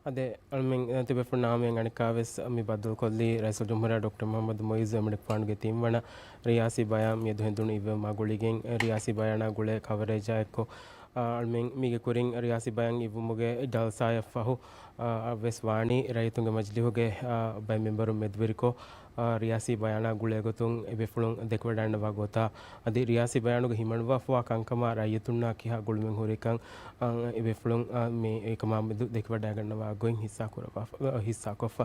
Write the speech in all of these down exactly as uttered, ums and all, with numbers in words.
އަދި އަޅުމެން ތިބޭފުޅުންނާ ހަމައިން އަނެއްކާވެސް މި ބައްދަލުކޮށްލީ ރައީސުލްޖުމްހޫރިއްޔާ ޑޮކްޓަރ މުޙައްމަދު މުޢިއްޒު އެމަނިކުފާނުގެ ތިންވަނަ ރިޔާސީ ބަޔާން މިއަދު ހެނދުނު އިއްވެވުމާ ގުޅިގެން، ރިޔާސީ ބަޔާނާ ގުޅޭ ކަވަރޭޖާ އެއްކޮށް، އަޅުމެން މީގެ ކުރިން ރިޔާސީ ބަޔާން އިއްވުމުގެ ޖަލްސާއަށްފަހު، ވެސް ވާނީ ރައްޔިތުންގެ މަޖިލީހުގެ ބައެއް މެންބަރުން މެދުވެރިކޮށް، ރިޔާސީ ބަޔާނާ ގުޅޭގޮތުން އެބޭފުޅުން ދެކެވަޑައިގަންނަވާ ގޮތާ، އަދި ރިޔާސީ ބަޔާނުގަ ހިމަނުވާފަވާ ކަންކަމާ ރައްޔިތުންނާ ކިހާ ގުޅުމެއް ހުރިކަން، އަ، އެބޭފުޅުން، އަ، މި އެކަމާ މެދު ދެކެވަޑައިގަންނަވާ ގޮތް ހިއްސާކުރައްވާ، އަ، ހިއްސާކޮށްފަ.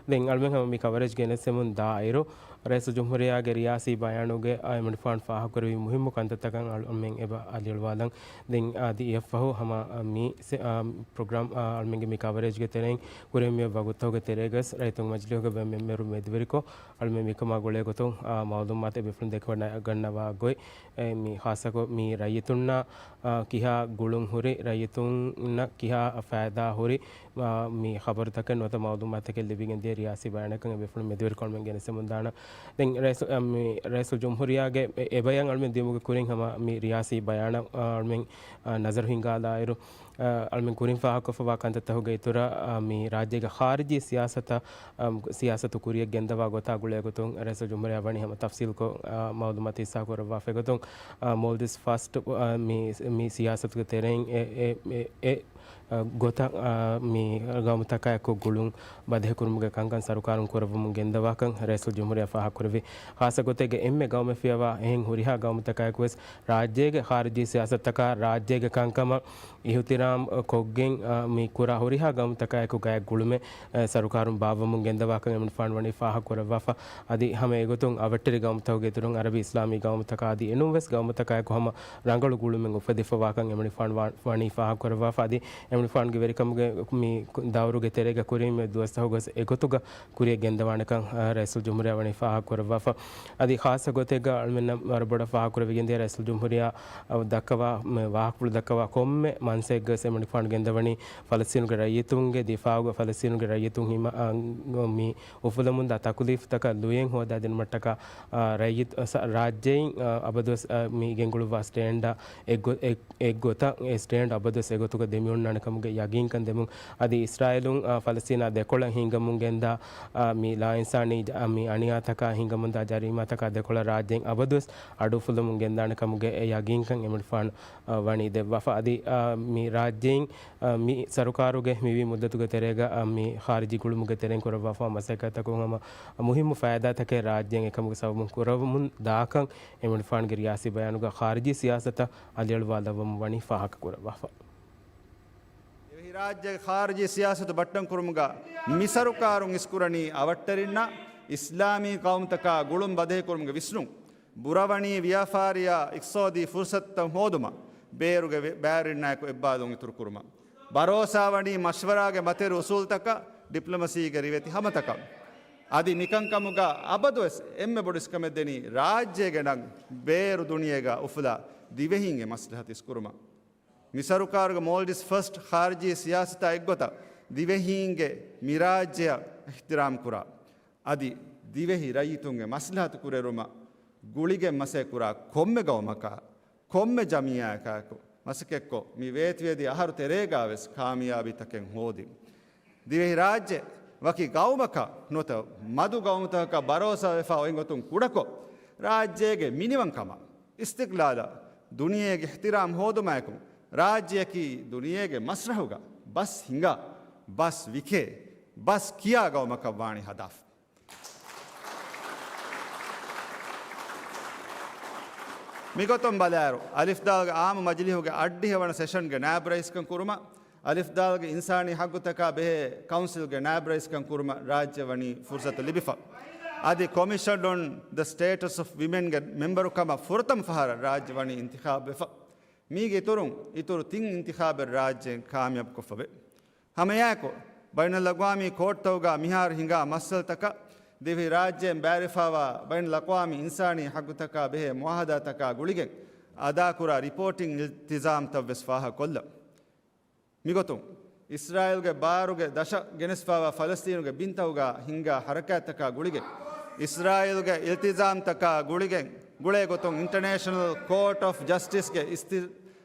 ދެން އަޅުމެން ހަމަ މި ކަވަރޭޖް ގެނެސްދެމުން ދާއިރު، ރައީސުލްޖުމްހޫރިއްޔާގެ ރިޔާސީ ބަޔާނުގެ އެމަނިކުފާނު ފާހަގަކުރެއްވި މުހިއްމު ކަންތައްތަކަށް އަޅުމެން އެބަ އަލިއަޅުވާލަން. ދެން އަދި އެއަށްފަހު ހަމަ މި ސެ-، އާ، ޕްރޮގްރާމް، އާ، އަޅުމެންގެ މި ކަވަރޭޖްގެ ތެރެއިން ކުރެންވި ވަގުތުތަކުގެ ތެރޭގަސް ރައްޔިތުންގެ މަޖިލީހުގެ ބައެއް މެންބަރުން މެދުވެރިކޮށް، އަޅުމެން މިކަމާ ގުޅޭގޮތުން، އާ، މައުލޫމާތު އެބޭފުޅުން ދެކެވަޑައިގަންނަވާ ގޮތް، އެ، މި ޚާއްޞަކޮށް މި ރައްޔިތުންނަށް، އާ، ކިހާ ގުޅުން ހުރި، ރައްޔިތުންނަށް ކިހާ ފައިދާ ހުރި، އާ، މި ޚަބަރުތަކެއް ނުވަތަ މައުލޫމާތަކެއް ލިބިގެން ދިޔަ ރިޔާސީ ބަޔާނަކަށް އެބޭފުޅުން މެދުވެރިކޮށް އަޅުމެން ގެނެސްދެމުން ދާނަން. ދެން ރައީސު-، އަ، މި ރައީސުލްޖުމްހޫރިއްޔާގެ އެ، އެބަޔަން އަޅުމެން ދިޔުމުގެ ކުރިން ހަމަ މި ރިޔާސީ ބަޔާނަށް، އަ، އަޅުމެން، އަ، ނަޒަރު ހިންގާލާއިރު، އަ، އަޅުމެން ކުރިން ފާހަގަކޮށްފަވާ ކަންތައްތަކުގެ އިތުރަށް، އަ، މި ރާއްޖޭގެ ޚާރިޖީ ސިޔާސަތަށް، އަ، ސިޔާސަތު ކުރިޔަށް ގެންދަވާ ގޮތާ ގުޅޭގޮތުން ރައީސުލްޖުމްހޫރިއްޔާ ވަނީ ހަމަ ތަފްސީލްކޮށް، އަ، މައުލޫމާތު ހިއްސާކުރައްވާފައިގޮތުން، އަ، މޯލްޑިވްސް ފަސްޓް، އަ، މި، މި ސިޔާސަތުގެ ތެރެއިން އެ، އެ، އެ، އެ، އަ، ގޮތަށް، އަ، މި ގައުމުތަކާއެކު ގުޅުން ބަދަހިކުރުމުގެ ކަންކަން ސަރުކާރުން ކުރައްވަމުން ގެންދަވާކަން ރައީސުލްޖުމްހޫރިއްޔާ ފާހަގަކުރެއްވި. ޚާއްޞަ ގޮތެއްގަ އެންމެ ގައުމެއް ފިޔަވާ އެހެން ހުރިހާ ގައުމުތަކާއެކުވެސް ރާއްޖޭގެ ޚާރިޖީ ސިޔާސަތަކާ ރާއްޖޭގެ ކަންކަމަށް އިހުތިރާމް ކޮށްގެން، އަ، މި ކުރާ ހުރިހާ ގައުމުތަކާއެކު ގާތް ގުޅުމެއް، އަ، ސަރުކާރުން ބާއްވަމުން ގެންދަވާކަން އެމަނިކުފާނު ވަނީ ފާހަގަކުރައްވާފަ. އަދި ހަމަ އެގޮތުން އަވަށްޓެރި ގައުމުތަކުގެ އިތުރުން އަރަބި އިސްލާމީ ގައުމުތަކާ އަދި އެނޫންވެސް ގައުމުތަކާއެކު ހަމަ ރަނގަޅު ގުޅުމެއް އުފެދިފަވާކަން އެމަނިކުފާނު ވާ-، ވަނީ ފާހަގަކުރައްވާފަ. އަދި އެމަނިކުފާނުގެ ވެރިކަމުގެ މި ދައުރުގެ ތެރޭގަ ކުރިން މި ދުވަސްތަކުގަސް އެގޮތުގަ ކުރިޔަށް ގެންދަވާނެކަން، އަ، ރައީސުލްޖުމްހޫރިއްޔާ ވަނީ ފާހަގަކުރައްވާފަ. އަދި ޚާއްޞަ ގޮތެއްގަ އަޅުމެންނަށް ވަރަށް ބޮޑަށް ފާހަގަކުރެވިގެންދިޔަ ރައީސުލްޖުމްހޫރިއްޔާ، އަ، ދައްކަވާ، މެ، ވާހަކަފުޅު ދައްކަވާ ކޮންމެ މަންސައެއްގަސް އެމަނިކުފާނު ގެންދަވަނީ ފަލަސްތީނުގެ ރައްޔިތުންގެ ދިފާއުގަ ފަލަސްތީނުގެ ރައްޔިތުން ހިމަ-، އަ، މި އުފުލަމުންދާ ތަކުލީފުތަކަށް ލުޔެއް ހޯދާދިނުމަށްޓަކާ، އަ، ރައްޔިތު-، އަ، ސަ-، ރާއްޖެއިން، އަ، އަބަދުވެސް، އަ، މި ގެންގުޅުއްވާ ސްޓޭންޑަށް އެއްގޮ-، އެއް-، އެއްގޮތަށް އެ ސްޓޭންޑް އަބަދުވެސް އެގޮތުގަ ދެމިއޮންނާނެ ކަމުގެ ޔަގީންކަން ދެމުން. އަދި އިސްރާއީލުން، އާ، ފަލަސްތީނާ ދެކޮޅަށް ހިނގަމުން ގެންދާ، އާ، މި ލާއިންސާނީ ޖަ-، މި އަނިޔާތަކާ ހިނގަމުންދާ ޖަރީމާތަކާ ދެކޮޅަށް ރާއްޖެއިން އަބަދުވެސް އަޑު އުފުލަމުން ގެންދާނެ ކަމުގެ އެ ޔަގީންކަން އެމަނިކުފާނު، އާ، ވަނީ ދެއްވާފަ. އަދި، އާ، މި ރާއްޖެއިން، އާ، މި ސަރުކާރުގެ މިވީ މުއްދަތުގެ ތެރޭގަ، އާ، މި ޚާރިޖީ ގުޅުމުގެ ތެރެއިން ކުރައްވާފަ މަސައްކަތްތަކުން ހަމަ މުހިއްމު ފައިދާތަކެއް ރާއްޖެއިން އެކަމުގެ ސަބަބުން ކުރަމުން ދާކަން އެމަނިކުފާނުގެ ރިޔާސީ ބަޔާނުގަ ޚާރިޖީ ސިޔާސަތަށް އަލިއަޅުވާލައްވަމުން ވަނީ ފާހަގަކުރައްވާފަ. ދިވެހިރާއްޖޭގެ ޚާރިޖީ ސިޔާސަތު ބައްޓަންކުރުމުގަ މި ސަރުކާރުން އިސްކުރަނީ އަވަށްޓެރިންނަށް އިސްލާމީ ޤައުމުތަކާ ގުޅުން ބަދަހިކުރުމުގެ ވިސްނުން، ބުރަވަނީ ވިޔަފާރިއާ އިޤްތިޞާދީ ފުރުޞަތުތައް ހޯދުމަށް، ބޭރުގެ ވެ-، ބައިވެރިންނާއެކު އެއްބާލުން އިތުރުކުރުމަށް، ބަރޯސާވަނީ މަޝްވަރާގެ މަތިވެރި އުސޫލުތަކަށް، ޑިޕްލޮމަސީގެ ރިވެތި ހަމަތަކަށް. އަދި މިކަންކަމުގަ އަބަދުވެސް އެންމެ ބޮޑު އިސްކަމެއް ދެނީ ރާއްޖޭގެ ނަން ބޭރު ދުނިޔޭގަ އުފުލާ ދިވެހީންގެ މަސްލަހަތު އިސްކުރުމަށް. މި ސަރުކާރުގެ މޯލްޑިވްސް ފަސްޓް ޚާރިޖީ ސިޔާސަތާ އެއްގޮތަށް ދިވެހީންގެ މިރާއްޖެއަށް އިޙްތިރާމް ކުރާ، އަދި ދިވެހި ރައްޔިތުންގެ މަސްލަހަތު ކުރިއެރުމަށް ގުޅިގެން މަސައްކަތް ކުރާ ކޮންމެ ގައުމަކާ، ކޮންމެ ޖަމިއްޔާއަކާއެކު މަސައްކަތްކޮށް، މި ވޭތުވެދިޔަ އަހަރު ތެރޭގާވެސް ކާމިޔާބީތަކެއް ހޯދިން. ދިވެހިރާއްޖެ ވަކި ގައުމަކަށް ނުވަތަ މަދު ގައުމުތަކަކަށް ބަރޯސާވެފަ އޮތްގޮތުން ކުޑަކޮށް، ރާއްޖޭގެ މިނިވަންކަމާ، އިސްތިޤްލާލާ، ދުނިޔޭގެ އިޙްތިރާމް ހޯދުމާއެކު، ރާއްޖެއަކީ ދުނިޔޭގެ މަސްރަޙުގަ ބަސް ހިނގާ، ބަސް ވިކޭ، ބަސް ކިޔާ ގައުމަކަށް ވާނީ ހަދާފަ. މިގޮތުން ބަލާއިރު، އަލިފްދާލްގެ އާއްމު މަޖިލީހުގެ އަށްޑިހަ ވަނަ ސެޝަންގެ ނާއިބް ރައީސްކަން ކުރުމަށް، އަލިފްދާލްގެ އިންސާނީ ހައްގުތަކާ ބެހޭ ކައުންސިލްގެ ނާއިބް ރައީސްކަން ކުރުމަށް ރާއްޖެ ވަނީ ފުރުޞަތު ލިބިފަ. އަދި ކޮމިޝަން އޮން ދަ ސްޓޭޓަސް އޮފް ވިމެންގެ މެމްބަރު ކަމަށް ފުރަތަމަ ފަހަރަށް ރާއްޖެ ވަނީ އިންތިޚާބުވެފަ. މީގެ އިތުރުން، އިތުރު ތިން އިންތިޚާބެއް ރާއްޖޭން ކާމިޔާބުކޮށްފަވޭ. ހަމައެއާއެކު، ބައިނަލްއަގްވާމީ ކޯޓްތަކުގަ މިހާރު ހިނގާ މައްސަލަތަކަށް ދިވެހިރާއްޖޭން ބައިވެރިވެފަވާ ބައިނަލްއަގްވާމީ އިންސާނީ ހައްގުތަކާ ބެހޭ މުއާހަދާތަކާ ގުޅިގެން އަދާކުރާ ރިޕޯޓިން އިލްތިޒާމްތައްވެސް ފާހަގަކޮށްލަން. މިގޮތުން، އިސްރާއީލްގެ ބާރުގެ ދަށަށް ގެނެސްފަވާ ފަލަސްތީނުގެ ބިންތަކުގަ ހިނގާ ހަރަކާތްތަކާ ގުޅިގެން، އިސްރާއީލްގެ އިލްތިޒާމްތަކާ ގުޅިގެން ގުޅޭގޮތުން އިންޓަރނޭޝަނަލް ކޯޓް އޮފް ޖަސްޓިސްގެ އިސްތި-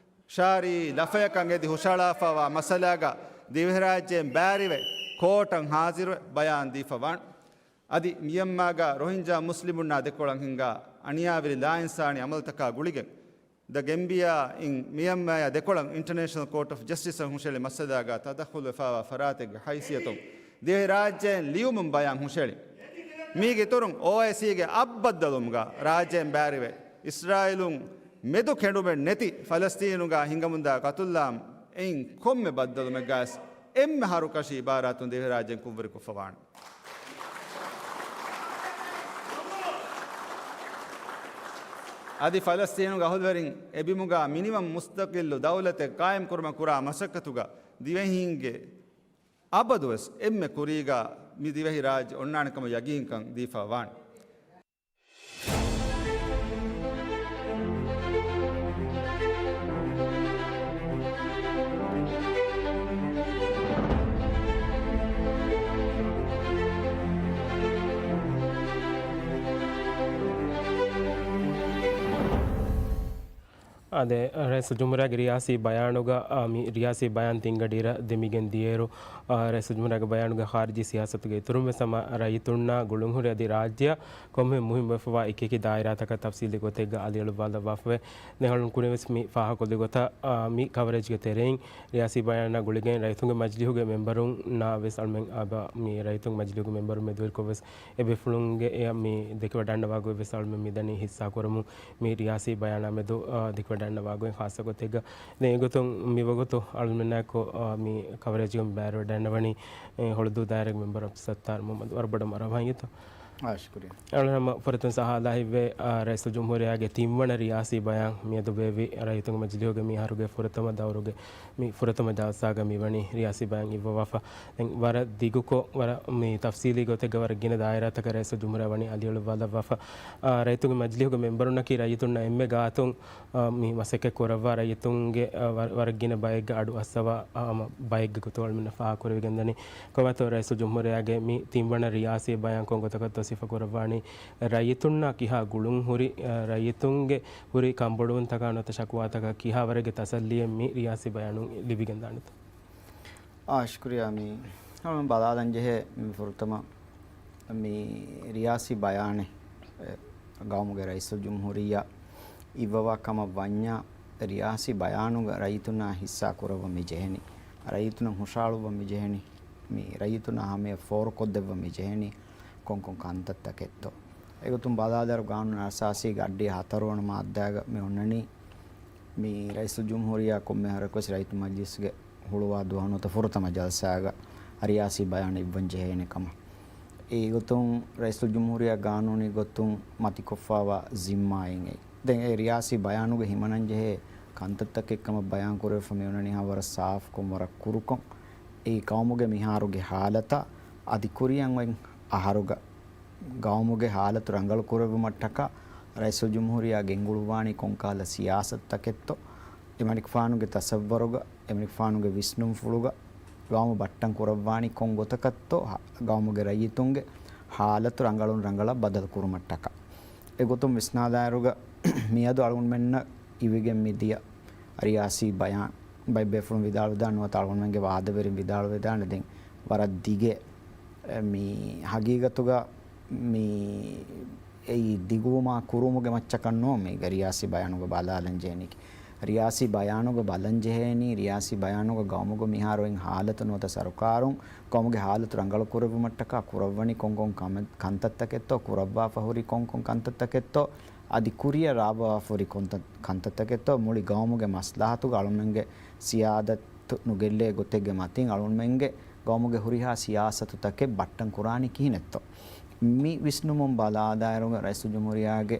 ޝާރީ ލަފަޔަކަށް އެދި ހުށަހަޅާފަވާ މައްސަލާގަ ދިވެހިރާއްޖޭން ބައިވެރިވެ، ކޯޓަށް ހާޒިރުވެ، ބަޔާން ދީފަ ވާން. އަދި މިޔަންމާގަ ރޮހިންޖާ މުސްލިމުންނާ ދެކޮޅަށް ހިންގާ އަނިޔާވެރި ލާއިންސާނީ އަމަލުތަކާ ގުޅިގެން، ދަ ގެމްބިޔާ އިން މިޔަންމާޔާ ދެކޮޅަށް އިންޓަރނޭޝަނަލް ކޯޓް އޮފް ޖަސްޓިސަށް ހުށައެޅި މައްސަލާގަ ތަދަޚުލުވެފައިވާ ފަރާތެއްގެ ހައިސިއްޔަތުން ދިވެހިރާއްޖޭން ލިޔުމުން ބަޔާން ހުށައެޅި. މީގެ އިތުރުން އޯއައިސީގެ އަށް ބައްދަލުވުމުގަ ރާއްޖޭން ބައިވެރިވެ، އިސްރާއީލުން މެދު ކެނޑުމެއް ނެތި ފަލަސްތީނުގަ ހިނގަމުންދާ ގަތުލާމް އެއިން ކޮންމެ ބައްދަލުމެއްގަވެސް އެންމެ ހަރުކަށި އިބާރާތުން ދިވެހިރާއްޖޭން ކުށްވެރިކޮށްފަ ވާނެ. އަދި ފަލަސްތީނުގެ އަހުލުވެރިން އެބިމުގަ މިނިވަން މުސްތަޤިއްލު ދައުލަތެއް ޤާއިމްކުރުމަށް ކުރާ މަސައްކަތުގަ ދިވެހީންގެ އަބަދުވެސް އެންމެ ކުރީގަ މި ދިވެހިރާއްޖެ އޮންނާނެ ކަމަށް ޔަގީންކަން ދީފަ ވާނެ. އާދެ، ރައީސުލްޖުމްހޫރިއްޔާގެ ރިޔާސީ ބަޔާނުގަ، އާ، މި ރިޔާސީ ބަޔާން ތިން ގަޑިއިރަށް ދެމިގެން ދިޔައިރު، އާ، ރައީސުލްޖުމްހޫރިއްޔާގެ ބަޔާނުގެ ޚާރިޖީ ސިޔާސަތުގެ އިތުރުން ވެސް ހަމަ ރައްޔިތުންނާ ގުޅުންހުރި އަދި ރާއްޖެއަށް ކޮންމެހެން މުހިންމުވެފަވާ އެކިއެކި ދާއިރާތަކަށް ތަފްސީލީ ގޮތެއްގަ އަލިއަޅުއްވާލައްވާފަވޭ. ދެން އަޅުން ކުރިން ވެސް މި ފާހަގަކޮށްލި ގޮތަށް، އާ، މި ކަވަރޭޖްގެ ތެރެއިން ރިޔާސީ ބަޔާނާ ގުޅިގެން ރައްޔިތުންގެ މަޖިލީހުގެ މެމްބަރުންނާ ވެސް އަޅުމެން އާ، ބާ، މި ރައްޔިތުންގެ މަޖިލީހުގެ މެމްބަރުން މެދުވެރިކޮށް ވެސް އެ ބޭފުޅުންގެ އެ މި ދެކެވަޑައިގަންނަވާ ގޮތް ވެސް އަޅުމެން މިދަނީ ހިއްސާކުރަމުން. މި ރިޔާސީ ބަޔާނާ މެދު، އާ، ދެކެވަޑައިގަންނަވާ ގޮތް ޚާއްޞަ ގޮތެއްގަ. ދެން އެގޮތުން މިވަގުތު އަޅުމެންނާއެކު، އާ، މި ކަވަރޭޖުގަ ބައިވެރިވަޑައިގަންނަވަނީ، އެ، ހޮޅުދޫ ދާއިރާގެ މެމްބަރު އަބްދުއްސައްތާރު މުހައްމަދު. ވަރަށް ބޮޑަށް މަރުޙަބާ ހިނގިތޯ. އާ، ޝުކުރިއްޔާ. އަޅުން ހަމަ ފުރަތަމަ އަހާލާ ހިތްވޭ، އާ، ރައީސުލްޖުމްހޫރިއްޔާގެ ތިންވަނަ ރިޔާސީ ބަޔާން މިއަދު ބޭއްވި ރައްޔިތުންގެ މަޖިލީހުގެ މި އަހަރުގެ ފުރަތަމަ ދައުރުގެ މި ފުރަތަމަ ޖަލްސާގަ މިވަނީ ރިޔާސީ ބަޔާން އިއްވަވާފަ. ދެން ވަރަށް ދިގުކޮށް، ވަރަށް މި ތަފްސީލީ ގޮތެއްގަ ވަރަށް ގިނަ ދާއިރާތަކަށް ރައީސުލްޖުމްހޫރިއްޔާ ވަނީ އަލިއަޅުއްވާލައްވާފަ. އާ، ރައްޔިތުންގެ މަޖިލީހުގެ މެމްބަރުންނަކީ ރައްޔިތުންނަށް އެންމެ ގާތުން، އާ، މި މަސައްކަތް ކުރައްވާ ރައްޔިތުންގެ، އާ، ވަރަށް، ވަރަށް ގިނަ ބައެއްގެ އަޑު އައްސަވާ، އާ، ހަމަ ބައެއްގެ ގޮތުގަ އަޅުމެންނަށް ފާހަގަކުރެވިގެންދަނީ. ކޮބާތޯ ރައީސުލްޖުމްހޫރިއްޔާގެ މި ތިންވަނަ ރިޔާސީ ބަޔާން ކޮން ގޮތަކަށްތޯ ސިފަކުރައްވާނީ؟ ރައްޔިތުންނާ ކިހާ ގުޅުން ހުރި، އާ، ރައްޔިތުންގެ ހުރި ކަންބޮޑުވުންތަކާ ނުވަތަ ޝަކުވާތަކަށް ކިހާވަރެއްގެ ތަސައްލީއެއް މި ރިޔާސީ ބަޔާނުން ލިބިގެންދާނެތޯ؟ އާ، ޝުކުރިއްޔާ. މި ހަމަ ބަލާލަން ޖެހޭ މި ފުރަތަމަ މި ރިޔާސީ ބަޔާނެއް، އެ، ގައުމުގެ ރައީސުލްޖުމްހޫރިއްޔާ އިއްވަވާ ކަމަށް ވަންޏާ، ރިޔާސީ ބަޔާނުގަ ރައްޔިތުންނާ ހިއްސާ ކުރައްވަން މި ޖެހެނީ، ރައްޔިތުންނަށް ހުށަހަޅުއްވަން މި ޖެހެނީ، މި ރައްޔިތުންނާ ހަމަޔަށް ފޯރުކޮށްދެއްވަން މި ޖެހެނީ ކޮންކޮން ކަންތައްތަކެއްތޯ. އެގޮތުން ބަލާލާއިރު، ގާނޫނު އަސާސީގެ އައްޑިހަ ހަތަރުވަނަ މާއްދާގަ މި އޮންނަނީ، މި ރައީސުލްޖުމްހޫރިއްޔާ ކޮންމެ އަހަރަކުވެސް ރައްޔިތު މަޖިލިސްގެ ހުޅުވާ ދުވަހު ނުވަތަ ފުރަތަމަ ޖަލްސާގަ ރިޔާސީ ބަޔާން އިއްވަން ޖެހޭނެ ކަމަށް. އެގޮތުން ރައީސުލްޖުމްހޫރިއްޔާ ގާނޫނީ ގޮތުން މަތިކޮށްފައިވާ ޒިންމާއިން އެއީ. ދެން އެ ރިޔާސީ ބަޔާނުގަ ހިމަނަންޖެހޭ ކަންތައްތަކެއް ކަމަށް ބަޔާން ކުރެވިފަ މި އޮންނަނީ ހާ ވަރަށް ސާފުކޮށް، ވަރަށް ކުރުކޮށް. އެއީ ގައުމުގެ މިހާރުގެ ހާލަތާ އަދި ކުރިއަށް އޮތް އަހަރުގަ ގައުމުގެ ހާލަތު ރަނގަޅު ކުރެއްވުމަށްޓަކާ ރައީސުލްޖުމްހޫރިއްޔާ ގެންގުޅުއްވާނީ ކޮންކަހަލަ ސިޔާސަތުތަކެއްތޯ، އެމަނިކުފާނުގެ ތަސައްވަރުގަ، އެމަނިކުފާނުގެ ވިސްނުންފުޅުގަ، ގައުމު ބައްޓަން ކުރައްވާނީ ކޮން ގޮތަކަށްތޯ، ހަ-، ގައުމުގެ ރައްޔިތުންގެ ހާލަތު ރަނގަޅުން ރަނގަޅަށް ބަދަލު ކުރުމަށްޓަކާ. އެގޮތުން ވިސްނާލާއިރުގަ، މިއަދު އަޅުގަނޑުމެންނަށް އިވިގެން މިދިޔަ ރިޔާސީ ބަޔާން ބައެއް ބޭފުޅުން ވިދާޅުވެދާނެ ނުވަތަ އަޅުގަނޑުމެންގެ ވާދަވެރިން ވިދާޅުވެދާނެ. ދެން ވަރަށް ދިގެ، އެ، މި ހަގީގަތުގަ މި އެއީ ދިގުވުމާ ކުރުމުގެ މައްޗަކަށް ނޫން މީގަ ރިޔާސީ ބަޔާނުގަ ބަލާލަން ޖެހެނީކީ. ރިޔާސީ ބަޔާނުގަ ބަލަން ޖެހޭނީ، ރިޔާސީ ބަޔާނުގަ ގައުމުގަ މިހާރު އޮތް ހާލަތު ނުވަތަ ސަރުކާރުން ގައުމުގެ ހާލަތު ރަނގަޅު ކުރެއްވުމަށްޓަކާ ކުރައްވަނީ ކޮންކޮން ކަމެއް، ކަންތައްތަކެއްތޯ، ކުރައްވާފަ ހުރި ކޮންކޮން ކަންތައްތަކެއްތޯ، އަދި ކުރިއަށް ރާވާފަ ހުރި ކޮންތަ-، ކަންތައްތަކެއްތޯ، މުޅި ގައުމުގެ މަސްލަހަތުގަ އަޅުންމެންގެ ސިޔާދަތު ނުގެއްލޭ ގޮތެއްގެ މަތިން އަޅުންމެންގެ ގައުމުގެ ހުރިހާ ސިޔާސަތުތަކެއް ބައްޓަން ކުރާނީ ކިހިނެއްތޯ؟ މި ވިސްނުމުން ބަލާލާއިރުގަ ރައީސުލްޖުމްހޫރިއްޔާގެ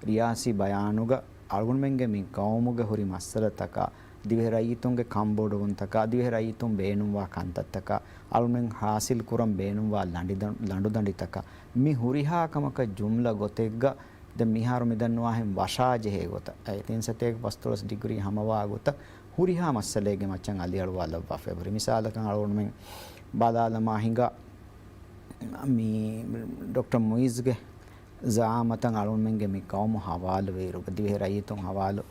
ރިޔާސީ ބަޔާނުގަ އަޅުގަނޑުމެންގެ މި ގައުމުގެ ހުރި މައްސަލަތަކާ، ދިވެހި ރައްޔިތުންގެ ކަންބޮޑުވުންތަކާ، ދިވެހި ރައްޔިތުން ބޭނުންވާ ކަންތައްތަކާ، އަޅުމެން ހާސިލް ކުރަން ބޭނުންވާ ލަނޑިދަން-، ލަނޑުދަނޑިތަކާ، މި ހުރިހާ ކަމަކަށް ޖުމްލަ ގޮތެއްގަ ދެން މިހާރު މިދަންނަވާހެން ވަށާޖެހޭ ގޮތަށް، އެ ތިން ސަތޭކަ ފަސްދޮޅަސް ޑިގްރީ ހަމަވާ ގޮތަށް ހުރިހާ މައްސަލައެއްގެ މައްޗަށް އަލިއަޅުވާލައްވާފައި ހުރި. މިސާލަކަށް އަޅުގަނޑުމެން ބަލާލަމާ ހިނގާ މި ޑޮކްޓަރ މުއިއްޒުގެ ޒައާމަތަށް އަޅުގަނޑުމެންގެ މި ގައުމު ހަވާލުވި އިރުގަ، ދިވެހި ރައްޔިތުން ހަވާލު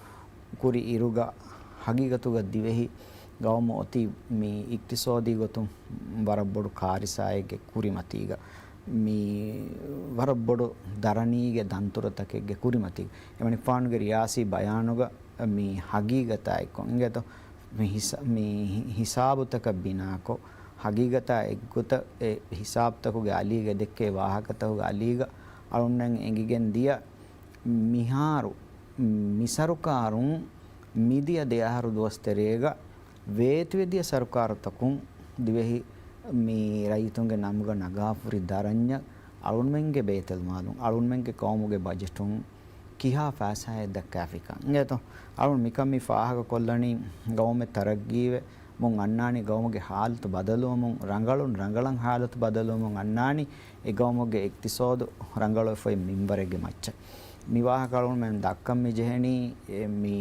ކުރި އިރުގަ، ހަގީގަތުގަ ދިވެހި ގައުމު އޮތީ މި އިޤްތިޞާދީ ގޮތުން ވަރަށް ބޮޑު ކާރިސާއެއްގެ ކުރިމަތީގަ، މި ވަރަށް ބޮޑު ދަރަނީގެ ދަންތުރަތަކެއްގެ ކުރިމަތީގަ. އެމަނިކުފާނުގެ ރިޔާސީ ބަޔާނުގަ މި ހަގީގަތާ އެއްކޮށް އިނގޭތޯ، މި ހިސާ-، މި ހި-، ހިސާބުތަކަށް ބިނާކޮށް، ހަގީގަތާ އެއްގޮތަށް އެ ހިސާބުތަކުގެ އަލީގަ ދެއްކޭ ވާހަކަތަކުގެ އަލީގަ އަޅުންނަށް އެނގިގެން ދިޔަ، މިހާރު މި ސަރުކާރުން މިދިޔަ ދެއަހަރު ދުވަސް ތެރޭގަ ވޭތުވެދިޔަ ސަރުކާރުތަކުން ދިވެހި މި ރައްޔިތުންގެ ނަމުގަ ނަގާފުރި ދަރަންޏަށް އަޅުންމެންގެ ބޭތަލްމާލުން، އަޅުންމެންގެ ޤައުމުގެ ބަޖެޓުން ކިހާ ފައިސާއެއް ދައްކާފިކަން އިނގޭތޯ. އަޅުން މިކަން މި ފާހަގަކޮށްލަނީ ގައުމެއް ތަރައްގީވެ މުން އަންނާނީ، ގައުމުގެ ހާލަތު ބަދަލުވަމުން، ރަނގަޅުން ރަނގަޅަށް ހާލަތު ބަދަލުވަމުން އަންނާނީ، އެ ގައުމުގެ އިޤްތިޞާދު ރަނގަޅުވެފައި މިންވަރެއްގެ މައްޗަށް. މި ވާހަކަ އަޅުންމެން ދައްކަން މި ޖެހެނީ، އެ، މި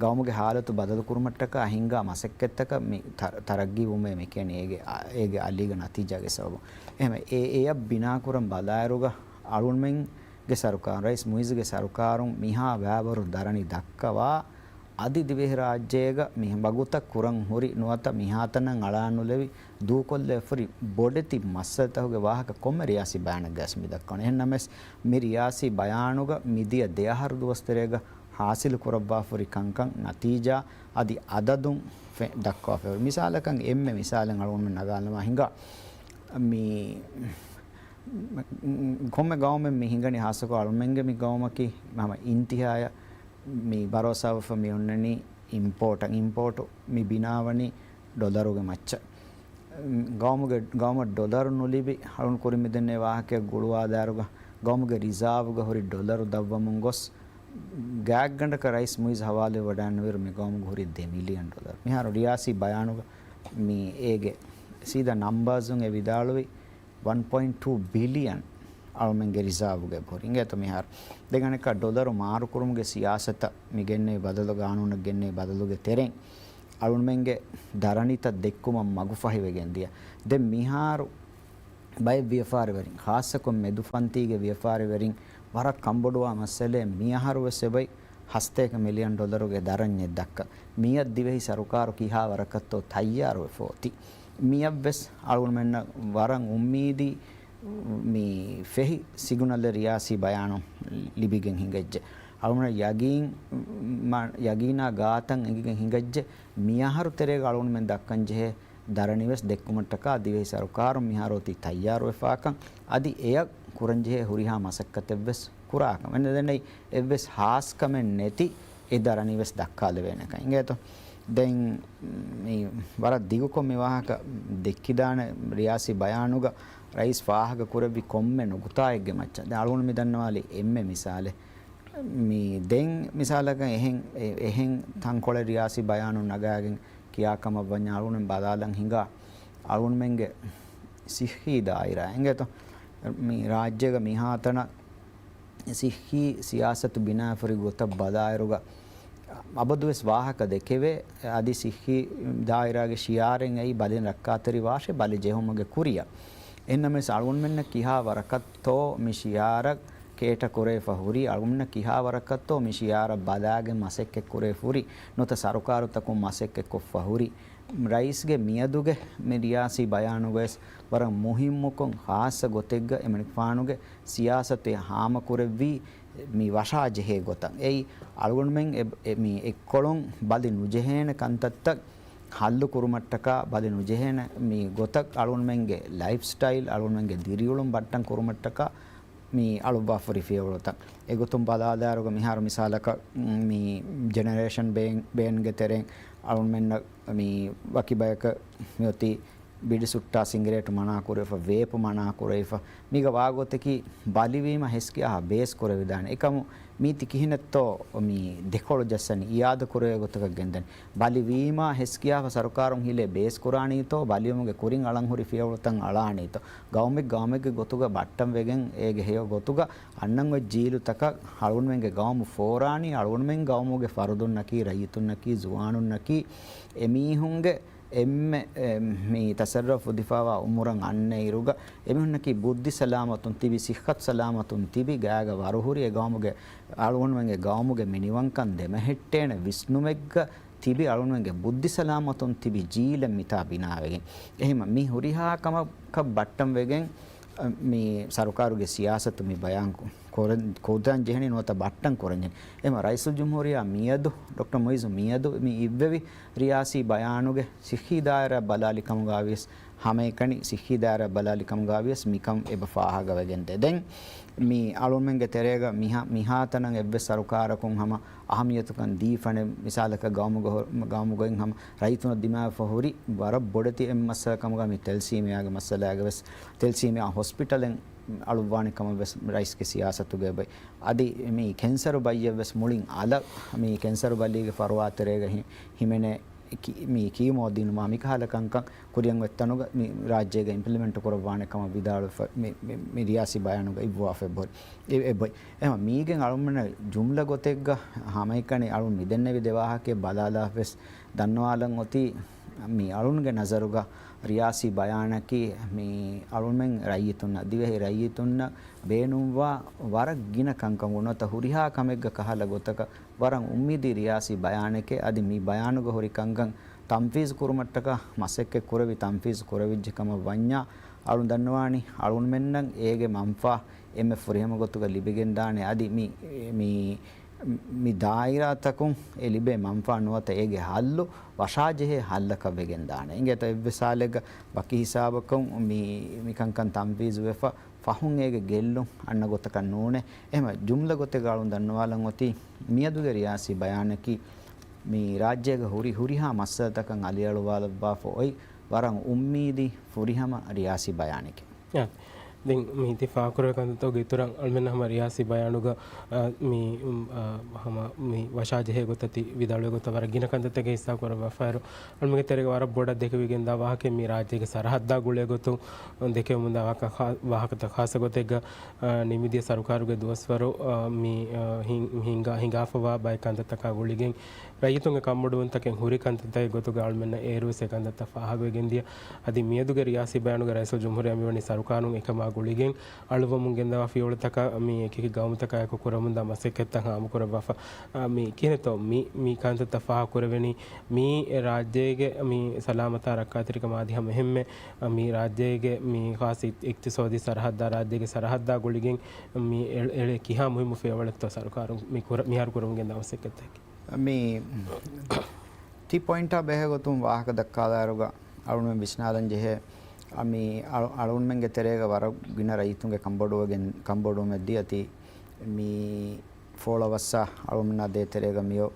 ގައުމުގެ ހާލަތު ބަދަލުކުރުމަށްޓަކާ ހިންގާ މަސައްކަތްތަކަށް މި ތަ-، ތަރައްގީވުމޭ މި ކިޔަނީ އޭގެ، އޭގެ އަލީގަ ނަތީޖާގެ ސަބަބުން. އެހެން އެ، އެޔަށް ބިނާކުރަން ބަލާއިރުގަ އަޅުންމެންގެ ސަރުކާރު، ރައީސް މުއިއްޒުގެ ސަރުކާރުން މިހާ ބައިވަރު ދަރަނި ދައްކަވާ، އަދި ދިވެހިރާއްޖޭގަ މި ވަގުތަށް ކުރަން ހުރި ނުވަތަ މިހާތަނަށް އަޅާނުލެވި ދޫކޮށްލެވިފަހުރި ބޮޑެތި މައްސަލަތަކުގެ ވާހަކަ ކޮންމެ ރިޔާސީ ބަޔާނެއްގައި މި ދައްކަވަނީ. އެހެންނަމަވެސް، މި ރިޔާސީ ބަޔާނުގަ މިދިޔަ ދެއަހަރު ދުވަސް ތެރޭގަ ހާސިލު ކުރައްވާފަހުރި ކަންކަން ނަތީޖާ އަދި އަދަދުން ފެ-، ދައްކަވާފައި. މިސާލަކަށް އެންމެ މިސާލެއް އަޅުގަނޑުމެން ނަގާލަމާ ހިނގާ މި ކޮންމެ ގައުމެއް މި ހިނގަނީ، ހާއްސަކޮށް އަޅުމެންގެ މި ގައުމަކީ ހަމަ އިންތިހާޔަށް މި ބަރޯސާވެފަ މި އޮންނަނީ އިމްޕޯޓަށް. އިމްޕޯޓު މި ބިނާވަނީ ޑޮލަރުގެ މައްޗަށް. ގައުމުގެ، ގައުމަށް ޑޮލަރު ނުލިބި އަޅުން ކުރިން މިދެންނެވި ވާހަކައަށް ގުޅުވާލާއިރުގަ، ގައުމުގެ ރިޒާވުގަ ހުރި ޑޮލަރު ދަށްވަމުން ގޮސް، ގާތްގަނޑަކަށް ރައީސް މުއިއްޒު ހަވާލުވެވަޑައިންނަވިއިރު މި ގައުމުގަ ހުރީ ދެ މިލިއަން ޑޮލަރު. މިހާރު ރިޔާސީ ބަޔާނުގަ މި އޭގެ ސީދާ ނަމްބާޒުން އެ ވިދާޅުވި ވަން ޕޮއިންޓް ޓޫ ބިލިއަން އަޅުމެންގެ ރިޒާވުގަ އެބަހުރި. އިނގޭތޯ މިހާރު ދެން އަނެއްކާ ޑޮލަރު މާރުކުރުމުގެ ސިޔާސަތަށް މި ގެންނެވި ބަދަލު، ގާނޫނަށް ގެންނެވި ބަދަލުގެ ތެރެއިން އަޅުމެންގެ ދަރަނިތައް ދެއްކުމަށް މަގުފަހިވެގެން ދިޔަ. ދެން މިހާރު ބައެއް ވިޔަފާރިވެރިން، ޚާއްޞަކޮށް މެދުފަންތީގެ ވިޔަފާރިވެރިން ވަރަށް ކަންބޮޑުވާ މައްސަލައެއް. މިއަހަރުވެސް އެބައި ހަސަތޭކަ މިލިއަން ޑޮލަރުގެ ދަރަންޏެއް ދައްކަން. މިއަށް ދިވެހި ސަރުކާރު ކިހާ ވަރަކަށްތޯ ތައްޔާރުވެފަ އޮތީ. މިއަށްވެސް އަޅުގަނޑުމެންނަށް ވަރަށް އުއްމީދީ މި ފެހި ސިގުނަލެއް ރިޔާސީ ބަޔާނު ލިބިގެން ހިނގައްޖެ. އަޅުގަނޑަށް ޔަގީން، މަ-، ޔަގީނާ ގާތަށް އެނގިގެން ހިނގައްޖެ. މިއަހަރު ތެރޭގަ އަޅުގަނޑުމެން ދައްކަން ޖެހޭ ދަރަނިވެސް ދެއްކުމަށްޓަކާ ދިވެހި ސަރުކާރުން މިހާރު އޮތީ ތައްޔާރުވެފާކަން، އަދި އެޔަށް ކުރަންޖެހޭ ހުރިހާ މަސައްކަތެއްވެސް ކުރާކަން. އެންމެ ދެންނެވި އެއްވެސް ހާސްކަމެއް ނެތި އެ ދަރަނިވެސް ދައްކާލެވޭނެކަން އިނގޭތޯ. ދެން މި ވަރަށް ދިގުކޮށް މި ވާހަކަ ދެއްކިދާނެ ރިޔާސީ ބަޔާނުގަ ރައީސް ފާހަގަ ކުރެއްވި ކޮންމެ ނުކުތާއެއްގެ މައްޗަށް. ދެން އަޅުގަނޑު މި ދަންނަވާލި އެންމެ މިސާލެއް. މި ދެން މިސާލަކަށް އެހެން، އެ-، އެހެން ތަންކޮޅެއް ރިޔާސީ ބަޔާނުން ނަގާގެން ކިޔާ ކަމަށް ވަންޏާ އަޅުގަނޑު ބަލާލަން ހިނގާ އަޅުގަނޑުމެންގެ ސިއްހީ ދާއިރާ އިނގޭތޯ. މި ރާއްޖޭގަ މިހާތަނަށް ސިއްހީ ސިޔާސަތު ބިނާވެފަހުރި ގޮތަށް ބަލާއިރުގަ އަބަދުވެސް ވާހަކަ ދެކެވޭ. އަދި ސިއްހީ ދާއިރާގެ ޝިއާރެއް އެއީ ބަލިން ރައްކާތެރި ވާށޭ، ބަލި ޖެހުމުގެ ކުރިއަށް. އެހެންނަމަވެސް އަޅުގަނޑުމެންނަށް ކިހާ ވަރަކަށްތޯ މި ޝިއާރަށް ކޭޓަ ކުރެވިފަ ހުރީ، އަޅުގަނޑުމެންނަށް ކިހާ ވަރަކަށްތޯ މި ޝިއާރަށް ބަލާގެން މަސައްކަތް ކުރެވިފަ ހުރީ، ނުވަތަ ސަރުކާރުތަކުން މަސައްކަތް ކޮށްފަ ހުރީ. ރައީސްގެ މިއަދުގެ މި ރިޔާސީ ބަޔާނުގަވެސް ވަރަށް މުހިއްމުކޮށް ޚާއްޞަ ގޮތެއްގަ އެމަނިކުފާނުގެ ސިޔާސަތު ހާމަކުރެއްވީ މި ވަށާ ޖެހޭ ގޮތަށް. އެއީ އަޅުގަނޑުމެން އެ-، އެ-، މި އެއްކޮޅުން ބަލި ނުޖެހޭނެ ކަންތައްތައް ހައްލު ކުރުމަށްޓަކާ، ބަލި ނުޖެހޭނެ މި ގޮތަށް އަޅުގަނޑުމެންގެ ލައިފް ސްޓައިލް، އަޅުގަނޑުމެންގެ ދިރިއުޅުން ބައްޓަން ކުރުމަށްޓަކާ މި އަޅުއްވާފަ ހުރި ފިޔަވަޅުތައް. އެގޮތުން ބަލާލާއިރުގަ މިހާރު މިސާލަކަށް، މި ޖެނެރޭޝަން ބޭން، ބޭންގެ ތެރެއިން އަޅުގަނޑުމެންނަށް މި ވަކި ބަޔަކަށް މިއޮތީ ބިޑި ސުއްޓާ ސިނގިރޭޓު މަނާ ކުރެވިފަ، ވޭޕު މަނާ ކުރެވިފަ. މީގަ ވާގޮތަކީ ބަލިވީމަ ހެސްކިޔާފަ ބޭސް ކުރެވިދާނެ. އެކަމު މީ ތި ކިހިނެއްތޯ މި ދެކޮޅު ޖައްސަނީ އިއާދަ ކުރެވޭ ގޮތަކަށް ގެންދަނީ. ބަލިވީމާ ހެސްކިޔާފަ ސަރުކާރުން ހިލޭ ބޭސް ކުރާނީތޯ، ބަލިވުމުގެ ކުރިން އަޅަން ހުރި ފިޔަވަޅުތައް އަޅާނީތޯ. ގައުމެއް ގައުމެއްގެ ގޮތުގަ ބައްޓަން ވެގެން އޭގެ ހެޔޮ ގޮތުގަ އަންނަން އޮތް ޖީލުތަކަށް އަޅުގަނޑުމެންގެ ގައުމު ފޯރާނީ، އަޅުގަނޑުމެން ގައުމުގެ ފަރުދުންނަކީ، ރައްޔިތުންނަކީ، ޒުވާނުންނަކީ، އެމީހުންގެ އެންމެ، އެ، މި ތަސައްރަފް އުދިފާވާ އުމުރަށް އަންނައިރުގަ އެމީހުންނަކީ ބުއްދި ސަލާމަތުން ތިބި، ސިއްހަތު ސަލާމަތުން ތިބި، ގާގަ ވަރުހުރި އެ ގައުމުގެ، އަޅުގަނޑުމެންގެ ގައުމުގެ މިނިވަންކަން ދެމެހެއްޓޭނެ ވިސްނުމެއްގަ ތިބި އަޅުންމެންގެ ބުއްދި ސަލާމަތުން ތިބި ޖީލެއް މިތާ ބިނާވެގެން. އެހެން މި ހުރިހާ ކަމަކަށް ބައްޓަން ވެގެން، މި ސަރުކާރުގެ ސިޔާސަތު މި ބަޔާން ކު-، ކުރަން، ކުރަން ޖެހެނީ ނުވަތަ ބައްޓަން ކުރަން ޖެހެނީ. އެހެން ރައީސުލްޖުމްހޫރިއްޔާ މިއަދު، ޑޮކްޓަރ މުއިއްޒު މިއަދު މި އިއްވެވި ރިޔާސީ ބަޔާނުގެ ސިއްހީ ދާއިރާ ބަލާލި ކަމުގަ ވިޔަސް ހަމައެކަނި ސިއްހީ ދާއިރާ ބަލާލި ކަމުގަ ވިޔަސް މިކަން އެބަ ފާހަގަވެގެންދޭ. ދެން މި އަޅުންމެންގެ ތެރޭގަ މިހާ، މިހާތަނަށް އެއްވެސް ސަރުކާރަކުން ހަމަ އަހަމިޔަތުކަން ދީފަނެ، މިސާލަކަށް ގައުމުގަ ހު-، ގައުމުގައި ހަމަ ރައްޔިތުންނަށް ދިމާވެފަ ހުރި ވަރަށް ބޮޑެތި އެއް މައްސަލަ ކަމުގަ މި ތެލްސީމިއާގެ މައްސަލައިގަ ވެސް، ތެލްސީމިއާ ހޮސްޕިޓަލެއް އަޅުއްވާނެ ކަމަށް ވެސް ރައީސްގެ ސިޔާސަތުގައި އޮތް. އަދި މި ކެންސަރު ބައްޔެއް ވެސް މުޅިން އަލަށް މި ކެންސަރު ބަލީގެ ފަރުވާތެރޭގަ ހި-، ހިމެނޭ ކި-، މި ކީމޯ ދިނުމާ މިކަހަލަ ކަންކަން ކުރިއަށް އޮތްތަނުގަ މި ރާއްޖޭގަ އިމްޕްލިމެންޓް ކުރައްވާނެ ކަމަށް ވިދާޅުވެފަ-، މި، މި، މި ރިޔާސީ ބަޔާނުގަ އިއްވާފަ އެބަހުރި. އެ-، އެބައޮތް. އެހެން މީގެން އަޅުމެންނަށް ޖުމްލަ ގޮތެއްގަ ހަމައެކަނި އަޅުން މިދެންނެވި ދެ ވާހަކައެއް ބަލާލާފަވެސް ދަންނަވާލަން އޮތީ، މި އަޅުންގެ ނަޒަރުގަ ރިޔާސީ ބަޔާނަކީ މި އަޅުމެން ރައްޔިތުންނަށް، ދިވެހި ރައްޔިތުންނަށް ބޭނުންވާ ވަރަށް ގިނަ ކަންކަމުގަ ނުވަތަ ހުރިހާ ކަމެއްގަ ކަހަލަ ގޮތަކަށް ވަރަށް އުއްމީދީ ރިޔާސީ ބަޔާނެކޭ. އަދި މި ބަޔާނުގަ ހުރި ކަންކަން ތަންފީޒު ކުރުމަށްޓަކާ މަސައްކަތް ކުރެވި ތަންފީޒު ކުރެވިއްޖެ ކަމަށް ވަންޏާ، އަޅުން ދަންނަވާނީ އަޅުންމެންނަށް އޭގެ މަންފާ އެންމެ ފުރިހަމަ ގޮތުގަ ލިބިގެންދާނެ. އަދި މި، މި، މި ދާއިރާތަކުން އެ ލިބޭ މަންފާ ނުވަތަ އޭގެ ހައްލު ވަށާޖެހޭ ހައްލަކަށް ވެގެންދާނެ. އިނގޭތޯ އެއްވެސް ހާލެއްގަ ވަކި ހިސާބަކުން މި، މި ކަންކަން ތަންފީޒުވެފަ ފަހުން އޭގެ ގެއްލުން އަންނަ ގޮތަކަށް ނޫނޭ. އެހެން ޖުމްލަ ގޮތެއްގަ އަޅުން ދަންނަވާލަން އޮތީ، މިއަދުގެ ރިޔާސީ ބަޔާނަކީ މި ރާއްޖޭގަ ހުރި ހުރިހާ މައްސަލަތަކަށް އަލިއަޅުވާލައްވާފަ އޮތް ވަރަށް އުއްމީދީ ފުރިހަމަ ރިޔާސީ ބަޔާނެކޭ. އާ، ދެން މި ތި ފާހަގަކުރެވޭ ކަންތައްތަކުގެ އިތުރަށް އަޅުމެން ހަމަ ރިޔާސީ ބަޔާނުގަ، އާ، މި، އު، އާ، ހަމަ މި ވަށާޖެހޭ ގޮތަށް ތި ވިދާޅުވޭ ގޮތަށް ވަރަށް ގިނަ ކަންތައްތަކެއް ހިއްސާ ކުރައްވާފައިރު، އަޅުމެންގެ ތެރޭގަ ވަރަށް ބޮޑަށް ދެކެވިގެންދާ ވާހަކައެއް މި ރާއްޖޭގެ ސަރަހައްދާ ގުޅޭ ގޮތުން ދެކެވެމުންދާ ވާހަކަ، ވާހަކަތައް ޚާއްޞަ ގޮތެއްގަ، އާ، ނިމިދިޔަ ސަރުކާރުގެ ދުވަސްވަރު، އާ، މި، އާ، ހިން-، ހިންގާ-، ހިނގާފަވާ ބައެއް ކަންތައްތަކާ ގުޅިގެން، ރައްޔިތުންގެ ކަންބޮޑުވުންތަކެއް ހުރި ކަންތައްތަކެއް ގޮތުގަ އަޅުމެންނަށް އޭރުވެސް އެ ކަންތައްތައް ފާހަގަވެގެންދިޔަ. އަދި މިއަދުގެ ރިޔާސީ ބަޔާނުގަ ރައީސުލްޖުމްހޫރިއްޔާ މިވަނީ ސަރުކާރުން އެކަމާ ގުޅިގެން އަޅުވަމުން ގެންދަވާ ފިޔަވަޅުތަކާ މި އެކިއެކި ގައުމުތަކާއެކު ކުރަމުންދާ މަސައްކަތްތައް ހާމަކުރައްވާފަ. އާ، މި ކިހިނެއްތޯ މި، މި ކަންތައްތައް ފާހަގަކުރެވެނީ މި ރާއްޖޭގެ މި ސަލާމަތާ ރައްކާތެރިކަމާ އަދި ހަމަ އެހެންމެ މި ރާއްޖޭގެ މި ޚާއްޞަ އި-، އިޤްތިޞާދީ ސަރަހައްދާ ރާއްޖޭގެ ސަރަހައްދާ ގުޅިގެން މި އެ-، އެޅޭ ކިހާ މުހިއްމު ފިޔަވަޅެއްތޯ ސަރުކާރުން މި ކުރ-، މިހާރު ކުރަމުން ގެންދާ މަސައްކަތްތަކީ؟ މި ތި ޕޮއިންޓާ ބެހޭ ގޮތުން ވާހަކަ ދައްކާލާއިރުގަ އަޅުމެން ވިސްނާލަން ޖެހޭ، އަ، މި އަޅު-، އަޅުންމެންގެ ތެރޭގަ ވަރަށް ގިނަ ރައްޔިތުންގެ ކަންބޮޑުވެގެން، ކަންބޮޑުވުމެއް ދިޔަ ތި މި ފޯޅަ ވައްސާ އަޅުމެންނާ ދޭތެރޭގަ މިއޮ-،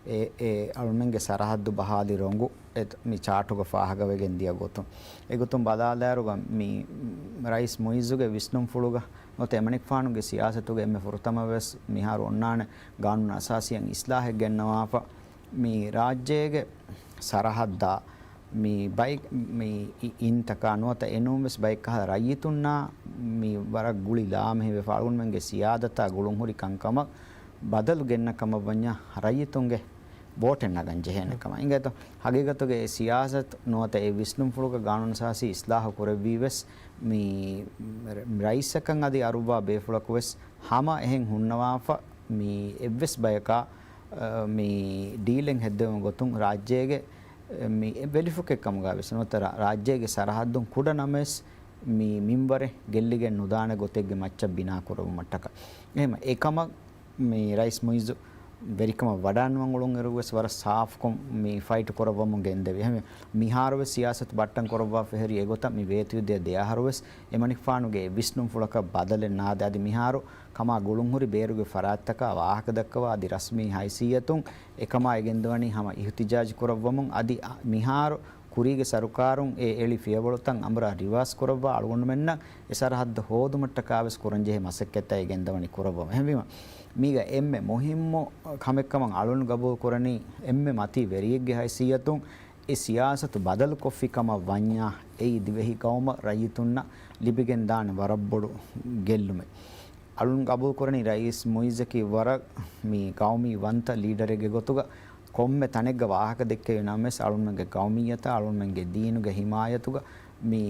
އެ، އެ އަޅުމެންގެ ސަރަހައްދު ބަހާލި ރޮނގު އެ މި ޗާޓުގަ ފާހަގަވެގެން ދިޔަ ގޮތުން. އެގޮތުން ބަލާލާއިރުގަ މި ރައީސް މުއިއްޒުގެ ވިސްނުންފުޅުގަ ނުވަތަ އެމަނިކުފާނުގެ ސިޔާސަތުގެ އެންމެ ފުރަތަމަވެސް މިހާރު އޮންނާނެ ގާނޫނު އަސާސީއަށް އިސްލާހެއް ގެންނަވާފަ، މި ރާއްޖޭގެ ސަރަހައްދާ މި ބައި-، މި އި-، އިންތަކާ ނުވަތަ އެނޫންވެސް ބައެއްކަހަލަ ރައްޔިތުންނާ މި ވަރަށް ގުޅި ލާމެހިވެފަ އަޅުގަނޑުމެންގެ ސިޔާދަތާ ގުޅުންހުރި ކަންކަމަށް ބަދަލު ގެންނަ ކަމަށް ވަންޏާ ރައްޔިތުންގެ ވޯޓެއް ނަގަން ޖެހޭނެ ކަމަށް. އިނގޭތޯ، ހަގީގަތުގެ އެ ސިޔާސަތު ނުވަތަ އެ ވިސްނުންފުޅުގަ ގާނޫނު އަސާސީ އިސްލާހު ކުރެއްވީވެސް މި ރައީސަކަށް އަދި އަރުއްވާ ބޭފުޅަކުވެސް ހަމަ އެހެން ހުންނަވާފަ މި އެއްވެސް ބަޔަކާ، އަ، މި ޑީލެއް ހެއްދެވުމުގެ ގޮތުން ރާއްޖޭގެ މި ވެލިފުކެއް ކަމުގަ ވެސް ނުވަތަ ރާ-، ރާއްޖޭގެ ސަރަހައްދުން ކުޑަ ނަމަވެސް މި މިންވަރެއް ގެއްލިގެން ނުދާނެ ގޮތެއްގެ މައްޗަށް ބިނާ ކުރެވުމަށްޓަކާ. އެހެން އެކަމަށް މި ރައީސް މުއިއްޒު ވެރިކަމަށް ވަޑާންވަން އުޅުން އިރުވެސް ވަރަށް ސާފުކޮށް މި ފައިޓް ކުރައްވަމުން ގެންދެވި. އެހެންވެ، މިހާރުވެސް ސިޔާސަތު ބައްޓަން ކުރައްވާފަ ހުރި އެގޮތަށް މި ވޭތުވެދިޔަ ދެ އަހަރުވެސް އެމަނިކުފާނުގެ ވިސްނުންފުޅަކަށް ބަދަލެއް ނާދެ އަދި މިހާރު ކަމާ ގުޅުންހުރި ބޭރުގެ ފަރާތްތަކާ ވާހަކަ ދައްކަވާ އަދި ރަސްމީ ހައިސިއްޔަތުން އެކަމާ އެ ގެންދަވަނީ ހަމަ އިހުތިޖާޖް ކުރައްވަމުން އަދި އަ-، މިހާރު ކުރީގެ ސަރުކާރުން އެ އެޅި ފިޔަވަޅުތައް އަނބުރާ ރިވާސް ކުރައްވާ އަޅުގަނޑުމެންނަށް އެ ސަރަހައްދު ހޯދުމަށްޓަކާވެސް ކުރަންޖެހޭ މަސައްކަތްތައް އެ ގެންދަވަނީ ކުރައްވަމުން. އެހެންވީމަ، މީގަ އެންމެ މުހިއްމު ކަމެއްކަމަށް އަޅުން ގަބޫލު ކުރަނީ އެންމެ މަތީ ވެރިއެއްގެ ހައިސިއްޔަތުން އެ ސިޔާސަތު ބަދަލުކޮށްފި ކަމަށް ވަންޏާ އެއީ ދިވެހި ގައުމަށް ރައްޔިތުންނަށް ލިބިގެންދާނެ ވަރަށްބޮޑު ގެއްލުމެއް. އަޅުން ގަބޫލުކުރަނީ ރައީސް މުއިއްޒަކީ ވަރަށް މި ގައުމީ ވަންތަ ލީޑަރެއްގެ ގޮތުގަ ކޮންމެ ތަނެއްގަ ވާހަކަ ދެއްކެވި ނަމަވެސް އަޅުންމެންގެ ގައުމިއްޔަތާ އަޅުންމެންގެ ދީނުގެ ހިމާޔަތުގަ މި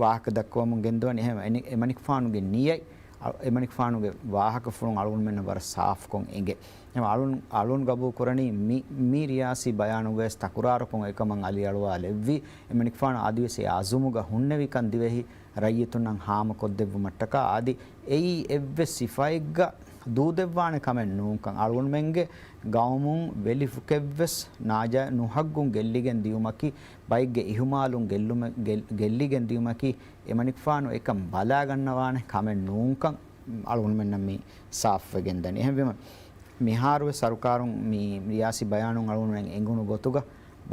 ވާހަކަ ދައްކަވަމުން ގެންދަވަނީ. އެހެން އެނި-، އެމަނިކުފާނުގެ ނިޔަތް އަ-، އެމަނިކުފާނުގެ ވާހަކަފުޅުން އަޅުގަނޑުމެންނަށް ވަރަށް ސާފުކޮށް އެނގޭ. އެހެން އަޅުން، އަޅުން ގަބޫލު ކުރަނީ މި، މި ރިޔާސީ ބަޔާނުގަވެސް ތަކުރާރުކޮށް އެކަމަށް އަލިއަޅުވާލެއްވި. އެމަނިކުފާނު އަދިވެސް އެ އަޒުމުގަ ހުންނެވިކަން ދިވެހި ރައްޔިތުންނަށް ހާމަކޮށްދެއްވުމަށްޓަކާ އަދި އެއީ އެއްވެސް ސިފައެއްގަ ދޫދެއްވާނެ ކަމެއް ނޫންކަން، އަޅުގަނޑުމެންގެ ގައުމުން ވެލިފުކެއްވެސް ނާޖާ ނުހައްގުން ގެއްލިގެން ދިޔުމަކީ، ބައެއްގެ އިހުމާލުން ގެއްލުމެ-، ގެއް-، ގެއްލިގެން ދިޔުމަކީ، އެމަނިކުފާނު އެކަން ބަލާގަންނަވާނެ ކަމެއް ނޫންކަން އަޅުގަނޑުމެންނަށް މި ސާފުވެގެން ދަނީ. އެހެންވީމަ، މިހާރުވެސް ސަރުކާރުން މި ރިޔާސީ ބަޔާނުން އަޅުގަނޑުމެން އެނގުނު ގޮތުގަ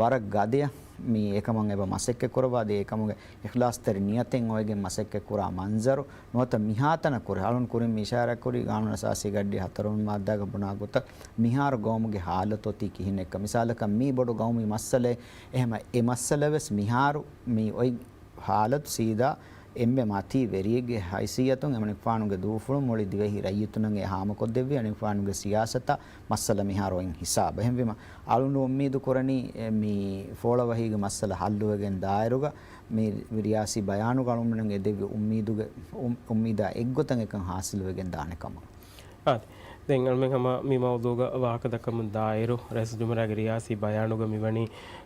ވަރަށް ގަދަޔަށް މި އެކަމަށް އެބަ މަސައްކަތް ކުރައްވާ ދޭ. އެކަމުގެ އިޚްލާޞްތެރި ނިޔަތެއް އޮވެގެން މަސައްކަތް ކުރާ މަންޒަރު ނުވަތަ މިހާތަނަށް ކުރި، އަޅުން ކުރިން މި އިޝާރާތް ކުރި ގާނޫނު އަސާސީ ގަޑި ހަތަރުން މާއްދާގަ ބުނާ ގޮތަށް މިހާރު ގައުމުގެ ހާލަތު އޮތީ ކިހިނެއްކަ. މިސާލަކަށް މީ ބޮޑު ގައުމީ މައްސަލައެއް. އެހެމަ އެ މައްސަލަ ވެސް މިހާރު މި އޮތް ހާލަތު ސީދާ އެންމެ މަތީ ވެރިއެއްގެ ހައިސިއްޔަތުން އެމަނިކުފާނުގެ ދޫފުޅުން މުޅި ދިވެހި ރައްޔިތުންނަށް އެ ހާމަކޮށްދެއްވި އެމަނިކުފާނުގެ ސިޔާސަތާ މައްސަލަ މިހާރު އޮތް ހިސާބަށް. އެހެންވީމަ، އަޅުން އުއްމީދު ކުރަނީ، އެ، މި ފޯޅަވަހީގެ މައްސަލަ ހައްލުވެގެން ދާއިރުގަ މި ރިޔާސީ ބަޔާނުގަ އަޅުގަނޑުމެން އެދެއްވި އުއްމީދުގެ، އު-، އުއްމީދާ އެއްގޮތަށް އެކަން ހާސިލުވެގެން ދާނެ ކަމަށް. އާދެ. ދެން އަޅުމެން ހަމަ މި މައުޟޫގަ ވާހަކަ ދައްކަމުން ދާއިރު، ރައީސުލްޖުމްހޫރިއްޔާގެ ރިޔާސީ ބަޔާނުގަ މިވަނީ،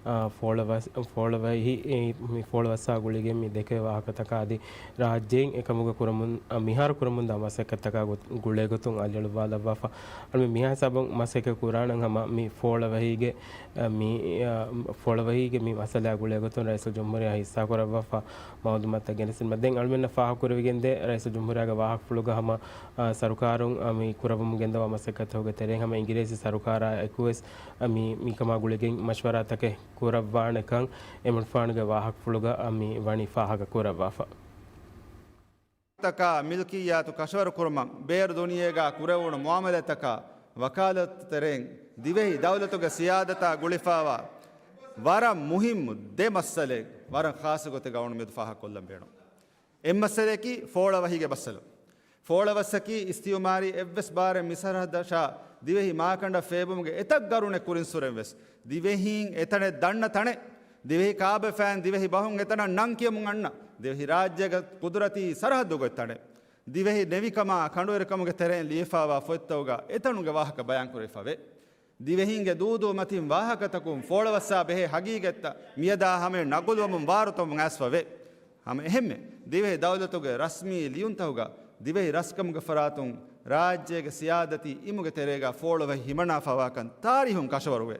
އާ، ފޯޅަވަސް-، ފޯޅަވަހި-، އެ، މި ފޯޅަވައްސާ ގުޅިގެން މި ދެކެވޭ ވާހަކަތަކާ އަދި ރާއްޖޭން އެކަމުގަ ކުރަމުން، އާ، މިހާރު ކުރަމުންދާ މަސައްކަތްތަކާ ގޮ-، ގުޅޭގޮތުން އަލިއަޅުވާލައްވާފަ. އަޅުމެން މިހާ ހިސާބުން މަސައްކަތް ކުރާނަން ހަމަ މި ފޯޅަވަހީގެ، އާ، މި، އާ، ފޯޅަވަހީގެ މި މައްސަލައާ ގުޅޭގޮތުން ރައީސުލްޖުމްހޫރިއްޔާ ހިއްސާކުރައްވާފަ މައުލޫމާތުތައް ގެނެސްދިނުމަށް. ދެން އަޅުމެންނަށް ފާހަގަކުރެވިގެންދޭ ރައީސުލްޖުމްހޫރިއްޔާގެ ވާހަކަފުޅުގަ ހަމަ އާ، ސަރުކާރުން، އާ، މި ކުރައްވަމުން ގެންދަވާ މަސައްކަތްތަކުގެ ތެރެއިން ހަމަ އިނގިރޭސި ސަރުކާރާ އެކުވެސް، އާ، މި، މިކަމާ ގުޅިގެން މަޝްވަރާތަކެއް ކުރައްވާނެކަން އެމަނިކުފާނުގެ ވާހަކަފުޅުގަ، އާ، މި ވަނީ ފާހަގަ ކުރައްވާފަ. ތަކާ މިލްކިއްޔާތު ކަށަވަރު ކުރުމަށް ބޭރު ދުނިޔޭގާ ކުރެވުނު މުއާމަލާތްތަކާ ވަކާލަތު ތެރެއިން ދިވެހި ދައުލަތުގެ ސިޔާދަތާ ގުޅިފައިވާ ވަރަށް މުހިއްމު ދެ މައްސަލައެއް ވަރަށް ޚާއްޞަ ގޮތެއްގަ އަޅުގަނޑު މެދު ފާހަގަކޮށްލަން ބޭނުން. އެއްމައްސަލައަކީ ފޯޅަވަހީގެ މައްސަލަ. ފޯޅަވައްސަކީ އިސްތިއުމާރީ އެއްވެސް ބާރެއް މިސަރަހައްދަށާ ދިވެހި މާކަނޑަށް ފޭބުމުގެ އެތައް ގަރުނެއް ކުރިންސުރެން ވެސް، ދިވެހީން އެތަނެއް ދަންނަ ތަނެއް، ދިވެހި ކާބަފައިން ދިވެހި ބަހުން އެތަނަށް ނަން ކިޔަމުން އަންނަ، ދިވެހި ރާއްޖޭގެ ޤުދުރަތީ ސަރަހައްދުގަ އޮތް ތަނެއް، ދިވެހި ނެވިކަމާ ކަނޑުވެރިކަމުގެ ތެރެއިން ލިޔެފައިވާ ފޮތްތަކުގަ އެތަނުގެ ވާހަކަ ބަޔާންކުރެވިފަވޭ. ދިވެހީންގެ ދޫދޫ މަތިން ވާހަކަތަކުން ފޯޅަވައްސާ ބެހޭ ހަގީގަތްތައް މިއަދާ ހަމަޔަށް ނަގުލުވަމުން ވާރުތަވަމުން އައިސްފަވޭ. ހަމަ އެހެންމެ، ދިވެހި ދައުލަތުގެ ރަސްމީ ލިޔުންތަކުގަ ދިވެހި ރަސްކަމުގެ ފަރާތުން ރާއްޖޭގެ ސިޔާދަތީ އިމުގެ ތެރޭގަ ފޯޅަވަހި ހިމަނާފަވާކަން ތާރީހުން ކަށަވަރުވޭ.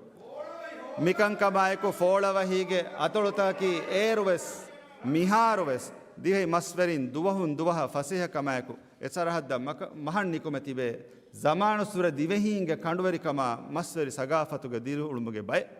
މިކަންކަމާއެކު ފޯޅަވަހީގެ އަތޮޅުތަކަކީ އޭރުވެސް މިހާރުވެސް ދިވެހި މަސްވެރިން ދުވަހުން ދުވަހަށް ފަސޭހަކަމާއެކު އެ ސަރަހައްދަށް މަކަ-، މަހަށް ނިކުމެ ތިބޭ ޒަމާނުއްސުރެ ދިވެހީންގެ ކަނޑުވެރިކަމާ މަސްވެރި ސަގާފަތުގެ ދިރިއުޅުމުގެ ބައެއް.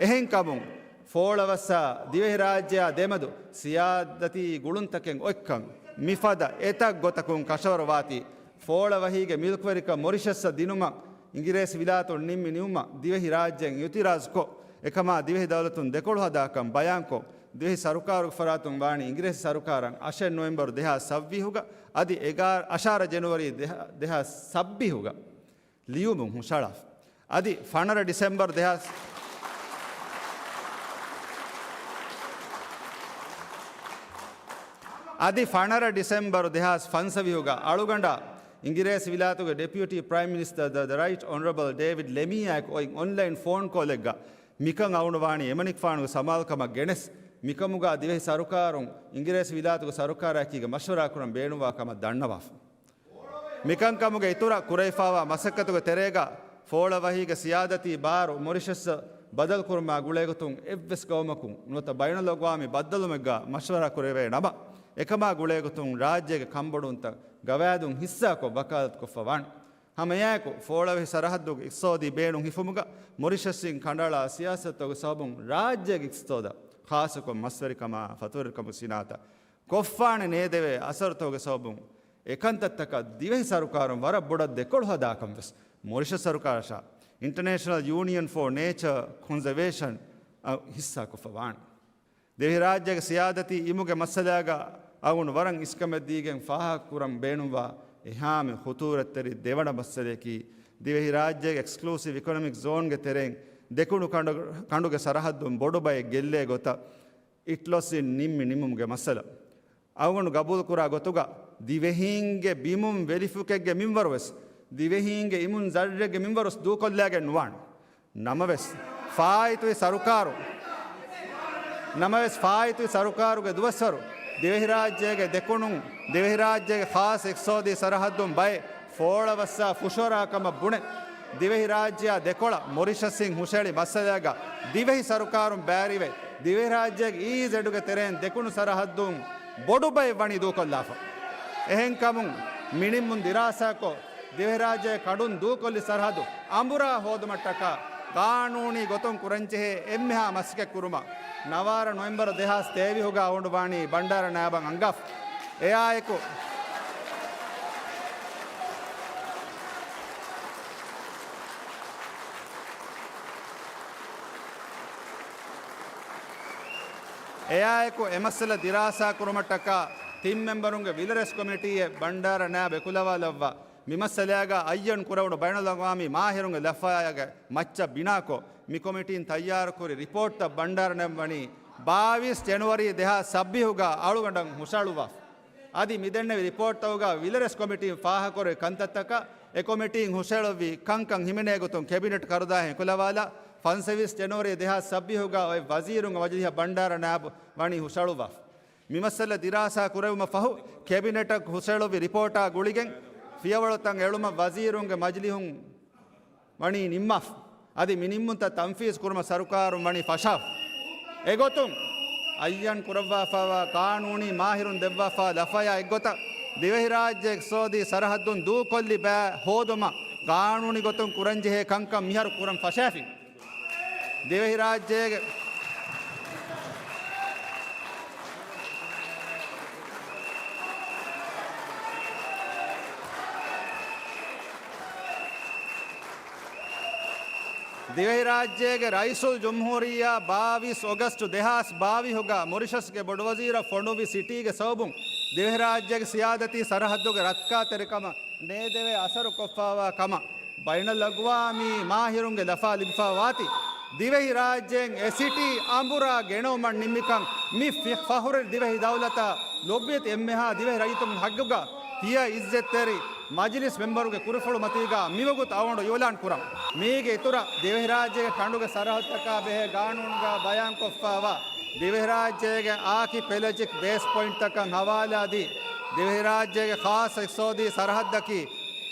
އެހެންކަމުން، ފޯޅަވައްސާ ދިވެހި ރާއްޖެއާ ދެމެދު ސިޔާދަތީ ގުޅުންތަކެއް އޮތްކަން މިފަދަ އެތައް ގޮތަކުން ކަށަވަރު ވާތީ، ފޯޅަވަހީގެ މިލްކުވެރިކަން މޮރިޝަސްއަށް ދިނުމަށް އިނގިރޭސި ވިލާތުން ނިންމި ނިމުމަށް ދިވެހި ރާއްޖޭން އިއުތިރާޒުކޮށް، އެކަމާ ދިވެހި ދައުލަތުން ދެކޮޅު ހަދާކަން ބަޔާންކޮށް، ދިވެހި ސަރުކާރުގެ ފަރާތުން ވާނީ އިނގިރޭސި ސަރުކާރަށް އަށެއް ނޮވެމްބަރު ދެހާސް ސައްވީހުގަ އަދި އެގާ-، އަށާރަ ޖެނުއަރީ ދެހާ-، ދެހާސް ސައްބީހުގަ ލިޔުމުން ހުށަހަޅާފަ. އަދި ފަނަރަ ޑިސެމްބަރު ދެހާސް، އަދި ފަނަރަ ޑިސެމްބަރު ދެހާސް ފަންސަވީހުގަ އަޅުގަނޑާ އިނގިރޭސި ވިލާތުގެ ޑެޕިއުޓީ ޕްރައިމް މިނިސްޓަރ ދަ، ދަ ރައިޓް އޮނަރަބަލް ޑޭވިޑް ލެމީއާއެކު އޮތް އޮންލައިން ފޯން ކޯލެއްގަ މިކަން އައުނުވާނީ އެމަނިކުފާނުގެ ސަމާލުކަމަށް ގެނެސް، މިކަމުގަ ދިވެހި ސަރުކާރުން އިނގިރޭސި ވިލާތުގެ ސަރުކާރާއެކީގަ މަޝްވަރާ ކުރަން ބޭނުންވާ ކަމަށް ދަންނަވާފަ. މިކަންކަމުގެ އިތުރަށް ކުރެވިފައިވާ މަސައްކަތުގެ ތެރޭގަ ފޯޅަވަހީގެ ސިޔާދަތީ ބާރު މޮރިޝަސްއަށް ބަދަލުކުރުމާ ގުޅޭގޮތުން އެއްވެސް ގައުމަކުން ނުވަތަ ބައިނަލްއަގްވާމީ ބައްދަލުވުމެއްގަ މަޝްވަރާ ކުރެވޭ ނަމަ، އެކަމާ ގުޅޭގޮތުން ރާއްޖޭގެ ކަންބޮޑުވުންތައް ގަވާއިދުން ހިއްސާކޮށް ވަކާލަތުކޮށްފަ ވާނެ. ހަމައެއާއެކު، ފޯޅަވަހި ސަރަހައްދުގެ އިޤްތިޞާދީ ބޭނުން ހިފުމުގަ މޮރިޝަސްއިން ކަނޑައަޅާ ސިޔާސަތުތަކުގެ ސަބަބުން ރާއްޖޭގެ އިޤްތިޞާދަށް، ޚާއްޞަކޮށް މަސްވެރިކަމާ ފަތުރުވެރިކަމުގެ ސިނާއަތަށް ކޮށްފާނެ ނޭދެވޭ އަސަރުތަކުގެ ސަބަބުން އެކަންތައްތަކަށް ދިވެހި ސަރުކާރުން ވަރަށް ބޮޑަށް ދެކޮޅު ހަދާކަން ވެސް މޮރިޝަސް ސަރުކާރަށާ އިންޓަރނޭޝަނަލް ޔޫނިއަން ފޯ ނޭޗާ ކޮންޒަވޭޝަން އަށް ހިއްސާކޮށްފަ ވާނެ. ދިވެހިރާއްޖޭގެ ސިޔާދަތީ އިމުގެ މައްސަލާގަ އަޅުގަނޑު ވަރަށް އިސްކަމެއް ދީގެން ފާހަގަކުރަން ބޭނުންވާ އެހާމެ ޚުޠޫރަތްތެރި ދެވަނަ މައްސަލަޔަކީ، ދިވެހިރާއްޖޭގެ އެކްސްކްލޫސިވް އިކޮނޮމިކް ޒޯންގެ ތެރެއިން ދެކުނު ކަނޑު-، ކަނޑުގެ ސަރަހައްދުން ބޮޑު ބައެއް ގެއްލޭ ގޮތަށް އިޓްލޮސްއިން ނިންމި ނިމުމުގެ މައްސަލަ. އަޅުގަނޑު ގަބޫލުކުރާ ގޮތުގަ، ދިވެހީންގެ ބިމުން ވެލިފުކެއްގެ މިންވަރުވެސް، ދިވެހީންގެ އިމުން ޒައްރެއްގެ މިންވަރުވެސް ދޫކޮށްލާގެން ނުވާނެ. ނަމަވެސް، ފާއިތުވި ސަރުކާރު، ނަމަވެސް، ފާއިތުވި ސަރުކާރުގެ ދުވަސްވަރު، ދިވެހިރާއްޖޭގެ ދެކުނުން، ދިވެހިރާއްޖޭގެ ޚާއްޞަ އިޤްތިޞާދީ ސަރަހައްދުން ބައެއް ފޯޅަވައްސާ ފުށުއަރާ ކަމަށް ބުނެ، ދިވެހިރާއްޖެއާ ދެކޮޅަށް މޮރިޝަސްއިން ހުށައެޅި މައްސަލައިގަ ދިވެހި ސަރުކާރުން ބައިވެރިވެ، ދިވެހިރާއްޖޭގެ އީއީޒެޑުގެ ތެރެއިން ދެކުނު ސަރަހައްދުން ބޮޑު ބައެއް ވަނީ ދޫކޮށްލާފަ. އެހެންކަމުން މިނިންމުން ދިރާސާކޮށް، ދިވެހިރާއްޖޭގެ ކަނޑުން ދޫކޮށްލި ސަރަހައްދު އަނބުރާ ހޯދުމަށްޓަކާ ޤާނޫނީ ގޮތުން ކުރަންޖެހޭ އެންމެހާ މަސައްކަތްކުރުމަށް ނަވާރަ ނޮވެމްބަރު ދެހާސް ތޭވީހުގަ އަޅުގަނޑު ވަނީ ބަންޑާރަ ނާއިބަށް އަންގާފަ. އެއާއެކު، އެއާއެކު އެ މައްސަލަ ދިރާސާ ކުރުމަށްޓަކާ ތިން މެމްބަރުންގެ ވިލަރެސް ކޮމިޓީއެއް ބަންޑާރަ ނާއިބް އެކުލަވާލައްވާ. މި މައްސަލައިގަ އައްޔަން ކުރެވުނު ބައިނަލްއަގްވާމީ މާހިރުންގެ ލަފާޔާގެ މައްޗަށް ބިނާކޮށް، މި ކޮމިޓީން ތައްޔާރުކުރި ރިޕޯޓްތައް ބަންޑާރަ ނާއިބް ވަނީ ބާވީސް ޖެނުއަރީ ދެހާސް ސައްބީހުގަ އަޅުގަނޑަށް ހުށަހަޅުއްވާފަ. އަދި މިދެންނެވި ރިޕޯޓްތަކުގަ ވިލަރެސް ކޮމިޓީން ފާހަގަކުރެއްވި ކަންތައްތަކަށް އެ ކޮމިޓީން ހުށަހެޅުއްވި ކަންކަން ހިމެނޭ ގޮތުން ކެބިނެޓް ކަރުދާހެން އެކުލަވާލާ، ފަންސަވީސް ޖެނުއަރީ ދެހާސް ސައްބީހުގަ އޮތް ވަޒީރުންގެ މަޖިލީހަށް ބަންޑާރަ ނާއިބު ވަނީ ހުށަހަޅުއްވާފަ. މި މައްސަލަ ދިރާސާ ކުރެވުމަށް ފަހު، ކެބިނެޓަށް ހުށަހެޅުއްވި ރިޕޯޓާ ގުޅިގެން ފިޔަވަޅުތައް އެޅުމަށް ވަޒީރުންގެ މަޖިލީހުން ވަނީ ނިންމާފަ. އަދި މި ނިންމުންތައް ތަންފީޒު ކުރުމަށް ސަރުކާރުން ވަނީ ފަށާފަ. އެގޮތުން އައްޔަން ކުރައްވާފައިވާ ޤާނޫނީ މާހިރުން ދެއްވާފާ ލަފަޔާ އެއްގޮތަށް، ދިވެހިރާއްޖެ އިޤްތިޞާދީ ސަރަހައްދުން ދޫކޮށްލި ބައި ހޯދުމަށް ޤާނޫނީ ގޮތުން ކުރަންޖެހޭ ކަންކަން މިހާރު ކުރަން ފަށާފި. ދިވެހިރާއްޖޭގެ ދިވެހިރާއްޖޭގެ ރައީސުލްޖުމްހޫރިއްޔާ ބާވީސް އޮގަސްޓު ދެހާސް ބާވީހުގަ މޮރިޝަސްގެ ބޮޑުވަޒީރަށް ފޮނުއްވި ސިޓީގެ ސަބަބުން ދިވެހިރާއްޖޭގެ ސިޔާދަތީ ސަރަހައްދުގެ ރައްކާތެރިކަމަށް ނޭދެވޭ އަސަރު ކޮށްފައިވާ ކަމަށް ބައިނަލްއަގްވާމީ މާހިރުންގެ ލަފާ ލިބިފައިވާތީ، ދިވެހިރާއްޖޭން އެ ސިޓީ އަނބުރާ ގެނައުމަށް ނިންމިކަން މި ފި-، ފަޚުރު ދިވެހި ދައުލަތަށް ލޮބުވެތި އެންމެހާ ދިވެހި ރައްޔިތުން ހައްގުގަ ތިޔަ އިއްޒަތްތެރި މަޖިލިސް މެމްބަރުގެ ކުރިފުޅު މަތީގަ މިވަގުތު އަޅުގަނޑު އިއުލާން ކުރަން. މީގެ އިތުރަށް ދިވެހިރާއްޖޭގެ ކަނޑުގެ ސަރަހައްދުތަކާ ބެހޭ ގާނޫނުގަ ބަޔާންކޮށްފައިވާ ދިވެހިރާއްޖޭގެ އާކިޕެލަޖިކް ބޭސް ޕޮއިންޓްތަކަށް ހަވާލާދީ، ދިވެހިރާއްޖޭގެ ޚާއްޞަ އިޤްތިޞާދީ ސަރަހައްދަކީ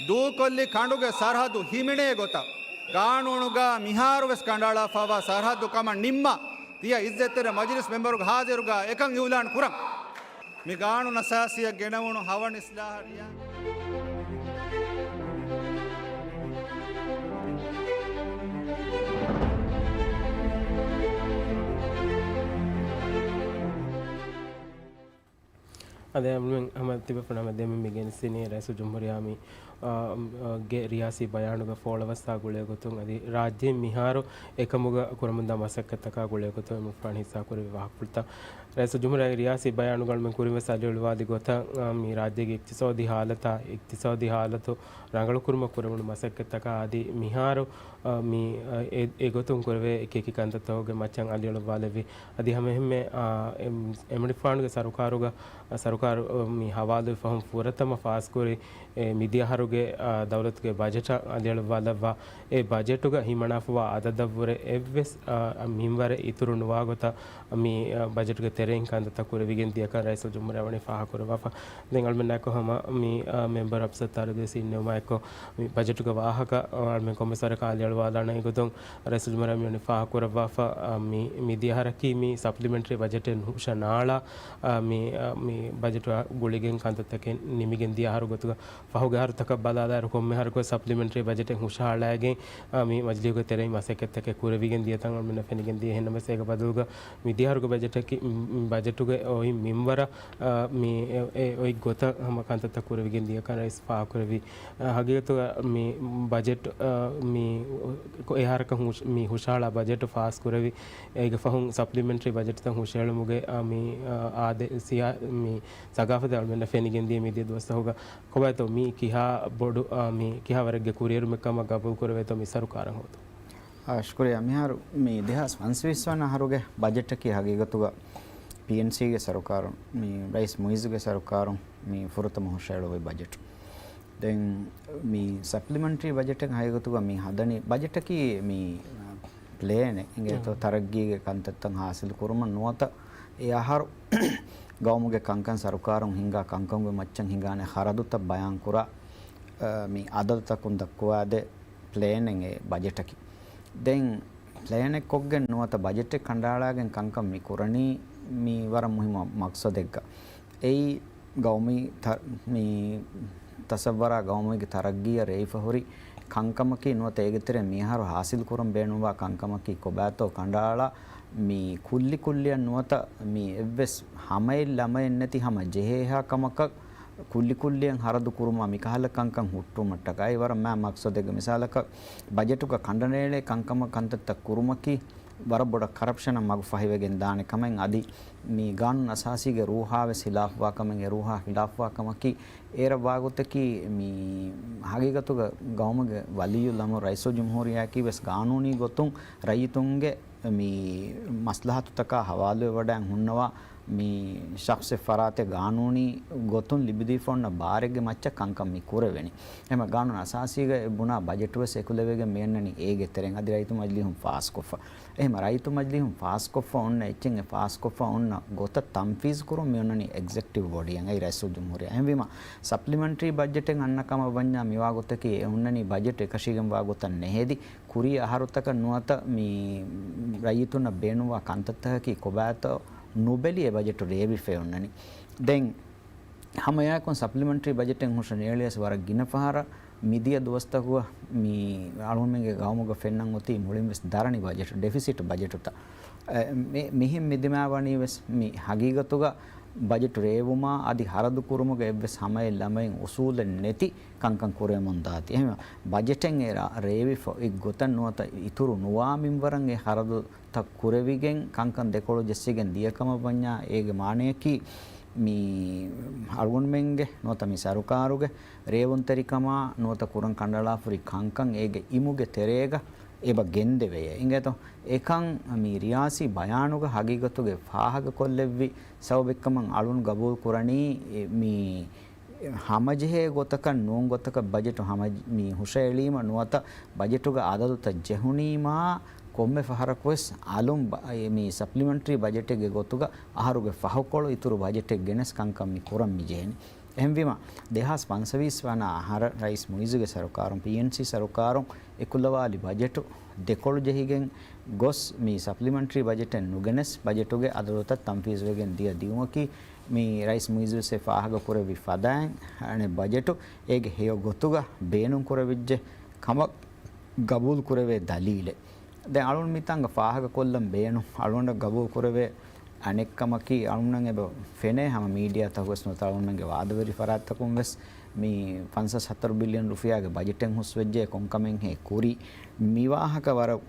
ދޫކޮށްލި ކަނޑުގެ ސަރަހައްދު ހިމެނޭ ގޮތަށް ގާނޫނުގަ މިހާރުވެސް ކަނޑައަޅާފައިވާ ސަރަހައްދު ކަމަށް ނިންމާ، ތިޔަ އިއްޒަތްތެރި މަޖިލިސް މެމްބަރުގެ ހާޒިރުގަ އެކަން އިއުލާން ކުރަން. މި ގާނޫނު އަސާސީއަށް ގެނައުނު ހަވަނި ސިލާހަށް ރިޔާ. އަދި އަޅުމެން ހަމަ ތިބޭފުޅުން ހަމަ ދެމެން މި ގެނެސްދިނީ ރައީސުލްޖުމްހޫރިއްޔާ މި، އާ، އާ، ގެ ރިޔާސީ ބަޔާނުގަ ފޯޅަވައްސާ ގުޅޭ ގޮތުން އަދި ރާއްޖޭ މިހާރު އެކަމުގަ ކުރަމުންދާ މަސައްކަތްތަކާ ގުޅޭ ގޮތުން އެމަގުފާނު ހިއްސާކުރެއްވި ވާހަކަފުޅުތައް. ރައީސުލްޖުމްހޫރިއްޔާގެ ރިޔާސީ ބަޔާނުގަ އަޅުމެން ކުރިންވެސް އަލިއަޅުވާލި ގޮތަށް، އާ، މި ރާއްޖޭގެ އިޤްތިޞާދީ ހާލަތާ، އިޤްތިޞާދީ ހާލަތު ރަނގަޅުކުރުމަށް ކުރެވުނު މަސައްކަތްތަކާ އަދި މިހާރު، އާ، މި، އާ، އެ، އެގޮތުން ކުރެވޭ އެކި އެކި ކަންތައްތަކުގެ މައްޗަށް އަލިއަޅުވާލެއްވި. އަދި ހަމައެހެންމެ، އާ، އެމް-، އެމަނިކުފާނުގެ ސަރުކާރުގަ، އާ، ސަރުކާރު، އާ، މި ހަވާލުވި ފަހުން ފުރަތަމަ ފާސްކުރި އެ މިދިޔަ އަހަރުގެ، އާ، ދައުލަތުގެ ބަޖެޓަށް އަލިއަޅުއްވާލައްވާ، އެ ބަޖެޓުގަ ހިމަނާފަވާ އަދަދަށްވުރެ އެއްވެސް، އާ، މިންވަރެއް އިތުރު ނުވާ ގޮތަށް މި، އާ، ބަޖެޓުގެ ތެރެއިން ކަންތައްތައް ކުރެވިގެން ދިޔަކަން ރައީސުލްޖުމްހޫރިއްޔާ ވަނީ ފާހަގަކުރައްވާފަ. ދެން އަޅުމެންނާއެކު ހަމަ މި، އާ، މެމްބަރު އަފްސަރު ތަރައްދުވެސް އިންނެވުމާއެކު، މި ބަޖެޓުގެ ވާހަކަ، އާ، އަޅުމެން ކޮންމެސް ވަރަކަށް އަލިއަޅުވާލާނެ ގޮތުން ރައީސުލްޖުމްހޫރިއްޔާ މި ވަނީ ފާހަގަކުރައްވާފަ، އާ، މި، މިދިޔަ އަހަރަކީ މި ސަޕްލިމެންޓްރީ ބަޖެޓެއް ހުށަނާޅާ، އާ، މި، އާ، މި ބަޖެޓު ގުޅިގެން ކަންތައްތަކެއް ނިމިގެން ދިޔަ އަހަރު ގޮތުގަ ފަހުގެ އަހަރުތަކަށް ބަލާލާއިރު ކޮންމެ އަހަރަކު ސަޕްލިމެންޓްރީ ބަޖެޓެއް ހުށަހަޅައިގެން، އާ، މި މަޖިލީހުގެ ތެރެއިން މަސައްކަތްތަކެއް ކުރެވިގެން ދިޔަތަން އަޅުމެންނަށް ފެނިގެން ދިޔަ. އެހެންނަމަވެސް އޭގެ ބަދަލުގަ މި ދިޔަ އަހަރުގެ ބަޖެޓަކީ، މި، މި ބަޖެޓުގެ އޮތް މިންވަރަށް، އާ، މި އެ، އެ އޮތް ގޮތަށް ހަމަ ކަންތައްތައް ކުރެވިގެން ދިޔަކަން ރައީސް ފާހަގަކުރެއްވި. އާ، ހަގީގަތުގަ މި ބަޖެޓް، އާ، މި އެ އަހަރަކަށް ހުށް-، މި ހުށަހަޅާ ބަޖެޓު ފާސްކުރެވި. އޭގެ ފަހުން ސަޕްލިމެންޓްރީ ބަޖެޓުތައް ހުށަހެޅުމުގެ، އާ، މި، އާ، އާދެ-، ސިޔާ-، މި ސަގާފަތެއް އަޅުމެންނަށް ފެނިގެން ދިޔަ މިދިޔަ ދުވަސްތަކުގަ. ކޮބާތޯ މީ ކިހާ ބޮޑު، އާ، މީ ކިހާ ވަރެއްގެ ކުރިއެރުމެއް ކަމަށް ގަބޫލު ކުރެވޭތޯ މި ސަރުކާރަށް ހޯދުން؟ އާ، ޝުކުރިއްޔާ. މިހާރު މި ދެހާސް ފަންސަވީސް ވަނަ އަހަރުގެ ބަޖެޓަކީ ހަގީގަތުގަ ޕީއެންސީގެ ސަރުކާރުން، މި ރައީސް މުއިއްޒުގެ ސަރުކާރުން މި ފުރަތަމަ ހުށައެޅުއްވި ބަޖެޓު. ދެން މި ސަޕްލިމެންޓްރީ ބަޖެޓެއް ހަގީގަތުގަ މި ހަދަނީ، ބަޖެޓަކީ މި ޕްލޭނެއް އިނގޭތޯ، ތަރައްގީގެ ކަންތައްތައް ހާސިލް ކުރުމަށް ނުވަތަ އެ އަހަރު ގައުމުގެ ކަންކަން، ސަރުކާރުން ހިންގާ ކަންކަމުގެ މައްޗަށް ހިނގާނެ ޚަރަދުތައް ބަޔާން ކުރާ، އަ، މި އަދަދުތަކުން ދައްކުވާދޭ ޕްލޭނެއް އެ ބަޖެޓަކީ. ދެން ޕްލޭނެއް ކޮށްގެން ނުވަތަ ބަޖެޓެއް ކަނޑައަޅާގެން ކަންކަން މި ކުރަނީ މި ވަރަށް މުހިއްމު މަގްސަދެއްގަ. އެއީ ގައުމީ ތަ-، މި ތަސައްވަރާ ގައުމީގެ ތަރައްގީއަށް ރޭވިފަ ހުރި ކަންކަމަކީ ނުވަތަ އޭގެ ތެރެއިން މިއަހަރު ހާސިލް ކުރަން ބޭނުންވާ ކަންކަމަކީ ކޮބާތޯ ކަނޑައަޅާ، މި ކުއްލިކުއްލިއަށް ނުވަތަ މި އެއްވެސް ހަމައެއް ލަމައެއް ނެތި ހަމަ ޖެހޭހާ ކަމަކަށް ކުއްލިކުއްލިއަށް ހަރަދު ކުރުމާ މިކަހަލަ ކަންކަން ހުއްޓުވުމަށްޓަކައި ވަރަށް މާ މަގްސަދެއްގެ. މިސާލަކަށް ބަޖެޓުގަ ކަނޑަނޭޅޭ ކަންކަމަށް ކަންތައްތައް ކުރުމަކީ ވަރަށް ބޮޑަށް ކަރަޕްޝަނަށް މަގު ފަހިވެގެން ދާނެ ކަމެއް. އަދި މި ގާނޫނު އަސާސީގެ ރޫހާ ވެސް ހިލާފުވާ ކަމެއް، އެ ރޫހާ ހިލާފުވާ ކަމަކީ އޭރަށް ވާގޮތަކީ މި ހަގީގަތުގަ ގައުމުގެ ވަލިއްޔުލްއަމުރު ރައީސުލްޖުމްހޫރިއްޔާއަކީ ވެސް ގާނޫނީ ގޮތުން ރައްޔިތުންގެ މި މަސްލަހަތުތަކާ ހަވާލުވެވަޑައި ހުންނަވާ މި ޝަޚްޞެއް ފަރާތެއް ގާނޫނީ ގޮތުން ލިބިދީފަ އޮންނަ ބާރެއްގެ މައްޗަށް ކަންކަން މި ކުރެވެނީ. އެހެމަ ގާނޫނު އަސާސީގައި ބުނާ ބަޖެޓު ވެސް އެކުލެވިގެން މިއަންނަނީ އޭގެ ތެރެއިން އަދި ރައްޔިތު މަޖިލީހުން ފާސްކޮށްފަ. އެހެމަ ރައްޔިތު މަޖިލީހުން ފާސްކޮށްފަ އޮންނަ އެއްޗެއް އެ ފާސްކޮށްފަ އޮންނަ ގޮތަށް ތަންފީޒު ކުރުން މިއޮންނަނީ އެގްޒެކްޓިވް ބޮޑީއަށް އައި ރައީސުލްޖުމްހޫރިއްޔާ. އެހެންވީމަ ސަޕްލިމެންޓްރީ ބަޖެޓެއް އަންނަ ކަމަށް ވަންޏާ މިވާ ގޮތަކީ އެ އޮންނަނީ ބަޖެޓް އެކަށީގެންވާ ގޮތަށް ނެހެދި، ކުރީ އަހަރުތަކަށް ނުވަތަ މި ރައްޔިތުންނަށް ބޭނުންވާ ކަންތައްތަކަކީ ކޮބާތޯ ނުބެލި އެ ބަޖެޓު ރޭވިފައި އޮންނަނީ. ދެން ހަމައެއާއެކުން ސަޕްލިމެންޓްރީ ބަޖެޓެއް ހުށަނޭޅިޔަސް ވަރަށް ގިނަ ފަހަރަށް މިދިޔަ ދުވަސްތަކުގަ މި އަޅުގަނޑުމެންގެ ގައުމުގަ ފެންނަން އޮތީ މުޅިން ވެސް ދަރަނި ބަޖެޓު، ޑެފިސިޓް ބަޖެޓުތައް. އެ، މި-، މިހެން މި ދިމާވަނީ ވެސް މި ހަގީގަތުގަ ބަޖެޓު ރޭވުމާ އަދި ހަރަދު ކުރުމުގަ އެއްވެސް ހަމައެއް ލަމައެއް އުސޫލެއް ނެތި ކަންކަން ކުރެވެމުން ދާތީ. އެހެން ބަޖެޓެއް އެ ރާ-، ރޭވިފަ އޮތް ގޮތަށް ނުވަތަ އިތުރު ނުވާ މިންވަރަށް އެ ހަރަދު ތައް ކުރެވިގެން ކަންކަން ދެކޮޅު ޖެއްސިގެން ދިޔަ ކަމަށް ވަންޏާ، އޭގެ މާނަޔަކީ މި އަޅުގަނޑުމެންގެ ނުވަތަ މި ސަރުކާރުގެ ރޭވުންތެރިކަމާ ނުވަތަ ކުރަން ކަނޑައަޅާފަ ހުރި ކަންކަން އޭގެ އިމުގެ ތެރޭގަ އެބަ ގެންދެވެޔޭ. އިނގޭތޯ؟ އެކަން މި ރިޔާސީ ބަޔާނުގަ ހަގީގަތުގަ ފާހަގަކޮށްލެއްވި ސަބަބެއްކަމަށް އަޅުން ގަބޫލު ކުރަނީ، މި ހަމަޖެހޭ ގޮތަކަށް ނޫން ގޮތަކަށް ބަޖެޓު ހަމަ-، މި ހުށައެޅީމަ ނުވަތަ ބަޖެޓުގަ އަދަދުތައް ޖެހުނީމާ ކޮންމެ ފަހަރަކުވެސް އަލުން ބަ-، މި ސަޕްލިމެންޓްރީ ބަޖެޓެއްގެ ގޮތުގަ އަހަރުގެ ފަހުކޮޅު އިތުރު ބަޖެޓެއް ގެނެސް ކަންކަން މި ކުރަން މި ޖެހެނީ. އެހެންވީމަ، ދެހާސް ފަންސަވީސް ވަނަ އަހަރަށް ރައީސް މުއިއްޒުގެ ސަރުކާރުން، ޕީއެންސީ ސަރުކާރުން އެކުލަވާލި ބަޖެޓު ދެކޮޅު ޖެހިގެން ގޮސް، މި ސަޕްލިމެންޓްރީ ބަޖެޓެއް ނުގެނެސް، ބަޖެޓުގެ އަދަދުތައް ތަންފީޒުވެގެން ދިޔަ ދިއުމަކީ، މި ރައީސް މުއިއްޒު ވެސް ފާހަގަ ކުރެއްވި ފަދައިން، އަނެއް ބަޖެޓު އޭގެ ހެޔޮ ގޮތުގަ ބޭނުން ކުރެވިއްޖެ ކަމަށް ގަބޫލު ކުރެވޭ ދަލީލެއް. ދެން އަޅުން މިތަންގަ ފާހަގަ ކޮށްލަން ބޭނުން، އަޅުގަނޑަށް ގަބޫލު ކުރެވޭ އަނެއްކަމަކީ، އަޅުންނަށް އެބަ ފެނޭ ހަމަ މީޑިއާތަކު ވެސް ނުވަތަ އަޅުންނަށް ވާދަވެރި ފަރާތްތަކުން ވެސް މި ފަންސާސް ހަތަރު ބިލިއަން ރުފިޔާގެ ބަޖެޓެއް ހުސްވެއްޖެ ކޮންކަމެއްހޭ ކުރީ. މި ވާހަކަ ވަރަށް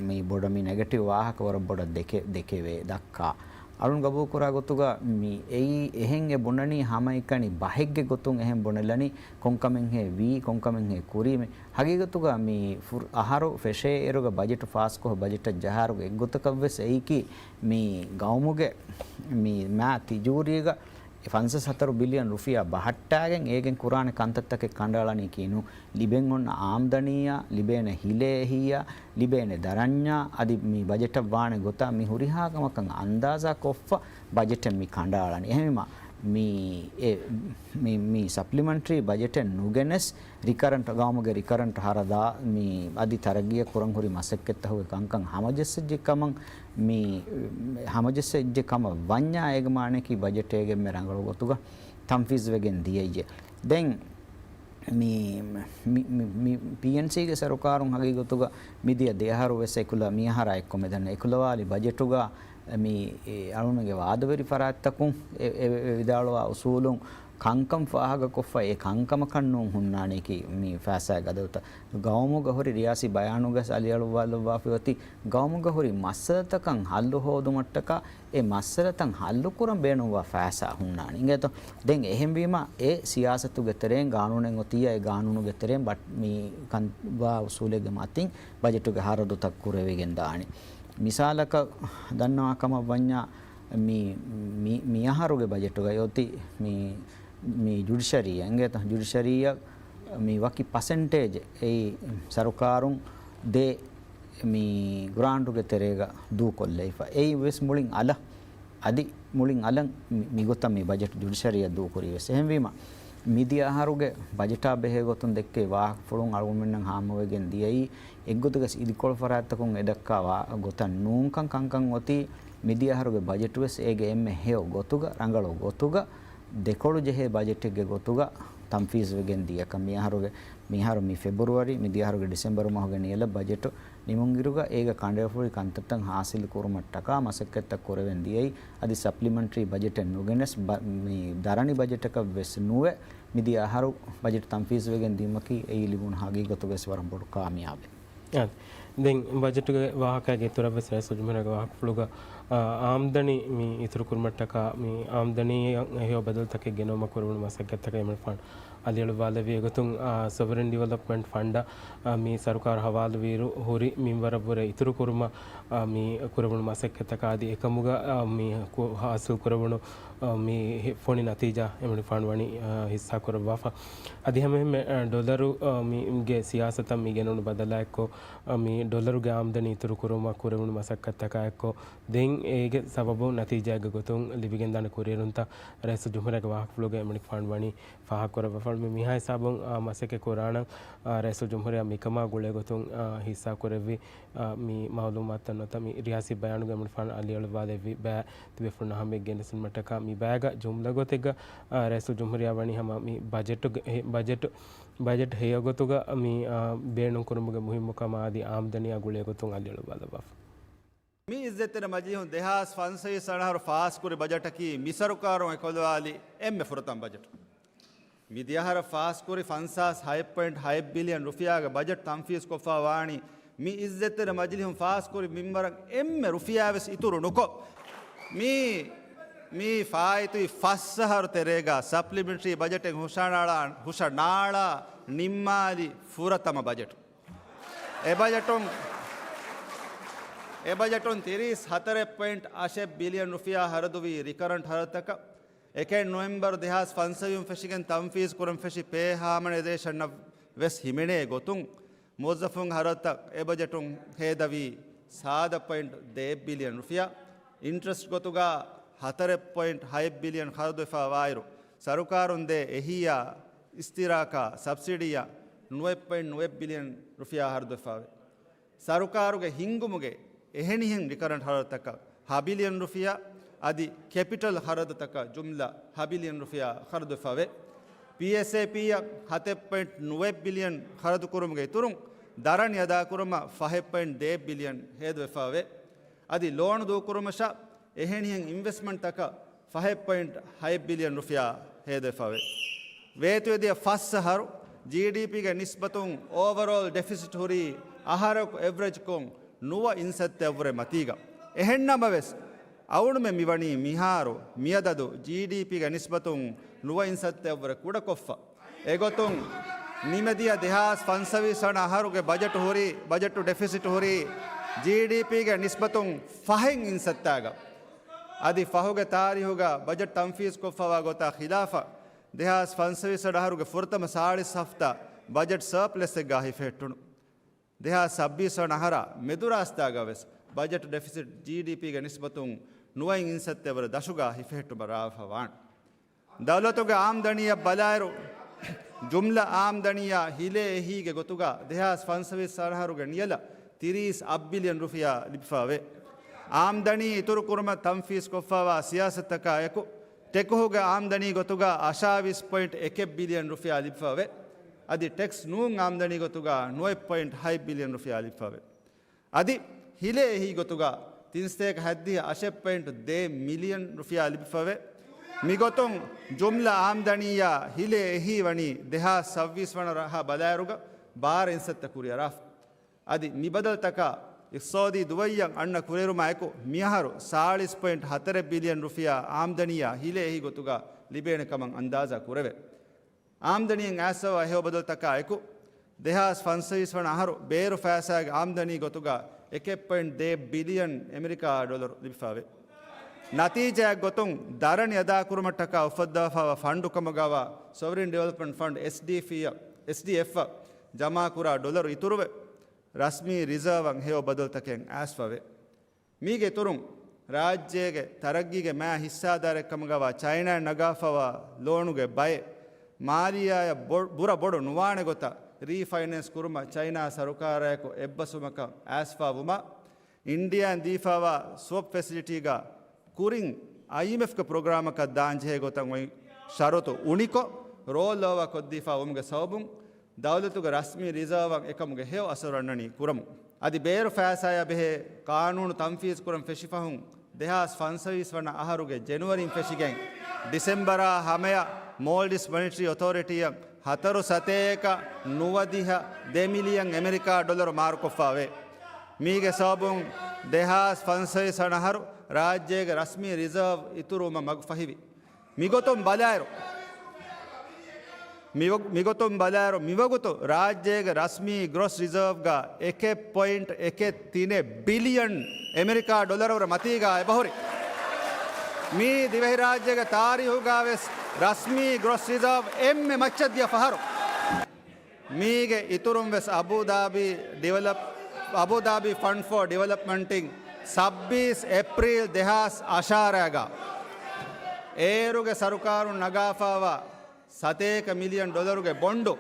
މި ބޮޑަށް މި ނެގެޓިވް ވާހަކަ ވަރަށް ބޮޑަށް ދެކެ-، ދެކެވޭ ދައްކާ. އަޅުން ގަބޫލުކުރާ ގޮތުގަ މި އެއީ އެހެން އެ ބުނަނީ ހަމައެކަނި ބަހެއްގެ ގޮތުން އެހެން ބުނެލަނީ ކޮންކަމެއްހޭ ވީ، ކޮންކަމެއްހޭ ކުރީ. މި ހަގީގަތުގަ މި ފުރ-، އަހަރު ފެށޭ އިރުގަ ބަޖެޓު ފާސްކޮށް ބަޖެޓަށް ޖަހާއިރުގަ އެއްގޮތަކަށްވެސް އެއީކީ މި ގައުމުގެ މި މާ ތިޖޫރީގަ ފަންސާސް ހަތަރު ބިލިއަން ރުފިޔާ ބަހައްޓާގެން އޭގެން ކުރާނެ ކަންތައްތަކެއް ކަނޑައަޅަނީކީ ނޫން. ލިބެން އޮންނަ އާމްދަނީއާ، ލިބޭނެ ހިލޭ އެހީއާ، ލިބޭނެ ދަރަންޏާ، އަދި މި ބަޖެޓަށް ވާނެ ގޮތާ މި ހުރިހާ ކަމަކަށް އަންދާޒާ ކޮށްފަ ބަޖެޓެއް މި ކަނޑައަޅަނީ. އެހެންވީމަ، މި، އެ، މި، މި ސަޕްލިމެންޓްރީ ބަޖެޓެއް ނުގެނެސް، ރިކަރަންޓް، ގައުމުގެ ރިކަރަންޓް ހަރަދާ މި އަދި ތަރައްގީއަށް ކުރަން ހުރި މަސައްކަތްތަކުގެ ކަންކަން ހަމަޖެއްސެއްޖެ ކަމަށް، މި ހަމަޖެއްސެއްޖެ ކަމަށް ވަންޏާ އޭގެ މާނަޔަކީ ބަޖެޓޭގެ މެ ރަނގަޅު ގޮތުގަ ތަންފީޒުވެގެން ދިޔައީ. ދެން މި، މި، މި، މި ޕީއެންސީގެ ސަރުކާރުން ހަގީގަތުގަ މިދިޔަ ދެއަހަރު ވެސް އެކުލަ-، މިއަހަރާ އެއްކޮށް މިދަނީ އެކުލަވާލި ބަޖެޓުގަ މި އަޅުގަނޑުގެ ވާދަވެރި ފަރާތްތަކުން އެ، އެ، އެ ވިދާޅުވާ އުސޫލުން ކަންކަން ފާހަގަކޮށްފަ އެ ކަންކަމަކަށް ނޫން ހުންނާނީކީ މި ފައިސާގެ އަދަދުތައް. ގައުމުގަ ހުރި ރިޔާސީ ބަޔާނުގަސް އަލިއަޅުއްވާލައްވާފައި އޮތީ ގައުމުގަ ހުރި މައްސަލަތަކަށް ހައްލު ހޯދުމަށްޓަކާ އެ މައްސަލަތައް ހައްލުކުރަން ބޭނުންވާ ފައިސާ ހުންނާނެ. އިނގޭތޯ؟ ދެން އެހެންވީމަ، އެ ސިޔާސަތުގެ ތެރެއިން ގާނޫނެއް އޮތިއްޔާ، އެ ގާނޫނުގެ ތެރެއިން ބަ-، މި ކަން ވާ އުސޫލެއްގެ މަތިން ބަޖެޓުގެ ހަރަދުތައް ކުރެވިގެން ދާނެ. މިސާލަކަށް ދަންނަވާ ކަމަށް ވަންޏާ، މި، މި، މި އަހަރުގެ ބަޖެޓުގައި އޮތީ މި، މި ޖުޑިޝަރީއަށް އިނގޭތަ؟ ޖުޑިޝަރީއަށް މި ވަކި ޕަސެންޓޭޖެއް އެއީ ސަރުކާރުން ދޭ މި ގްރާންޓުގެ ތެރޭގަ ދޫކޮށްލައިފަ. އެއީ ވެސް މުޅިން އަލަށް، އަދި މުޅިން އަލަށް މި، މިގޮތަށް މި ބަޖެޓް ޖުޑިޝަރީއަށް ދޫކުރީ ވެސް. އެހެންވީމަ، މިދިޔަ އަހަރުގެ ބަޖެޓާ ބެހޭ ގޮތުން ދެއްކޭ ވާހަކަފުޅުން އަޅުގަނޑުމެންނަށް ހާމަވެގެން ދިޔައީ، އެއްގޮތުގަސް އިދިކޮޅު ފަރާތްތަކުން އެދައްކާ ވާ، ގޮތަށް ނޫންކަން ކަންކަން އޮތީ، މިދިޔަ އަހަރުގެ ބަޖެޓު ވެސް އޭގެ އެންމެ ހެޔޮ ގޮތުގަ، ރަނގަޅު ގޮތުގަ، ދެކޮޅު ޖެހޭ ބަޖެޓެއްގެ ގޮތުގަ ތަންފީޒުވެގެން ދިޔަކަށް. މިއަހަރުގެ، މިއަހަރު މި ފެބްރުއަރީ، މިދިޔަ އަހަރުގެ ޑިސެމްބަރު މަހުގެ ނިޔަލަށް ބަޖެޓު ނިމުންއިރުގަ އޭގަ ކަނޑައެޅިފައި ކަންތައްތައް ހާސިލު ކުރުމަށްޓަކާ މަސައްކަތްތައް ކުރެވެން ދިޔައީ. އަދި ސަޕްލިމެންޓްރީ ބަޖެޓެއް ނުގެނެސް ބަ-، މި ދަރަނި ބަޖެޓަކަށް ވެސް ނުވެ، މިދިޔަ އަހަރު ބަޖެޓް ތަންފީޒުވެގެން ދިއުމަކީ އެއީ ލިބުނު ހަގީގަތުގަވެސް ވަރަށް ބޮޑު ކާމިޔާބެއް. އާ، ދެން ބަޖެޓުގެ ވާހަކައިގެ އިތުރަށްވެސް ރައީސުލްޖުމްހޫރިއްޔާގެ ވާހަކަފުޅުގަ، އާ، އާމްދަނީ މި އިތުރުކުރުމަށްޓަކާ މި އާމްދަނީއަށް ހެޔޮ ބަދަލުތަކެއް ގެނައުމަށް ކުރެވުނު މަސައްކަތްތަކަށް އެމަނިކުފާނު އަލިއަޅުއްވާލެއްވި. އެގޮތުން، އާ، ސޮވަރިން ޑިވެލޮޕްމަންޓް ފަންޑަށް، އާ، މި ސަރުކާރު ހަވާލުވިއިރު ހުރި މިންވަރަށްވުރެ އިތުރުކުރުމަށް، އާ، މި ކުރެވުނު މަސައްކަތްތަކާ އަދި އެކަމުގަ، އާ، މި ކު-، ހާސިލް ކުރެވުނު، އާ، މި ހެ-، ފޮނި ނަތީޖާ އެމަނިކުފާނު ވަނީ، އާ، ހިއްސާކުރައްވާފަ. އަދި ހަމައެހެންމެ، އާ، ޑޮލަރު، އާ، މި ގެ ސިޔާސަތަށް މި ގެނުނު ބަދަލާއެއްކޮށް، އާ، މި ޑޮލަރުގެ އާމްދަނީ އިތުރުކުރުމަށް ކުރެވުނު މަސައްކަތްތަކާއެއްކޮށް، ދެން އޭގެ ސަބަބުން ނަތީޖާގެ ގޮތުން ލިބިގެންދާނެ ކުރިއެރުންތައް ރައީސުލްޖުމްހޫރިއްޔާގެ ވާހަކަފުޅުގައި އެމަނިކުފާނު ވަނީ ފާހަގަކުރައްވާފަ. މި މިހާ ހިސާބުން، އާ، މަސައްކަތް ކުރާނަން، އާ، ރައީސުލްޖުމްހޫރިއްޔާ މިކަމާ ގުޅޭގޮތުން، އާ، ހިއްސާކުރެއްވި، އާ، މި މައުލޫމާތުތައް ނުވަތަ މި ރިޔާސީ ބަޔާނުގަ އެމަނިކުފާނު އަލިއަޅުއްވާލެއްވި ބައި ތިބޭފުޅުންނަށް ހަމަޔަށް ގެނެސުންމަށްޓަކާ މި ބައިގަ ޖުމްލަ ގޮތެއްގަ، އާ، ރައީސުލްޖުމްހޫރިއްޔާ ވަނީ ހަމަ މި ބަޖެޓުގެ، އެ، ބަޖެޓު، ބަޖެޓް ހެޔޮގޮތުގަ މި، އާ، ބޭނުންކުރުމުގެ މުހިއްމުކަމާ އަދި އާމްދަނީއާ ގުޅޭގޮތުން އަލިއަޅުއްވާލައްވާފަ. މި އިއްޒަތްތެރި މަޖިލީހުން ދެހާސް ފަންސަވީސް ވަނަ އަހަރު ފާސްކުރި ބަޖެޓަކީ މި ސަރުކާރުން އެކުލަވާލި އެންމެ ފުރަތަމަ ބަޖެޓު. މި ދިޔަހަރަށް ފާސްކުރި ފަންސާސް ހައެއް ޕޮއިންޓް ހައެއް ބިލިއަން ރުފިޔާގެ ބަޖެޓް ތަންފީޒްކޮށްފަ ވާނީ މި އިއްޒަތްތެރި މަޖިލީހުން ފާސްކުރި މިންވަރަށް އެންމެ ރުފިޔާވެސް އިތުރު ނުކޮށް، މި، މި ފާއިތުވި ފަސް އަހަރު ތެރޭގަ ސަޕްލިމެންޓްރީ ބަޖެޓެއް ހުށަނާޅާ، ހުށަނާޅާ ނިންމާލި ފުރަތަމަ ބަޖެޓު. އެ ބަޖެޓުން، އެ ބަޖެޓުން ތިރީސް ހަތަރެއް ޕޮއިންޓް އަށެއް ބިލިއަން ރުފިޔާ ހަރަދުވީ ރިކަރަންޓް ހަރަދުތަކަށް. އެކެއް ނޮވެމްބަރު ދެހާސް ފަންސަވީސް ފެށިގެން ތަންފީޒް ކުރަން ފެށި ޕޭ ހާމަނައިޒޭޝަންއަށް ވެސް ހިމެނޭ ގޮތުން، މުވައްޒަފުން ހަރަދުތައް އެ ބަޖެޓުން ހޭދަވީ ސާދަ ޕޮއިންޓް ދޭއް ބިލިއަން ރުފިޔާ، އިންޓްރެސްޓް ގޮތުގަ ހަތަރެއް ޕޮއިންޓް ހައެއް ބިލިއަން ޚަރަދުވެފަ ވާއިރު، ސަރުކާރުން ދޭ އެހީއާ އިސްތިރާކާ ސަބްސިޑީއަށް ނުވައެއް ޕޮއިންޓް ނުވައެއް ބިލިއަން ރުފިޔާ ޚަރަދުވެފަވޭ. ސަރުކާރުގެ ހިންގުމުގެ އެހެނިހެން ރިކަރަންޓް ޚަރަދުތަކަށް ހަ ބިލިއަން ރުފިޔާ އަދި ކެޕިޓަލް ޚަރަދުތަކަށް ޖުމްލަ ހަ ބިލިއަން ރުފިޔާ ޚަރަދުވެފަވޭ. ޕީއެސްއޭޕީއަށް ހަތެއް ޕޮއިންޓް ނުވައެއް ބިލިއަން ޚަރަދުކުރުމުގެ އިތުރުން، ދަރަނި އަދާކުރުމަށް ފަހެއް ޕޮއިންޓް ދޭއް ބިލިއަން ހޭދަވެފަވޭ. އަދި ލޯނު ދޫކުރުމަށާ އެހެނިހެން އިންވެސްޓްމަންޓްތަކަށް ފަހެއް ޕޮއިންޓް ހައެއް ބިލިއަން ރުފިޔާ ހޭދަވެފަވޭ. ވޭތުވެދިޔަ ފަސް އަހަރު ޖީޑީޕީގެ ނިސްބަތުން އޯވަރޯލް ޑެފިސިޓް ހުރީ އަހަރަކު އެވްރެޖްކޮށް ނުވަ އިންސައްތައަށްވުރެ މަތީގަ. އެހެންނަމަވެސް، އަޅުގަނޑުމެން މިވަނީ މިހާރު މިއަދަދު ޖީޑީޕީގެ ނިސްބަތުން ނުވަ އިންސައްތައަށްވުރެ ކުޑަކޮށްފަ. އެގޮތުން، ނިމެދިޔަ ދެހާސް ފަންސަވީސް ވަނަ އަހަރުގެ ބަޖެޓު ހުރީ، ބަޖެޓު ޑެފިސިޓް ހުރީ ޖީޑީޕީގެ ނިސްބަތުން ފަހެއް އިންސައްތާގަ. އަދި ފަހުގެ ތާރީހުގަ ބަޖެޓް ތަންފީޒްކޮށްފަވާ ގޮތާ ޚިލާފަށް، ދެހާސް ފަންސަވީސް ވަނަ އަހަރުގެ ފުރަތަމަ ސާޅީސް ހަފްތާ ބަޖެޓް ސަރޕްލަސްއެއްގަ ހިފެހެއްޓުނު. ދެހާސް ސައްބީސް ވަނަ އަހަރާ މެދުރާސްތާގަ ވެސް ބަޖެޓް ޑެފިސިޓް ޖީޑީޕީގެ ނިސްބަތުން ނުވައިން އިންސައްތައަށްވުރެ ދަށުގަ ހިފެހެއްޓުމަށް ރާވެފަ ވާނެ. ދައުލަތުގެ އާމްދަނީއަށް ބަލާއިރު، ޖުމްލަ އާމްދަނީއާ ހިލޭ އެހީގެ ގޮތުގަ ދެހާސް ފަންސަވީސް އަހަރުގެ ނިޔަލަށް ތިރީސް އަށް ބިލިއަން ރުފިޔާ ލިބިފަވޭ. އާމްދަނީ އިތުރުކުރުމަށް ތަންފީޒްކޮށްފަވާ ސިޔާސަތަކާއެކު، ޓެކުހުގެ އާމްދަނީ ގޮތުގަ އަށާވީސް ޕޮއިންޓް އެކެއް ބިލިއަން ރުފިޔާ ލިބިފަވޭ. އަދި ޓެކްސް ނޫން އާމްދަނީ ގޮތުގަ ނުވައެއް ޕޮއިންޓް ހައެއް ބިލިއަން ރުފިޔާ ލިބިފަވޭ. އަދި ހިލޭ އެހީ ގޮތުގަ ތިން ސަތޭކަ ހަތްދިހަ އަށެއް ޕޮއިންޓް ދޭއް މިލިއަން ރުފިޔާ ލިބިފަވޭ. މިގޮތުން ޖުމްލަ އާމްދަނީއާ ހިލޭ އެހީ ވަނީ ދެހާސް ސައްބީސް ވަނަ އަހަރާ ބަލާއިރުގަ ބާރަ އިންސައްތަ ކުރިއަރާފަ. އަދި މި ބަދަލުތަކާ އިޤްތިޞާދީ ދުވައްޔަށް އަންނަ ކުރިއެރުމާއެކު މިއަހަރު ސާޅީސް ޕޮއިންޓް ހަތަރެއް ބިލިއަން ރުފިޔާ އާމްދަނީއާ ހިލޭ އެހީ ގޮތުގަ ލިބޭނެ ކަމަށް އަންދާޒާ ކުރެވޭ. އާމްދަނީއިން އައިސްފަވާ ހެޔޮ ބަދަލުތަކާއެކު، ދެހާސް ފަންސަވީސް ވަނަ އަހަރު ބޭރު ފައިސާގެ އާމްދަނީ ގޮތުގަ އެކެއް ޕޮއިންޓް ދޭއް ބިލިއަން އެމެރިކާ ޑޮލަރު ލިބިފަވޭ. ނަތީޖާއެއް ގޮތުން ދަރަނި އަދާކުރުމަށްޓަކާ އުފައްދާފައިވާ ފަންޑު ކަމުގަވާ ސޮވަރިން ޑިވެލޮޕްމަންޓް ފަންޑް، އެސްޑީއެފް، އެސްޑީއެފް އަށް ޖަމާކުރާ ޑޮލަރު އިތުރުވެ، ރަސްމީ ރިޒާވަށް ހެޔޮ ބަދަލުތަކެއް އައިސްފަވޭ. މީގެ އިތުރުން، ރާއްޖޭގެ ތަރައްގީގެ މާ ހިއްސާދާރެއްކަމުގަވާ ޗައިނާއަށް ނަގާފަވާ ލޯނުގެ ބައެއް މާލިޔާއަށް ބޮ-، ބުރަ ބޮޑު ނުވާނެ ގޮތަށް ރީފައިނޭންސް ކުރުމަށް ޗައިނާ ސަރުކާރާއެކު އެއްބަސްވުމަކަށް އައިސްފާވުމަށް، އިންޑިއާއިން ދީފާވާ ސްވަޕް ފެސިލިޓީގަ ކުރިން އައިއެމްއެފްގެ ޕްރޮގްރާމަކަށް ދާންޖެހޭ ގޮތަށް އޮތް ޝަރުތު އުނިކޮށް، ރޯލް އޯވާ ކޮށްދީފާ ވުމުގެ ސަބަބުން، ދައުލަތުގެ ރަސްމީ ރިޒާވަށް އެކަމުގެ ހެޔޮ އަސަރު އަންނަނީ ކުރަމުން. އަދި ބޭރު ފައިސާއާ ބެހޭ ޤާނޫނު ތަންފީޒު ކުރަން ފެށި ފަހުން، ދެހާސް ފަންސަވީސް ވަނަ އަހަރުގެ ޖެނުއަރީން ފެށިގެން، ޑިސެމްބަރާ ހަމަޔަށް މޯލްޑިވްސް މޮނިޓަރީ އޮތޯރިޓީއަށް ހަތަރު ސަތޭކަ ނުވަދިހަ ދެ މިލިއަން އެމެރިކާ ޑޮލަރު މާރުކޮށްފާވޭ. މީގެ ސަބަބުން ދެހާސް ފަންސަވީސް ވަނަ އަހަރު ރާއްޖޭގެ ރަސްމީ ރިޒާވް އިތުރުވުމަށް މަގު ފަހިވި. މިގޮތުން ބަލާއިރު، މިވަ-، މިގޮތުން ބަލާއިރު، މިވަގުތު ރާއްޖޭގެ ރަސްމީ ގްރޮސް ރިޒާވްގަ އެކެއް ޕޮއިންޓް އެކެއް ތިނެއް ބިލިއަން އެމެރިކާ ޑޮލަރު މަތީގަ އެބަހުރި. މީ ދިވެހިރާއްޖޭގެ ތާރީހުގަވެސް ރަސްމީ ގްރޮސް ރިޒާވް އެންމެ މައްޗަށް ދިޔަ ފަހަރު. މީގެ އިތުރުން ވެސް އަބޫދާބީ ޑިވެލޮޕް، އަބޫދާބީ ފަންޑް ފޯ ޑިވެލޮޕްމަންޓް އިން ސައްބީސް އޭޕްރީލް ދެހާސް އަށާރައިގަ އޭރުގެ ސަރުކާރުން ނަގާފާވާ ސަތޭކަ މިލިއަން ޑޮލަރުގެ ބޮންޑު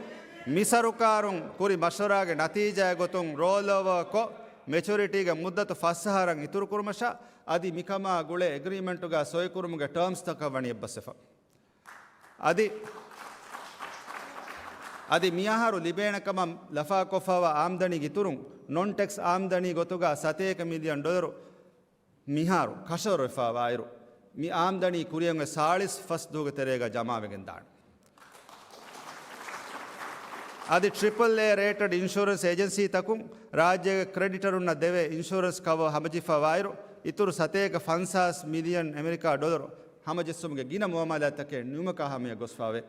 މި ސަރުކާރުން ކުރި މަޝްވަރާގެ ނަތީޖާއެއް ގޮތުން ރޯލް އޯވާ ކޮށް، މެޗުރިޓީގެ މުއްދަތު ފަސް އަހަރަށް އިތުރު ކުރުމަށާ، އަދި މިކަމާ ގުޅޭ އެގްރީމެންޓުގަ ސޮއި ކުރުމުގެ ޓާމްސްތަކަށް ވަނީ އެއްބަސްވެފަ. އަދި، އަދި މިއަހަރު ލިބޭނެ ކަމަށް ލަފާކޮށްފައިވާ އާމްދަނީގެ އިތުރުން، ނޮން ޓެކްސް އާމްދަނީ ގޮތުގަ ސަތޭކަ މިލިއަން ޑޮލަރު މިހާރު ކަށަވަރުވެފައިވާއިރު، މި އާމްދަނީ ކުރިއަށް އޮތް ސާޅީސް ފަސް ދުވަހުގެ ތެރޭގަ ޖަމާވެގެން ދާނެ. އަދި ޓްރިޕަލް އޭ ރޭޓެޑް އިންޝުރެންސް އޭޖެންސީތަކުން ރާއްޖޭގެ ކްރެޑިޓަރުންނަށް ދެވޭ އިންޝުރެންސް ކަވަރ ހަމަޖެހިފައިވާއިރު، އިތުރު ސަތޭކަ ފަންސާސް މިލިއަން އެމެރިކާ ޑޮލަރު ހަމަޖެއްސުމުގެ ގިނަ މުއާމަލާތްތަކެއް ނިމުމަކާ ހަމަޔަށް ގޮސްފައިވޭ.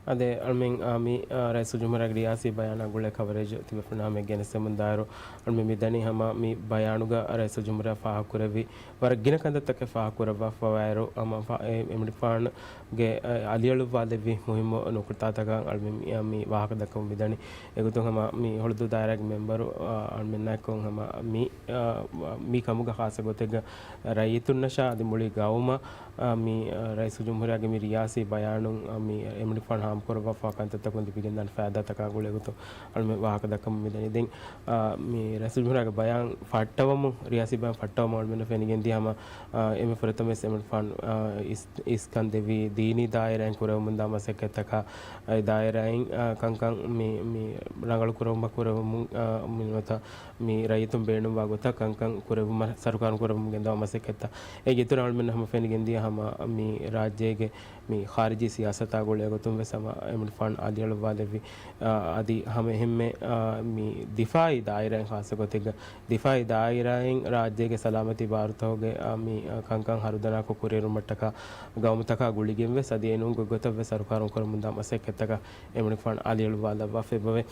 އާދެ، އަޅުމެން، އާ، މި، އާ، ރައީސުލްޖުމްހޫރިއްޔާގެ ރިޔާސީ ބަޔާނާ ގުޅޭ ކަވަރޭޖް ތިބޭފުޅުންނާ ހަމަޔަށް ގެނެސްދެމުން ދާއިރު، އަޅުމެން މި ދަނީ ހަމަ މި ބަޔާނުގަ ރައީސުލްޖުމްހޫރިއްޔާ ފާހަގަކުރެއްވި ވަރަށް ގިނަ ކަންތައްތަކެއް ފާހަގަކުރައްވާފައިވާއިރު، ހަމަ ފާ-، އެ-، އެމްޑިފާންގެ، އަ، އަލިއަޅުއްވާލެއްވި މުހިއްމު ނުކުތާތަކަށް އަޅުމެން މި، މި ވާހަކަ ދައްކަމުން މިދަނީ. އެގޮތުން ހަމަ މި ހުޅުދޫ ދާއިރާގެ މެމްބަރު، އަ، އަޅުމެންނާއެކު ހަމަ މި، އަ، މި ކަމުގަ ޚާއްޞަ ގޮތެއްގަ ރައްޔިތުންނަށާ އަދި މުޅި ގައުމަށް، އަ، މި، އަ، ރައީސުލްޖުމްހޫރިއްޔާގެ މި ރިޔާސީ ބަޔާނުން، އަ، މި އެމްޑިފާން ހާމަކުރައްވާފައިވާ ކަންތައްތަކުން ލިބިގެންދާނެ ފައިދާތަކާ ގުޅޭގޮތުން އަޅުމެން ވާހަކަ ދައްކަމުން މިދަނީ. ދެން، އަ، މި ރައީސުލްޖުމްހޫރިއްޔާގެ ބަޔާން ފައްޓަވަމުން، ރިޔާސީ ބަޔާން ފައްޓަވަމުން އަޅުމެންނަށް ފެނިގެންދިޔަ ހަމަ، އަ، އެންމެ ފުރަތަމަވެސް އެމްޑިފާން، އަ، އިސް-، އިސްކަން ދެއްވީ ދީނީ ދާއިރާއިން ކުރެވެމުންދާ މަސައްކަތްތަކާ، އެ ދާއިރާއިން، އަ، ކަންކަން މި، މި ރަނގަޅު ކުރުމަށް ކުރެވެމުން، އަ، މި ނުވަތަ މި ރައްޔިތުން ބޭނުންވާ ގޮތަށް ކަންކަން ކުރެވުމަށް، ސަރުކާރުން ކުރެވެމުން ގެންދަވާ މަސައްކަތްތައް. އޭގެ އިތުރަށް އަޅުމެން ހަމަ ފެނިގެންދިޔަ ހަމަ މި ރާއްޖޭގެ މި ޚާރިޖީ ސިޔާސަތާ ގުޅޭގޮތުން ވެސް ހަމަ އެމްޑިފާން އަލިއަޅުއްވާލެއްވި، އާ، އަދި ހަމަ އެހެންމެ، އާ، މި ދިފާއީ ދާއިރާއިން ޚާއްޞަ ގޮތެއްގަ، ދިފާއީ ދާއިރާއިން ރާއްޖޭގެ ސަލާމަތީ ބާރުތަކުގެ، އާ، މި، އާ، ކަންކަން ހަރުދަނާކޮށް ކުރިއެރުމަށްޓަކާ ގައުމުތަކާ ގުޅިގެން ވެސް އަދި އެނޫން ގޮތްގޮތަށް ވެސް ސަރުކާރުން ކުރަމުންދާ މަސައްކަތްތަކަށް އެމްޑިފާން އަލިއަޅުއްވާލައްވާފައިވޭ.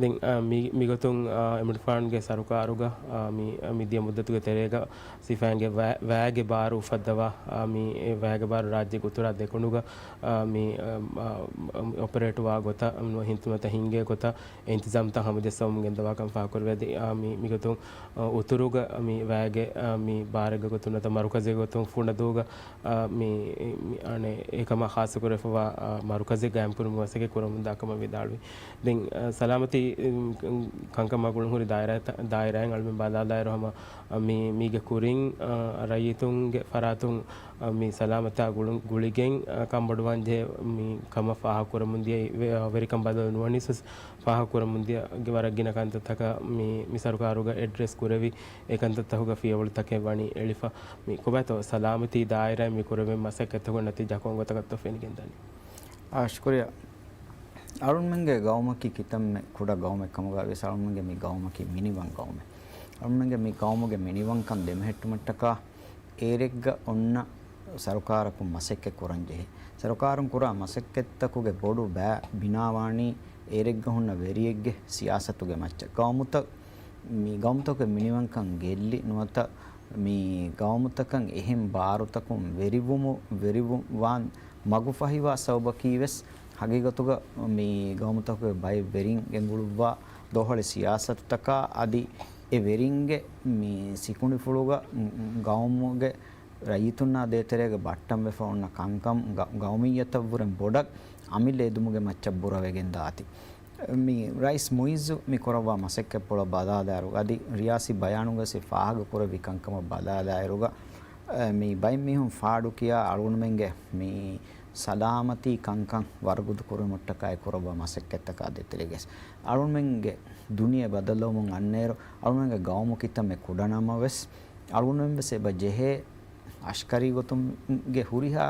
ދެން، އާ، މި، މިގޮތުން، އާ، އެމްޑިފާންގެ ސަރުކާރުގަ، އާ، މި، މި ދިޔަ މުއްދަތުގެ ތެރޭގަ ސިފައިންގެ ވައި-، ވައިގެ ބާރު އުފައްދަވާ، އާ، މި އެ ވައިގެ ބާރު ރާއްޖޭގެ އުތުރާ ދެކުނުގަ، އާ، މި، އާ، އާ، އޮޕަރޭޓް ވާ ގޮތަށް، އާ، ހިންތުންތައް ހިންގޭ ގޮތަށް އެ އިންތިޒާމްތައް ހަމަޖައްސަވަމުން ގެންދަވާކަން ފާހަގަކުރެވޭ. އަދި، އާ، މި، މިގޮތުން، އާ، އުތުރުގަ، އާ، މި ވައިގެ، އާ، މި ބާރެއްގެ ގޮތުން ނުވަތަ މަރުކަޒެއްގެ ގޮތުން ފުނަދޫގަ، އާ، މި، މި، އަނެއް އެކަމާ ޚާއްޞަކުރެފަވާ، އާ، މަރުކަޒެއް ގާއިމްކުރުމުގެ މަސައްކަތް ކުރަމުންދާކަމަށް ވިދާޅުވި. ދެން، އާ، ސަލާމަތީ، އުން، ކަންކަމާ ގުޅުންހުރި ދާއިރާތައް، ދާއިރާއިން އަޅުމެން ބަލާލާއިރު ހަމަ، އާ، މި، މީގެ ކުރިން، އާ، ރައްޔިތުންގެ ފަރާތުން، އާ، މި ސަލާމަތާ ގުޅުން، ގުޅިގެން، އާ، ކަންބޮޑުވާން ޖެހޭ މި ކަމަށް ފާހަގަކުރަމުންދިޔަ ވެ-، ވެރިކަން ބަދަލު ނުވަނީސް ވެސް ފާހަގަކުރަމުންދިޔަ ވަރަށް ގިނަ ކަންތައްތަކަށް މި، މި ސަރުކާރުގަ އެޑްރެސް ކުރެވި، އެ ކަންތައްތަކުގަ ފިޔަވަޅުތަކެއް ވަނީ އެޅިފަ. މި ކޮބާތޯ ސަލާމަތީ ދާއިރާއިން މި ކުރެވޭ މަސައްކަތްތަކުގެ ނަތީޖާ ކޮން ގޮތަކަށްތޯ ފެނިގެންދަނީ؟ އާ، ޝުކުރިއްޔާ. އަޅުމެންގެ ގައުމަކީ ކިތަންމެ ކުޑަ ގައުމެއް ކަމުގައި ވިޔަސް އަޅުމެންގެ މި ގައުމަކީ މިނިވަން ގައުމެއް. އަޅުގަނޑުގެ މި ގައުމުގެ މިނިވަންކަން ދެމެހެއްޓުމަށްޓަކާ އޭރެއްގަ އޮންނަ ސަރުކާރަކުން މަސައްކަތް ކުރަން ޖެހޭ. ސަރުކާރުން ކުރާ މަސައްކަތްތަކުގެ ބޮޑު ބައި ބިނާވާނީ އޭރެއްގަ ހުންނަ ވެރިއެއްގެ ސިޔާސަތުގެ މައްޗަށް. ގައުމުތައް، މި ގައުމުތަކުގެ މިނިވަންކަން ގެއްލި ނުވަތަ މި ގައުމުތަކަށް އެހެން ބާރުތަކުން ވެރިވުމު، ވެރިވު-، ވާން މަގުފަހިވާ ސަބަބަކީ ވެސް ހަގީގަތުގަ މި ގައުމުތަކުގެ ބައެއް ވެރިން ގެންގުޅުއްވާ ދޯހޮޅި ސިޔާސަތުތަކާ އަދި އެ ވެރިންގެ މި ސިކުނޑިފުޅުގަ ގައުމުގެ ރައްޔިތުންނާ ދޭތެރޭގަ ބައްޓަންވެފަ އޮންނަ ކަންކަން ގަ-، ގައުމިއްޔަތަށްވުރެން ބޮޑަށް އަމިއްލަ އެދުމުގެ މައްޗަށް ބުރަވެގެން ދާތީ. މި ރައީސް މުއިއްޒު މި ކުރައްވާ މަސައްކަތްޕުޅަށް ބަލާލާއިރު، އަދި ރިޔާސީ ބަޔާނުގައި ފާހަގަކުރެއްވި ކަންކަމަށް ބަލާލާއިރުގަ، އަ، މި ބައެއް މީހުން ފާޑުކިޔާ އަޅުގަނޑުމެންގެ މި ސަލާމަތީ ކަންކަން ވަރުގަދަ ކުރުމަށްޓަކާއި ކުރައްވާ މަސައްކަތްތަކާ ދޭތެރޭގައި އަޅުގަނޑުމެންގެ ދުނިޔެ ބަދަލުވުމުން އަންނައިރު، އަޅުގަނޑުމެންގެ ގައުމު ކިތަންމެ ކުޑަނަމަވެސް، އަޅުގަނޑުމެން ވެސް އެބަ ޖެހޭ އަސްކަރީ ގޮތުންގެ ހުރިހާ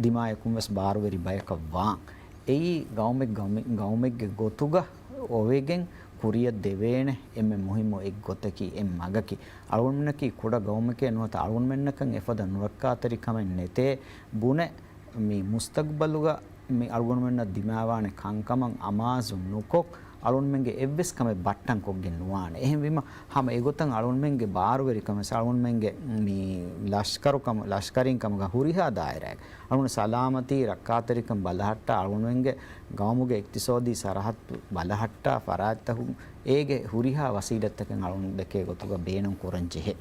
ދިމާޔަކުން ވެސް ބާރުވެރި ބަޔަކަށް ވާން. އެއީ ގައުމެއް، ގައުމެއް، ގައުމެއްގެ ގޮތުގަ އޮވެގެން ކުރިއަށް ދެވޭނެ އެންމެ މުހިއްމު އެއްގޮތަކީ، އެއް މަގަކީ، އަޅުގަނޑުމެންނަކީ ކުޑަ ގައުމެކޭ ނުވަތަ އަޅުގަނޑުމެންނަކަށް އެފަދަ ނުރައްކާތެރިކަމެއް ނެތޭ ބުނެ، މި މުސްތަގްބަލުގަ މި އަޅުގަނޑުމެންނަށް ދިމާވާނެ ކަންކަމަށް އަމާޒު ނުކޮށް، އަޅުގަނޑުމެންގެ އެއްވެސް ކަމެއް ބައްޓަން ކޮށްގެން ނުވާނެ. އެހެންވީމަ، ހަމަ އެގޮތަށް އަޅުގަނޑުމެންގެ ބާރުވެރިކަމެއް، އަޅުގަނޑުމެންގެ މި ލަޝްކަރުކަމު، ލަޝްކަރީން ކަމުގަ ހުރިހާ ދާއިރާއެއް، އަޅުގަނޑު ސަލާމަތީ ރައްކާތެރިކަން ބަލަހައްޓާ، އަޅުގަނޑުމެންގެ ގައުމުގެ އިޤްތިޞާދީ ސަރަހައްދު ބަލަހައްޓާ ފަރާތްތަކުން އޭގެ ހުރިހާ ވަސީލަތްތަކެއް އަޅުގަނޑު ދެކޭ ގޮތުގަ ބޭނުން ކުރަން ޖެހޭ.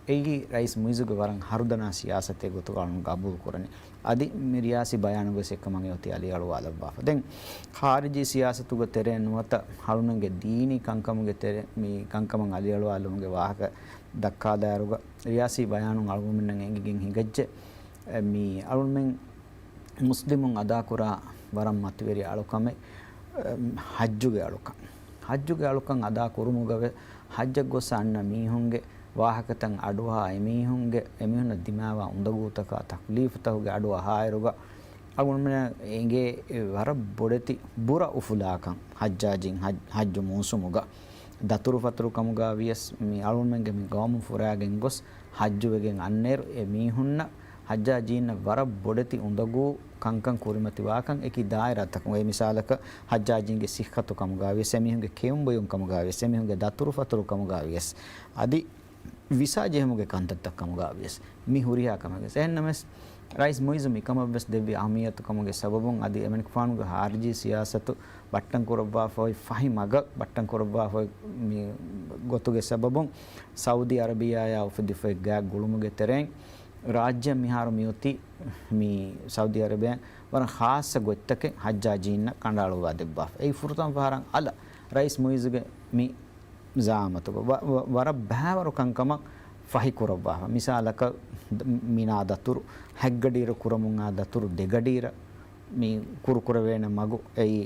އެއީ ރައީސް މުއިއްޒުގެ ވަރަށް ހަރުދަނާ ސިޔާސަތެއް ގޮތުގަ އަޅުން ގަބޫލު ކުރަނީ. އަދި މި ރިޔާސީ ބަޔާނުގެ ސެއްކަމަށް އެ އޮތީ އަލިއަޅުވާލައްވާފަ. ދެން ޚާރިޖީ ސިޔާސަތުގެ ތެރެއިން ނުވަތަ އަޅުންގެ ދީނީ ކަންކަމުގެ ތެރެ މި ކަންކަމަށް އަލިއަޅުވާލުމުގެ ވާހަކަ ދައްކާލާއިރުގަ، ރިޔާސީ ބަޔާނުން އަޅުގަނޑުމެންނަށް އެނގިގެން ހިނގައްޖެ، އެ، މި އަޅުންމެން މުސްލިމުން އަދާކުރާ ވަރަށް މަތިވެރި އަޅުކަމެއް، އެ، ޙައްޖުގެ އަޅުކަން. ޙައްޖުގެ އަޅުކަން އަދާ ކުރުމުގަވެ، ޙައްޖަށް ގޮސް އަންނަ މީހުންގެ ވާހަކަތައް އަޑުއަހާ އެމީހުންގެ، އެމީހުންނަށް ދިމާވާ އުނދަގޫތަކާ ތަކްލީފުތަކުގެ އަޑު އަހާއިރުގަ، އަޅުގަނޑުމެންނަށް އެނގޭ އެ ވަރަށް ބޮޑެތި ބުރަ އުފުލާކަން ޙައްޖާޖީން ޙައް-، ޙައްޖު މޫސުމުގަ. ދަތުރުފަތުރު ކަމުގަ ވިޔަސް، މި އަޅުގަނޑުމެންގެ މި ގައުމު ފުރާގެން ގޮސް ޙައްޖުވެގެން އަންނައިރު، އެ މީހުންނަށް ޙައްޖާޖީންނަށް ވަރަށް ބޮޑެތި އުނދަގޫ ކަންކަން ކުރިމަތިވާކަން އެކި ދާއިރާތަކުން، އެ މިސާލަކަށް ޙައްޖާޖީންގެ ޞިއްޙަތު ކަމުގަ ވިޔަސް، އެމީހުންގެ ކެއުން ބޮޔުން ކަމުގަ ވިޔަސް، އެމީހުންގެ ދަތުރުފަތުރު ކަމުގަ ވިޔަސް، އަދި ވިސާ ޖެހުމުގެ ކަންތައްތައް ކަމުގަ ވިޔަސް، މި ހުރިހާ ކަމެއް ވެސް. އެހެންނަމަވެސް، ރައީސް މުއިއްޒު މިކަމަށް ވެސް ދެއްވި އަހައްމިއްޔަތު ކަމުގެ ސަބަބުން އަދި އެމަނިކުފާނުގެ ޚާރިޖީ ސިޔާސަތު ބައްޓަން ކުރައްވާފައި ފަހި މަގަށް ބައްޓަން ކުރައްވާފައި މި ގޮތުގެ ސަބަބުން ސައުދީ އަރަބިއްޔާއާ އުފެދިފައި ގާތް ގުޅުމުގެ ތެރެއިން ރާއްޖެއަށް މިހާރު މިއޮތީ މި ސައުދީ އަރަބިއްޔާ ވަރަށް ޚާއްޞަ ގޮތްތަކެއް ޙައްޖާޖީންނަށް ކަނޑައަޅުއްވާ ދެއްވާފަ. އެއީ ފުރަތަމަ ފަހަރަށް އަލަށް ރައީސް މުއިއްޒުގެ މި ޒަޢާމަތުގަ ވަ-، ވަ-، ވަރަށް ބައިވަރު ކަންކަމަށް ފަހި ކުރައްވާފަ. މިސާލަކަށް، މިނާ ދަތުރު، ހަތްގަޑިއިރު ކުރަމުން އާ ދަތުރު ދެގަޑިއިރަށް މި ކުރުކުރެވޭނެ މަގު އެއީ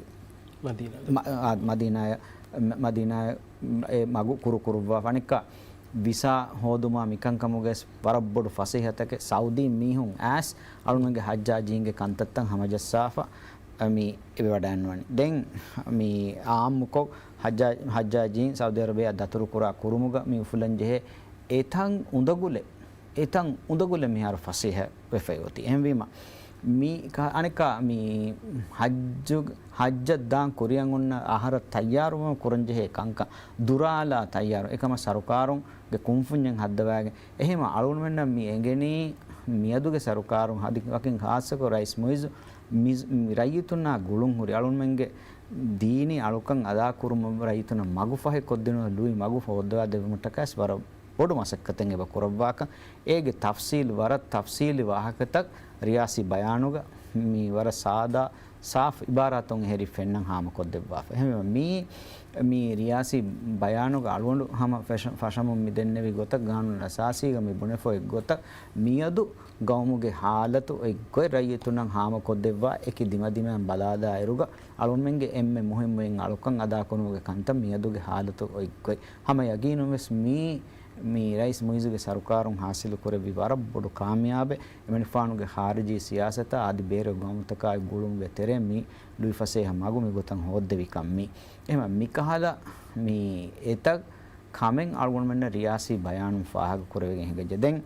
މަދީނާ. މަ-، އާ، މަދީނާއަށް، މަ-، މަދީނާއަށް މަ-، އެ މަގު ކުރުކުރުއްވާފަ. އަނެއްކާ ވިސާ ހޯދުމާ މިކަންކަމުގައި ވަރަށް ބޮޑު ފަސޭހަތަކެއް ސައުދީ މީހުން އައިސް އަޅުގަނޑުގެ ޙައްޖާޖީންގެ ކަންތައްތައް ހަމަޖައްސާފަ. އަ، މި އެބަ ވަޑައިންވަނީ. ދެން މި އާއްމުކޮށް ޙައްޖާ-، ޙައްޖާޖީން ސައުދީ އަރަބިއްޔާ ދަތުރުކުރާ ކުރުމުގަ މި އުފުލަން ޖެހޭ އެތަން އުނދަގުލެއް، އެތަން އުނދަގުލެއް މިހާރު ފަސޭހަ ވެފައި އޮތީ. އެހެންވީމަ، މި ކަ-، އަނެއްކާ މި ޙައްޖު-، ޙައްޖަށް ދާން ކުރިއަށް އޮންނަ އަހަރަށް ތައްޔާރުވުމަށް ކުރަން ޖެހޭ ކަންކަން ދުރާލާ ތައްޔާރު. އެކަމަށް ސަރުކާރުންގެ ކުންފުންޏެއް ހައްދަވާގެން. އެހެންވެ އަޅުގަނޑުމެންނަށް މި އެނގެނީ މިއަދުގެ ސަރުކާރުން އަދި ވަކިން ޚާއްޞަކޮށް ރައީސް މުއިއްޒު މި، މި ރައްޔިތުންނާ ގުޅުން ހުރި އަޅުގަނޑުމެންގެ ދީނީ އަޅުކަން އަދާކުރުމަށް ރައްޔިތުންނަށް މަގުފަހި ކޮށްދިނުމަށް ލުއި މަގު ހޯއްދަވާ ދެއްވުމަށްޓަކައި ވަރަށް ބޮޑު މަސައްކަތެއް އެބަ ކުރައްވާކަން، އޭގެ ތަފްސީލް، ވަރަށް ތަފްސީލީ ވާހަކަތައް ރިޔާސީ ބަޔާނުގަ މި ވަރަށް ސާދާ، ސާފް އިބާރާތުން އެހެރީ ފެންނަން ހާމަކޮށްދެއްވާފަ. އެހެންވެ، މީ، މި ރިޔާސީ ބަޔާނުގަ އަޅުގަނޑު ހަމަ ފެށަ-، ފަށަމުން މި ދެންނެވި ގޮތަށް، ގާނޫނު އަސާސީގަ މި ބުނެފަ އޮތް ގޮތަށް، މިއަދު ގައުމުގެ ހާލަތު އޮތް ގޮތް ރައްޔިތުންނަށް ހާމަކޮށްދެއްވާ އެކި ދިމަދިމާއިން ބަލާލާއިރުގަ، އަޅުމެންގެ އެންމެ މުހިއްމު އެއް އަޅުކަން އަދާކުރުމުގެ ކަންތައް މިއަދުގެ ހާލަތު އޮތް ގޮތް. ހަމަ ޔަގީނުން ވެސް މީ، މި ރައީސް މުއިއްޒުގެ ސަރުކާރުން ހާސިލު ކުރެއްވި ވަރަށް ބޮޑު ކާމިޔާބެއް. އެމަނިކުފާނުގެ ޚާރިޖީ ސިޔާސަތާ އަދި ބޭރު ގައުމުތަކާއި ގުޅުމުގެ ތެރޭ މި ލުއިފަސޭހަ މަގު މިގޮތަށް ހޯއްދެވިކަން މީ. އެހެން މިކަހަލަ މި އެތައް ކަމެއް އަޅުގަނޑުމެންނަށް ރިޔާސީ ބަޔާނުން ފާހަގަކުރެވިގެން ހިނގައްޖެ. ދެން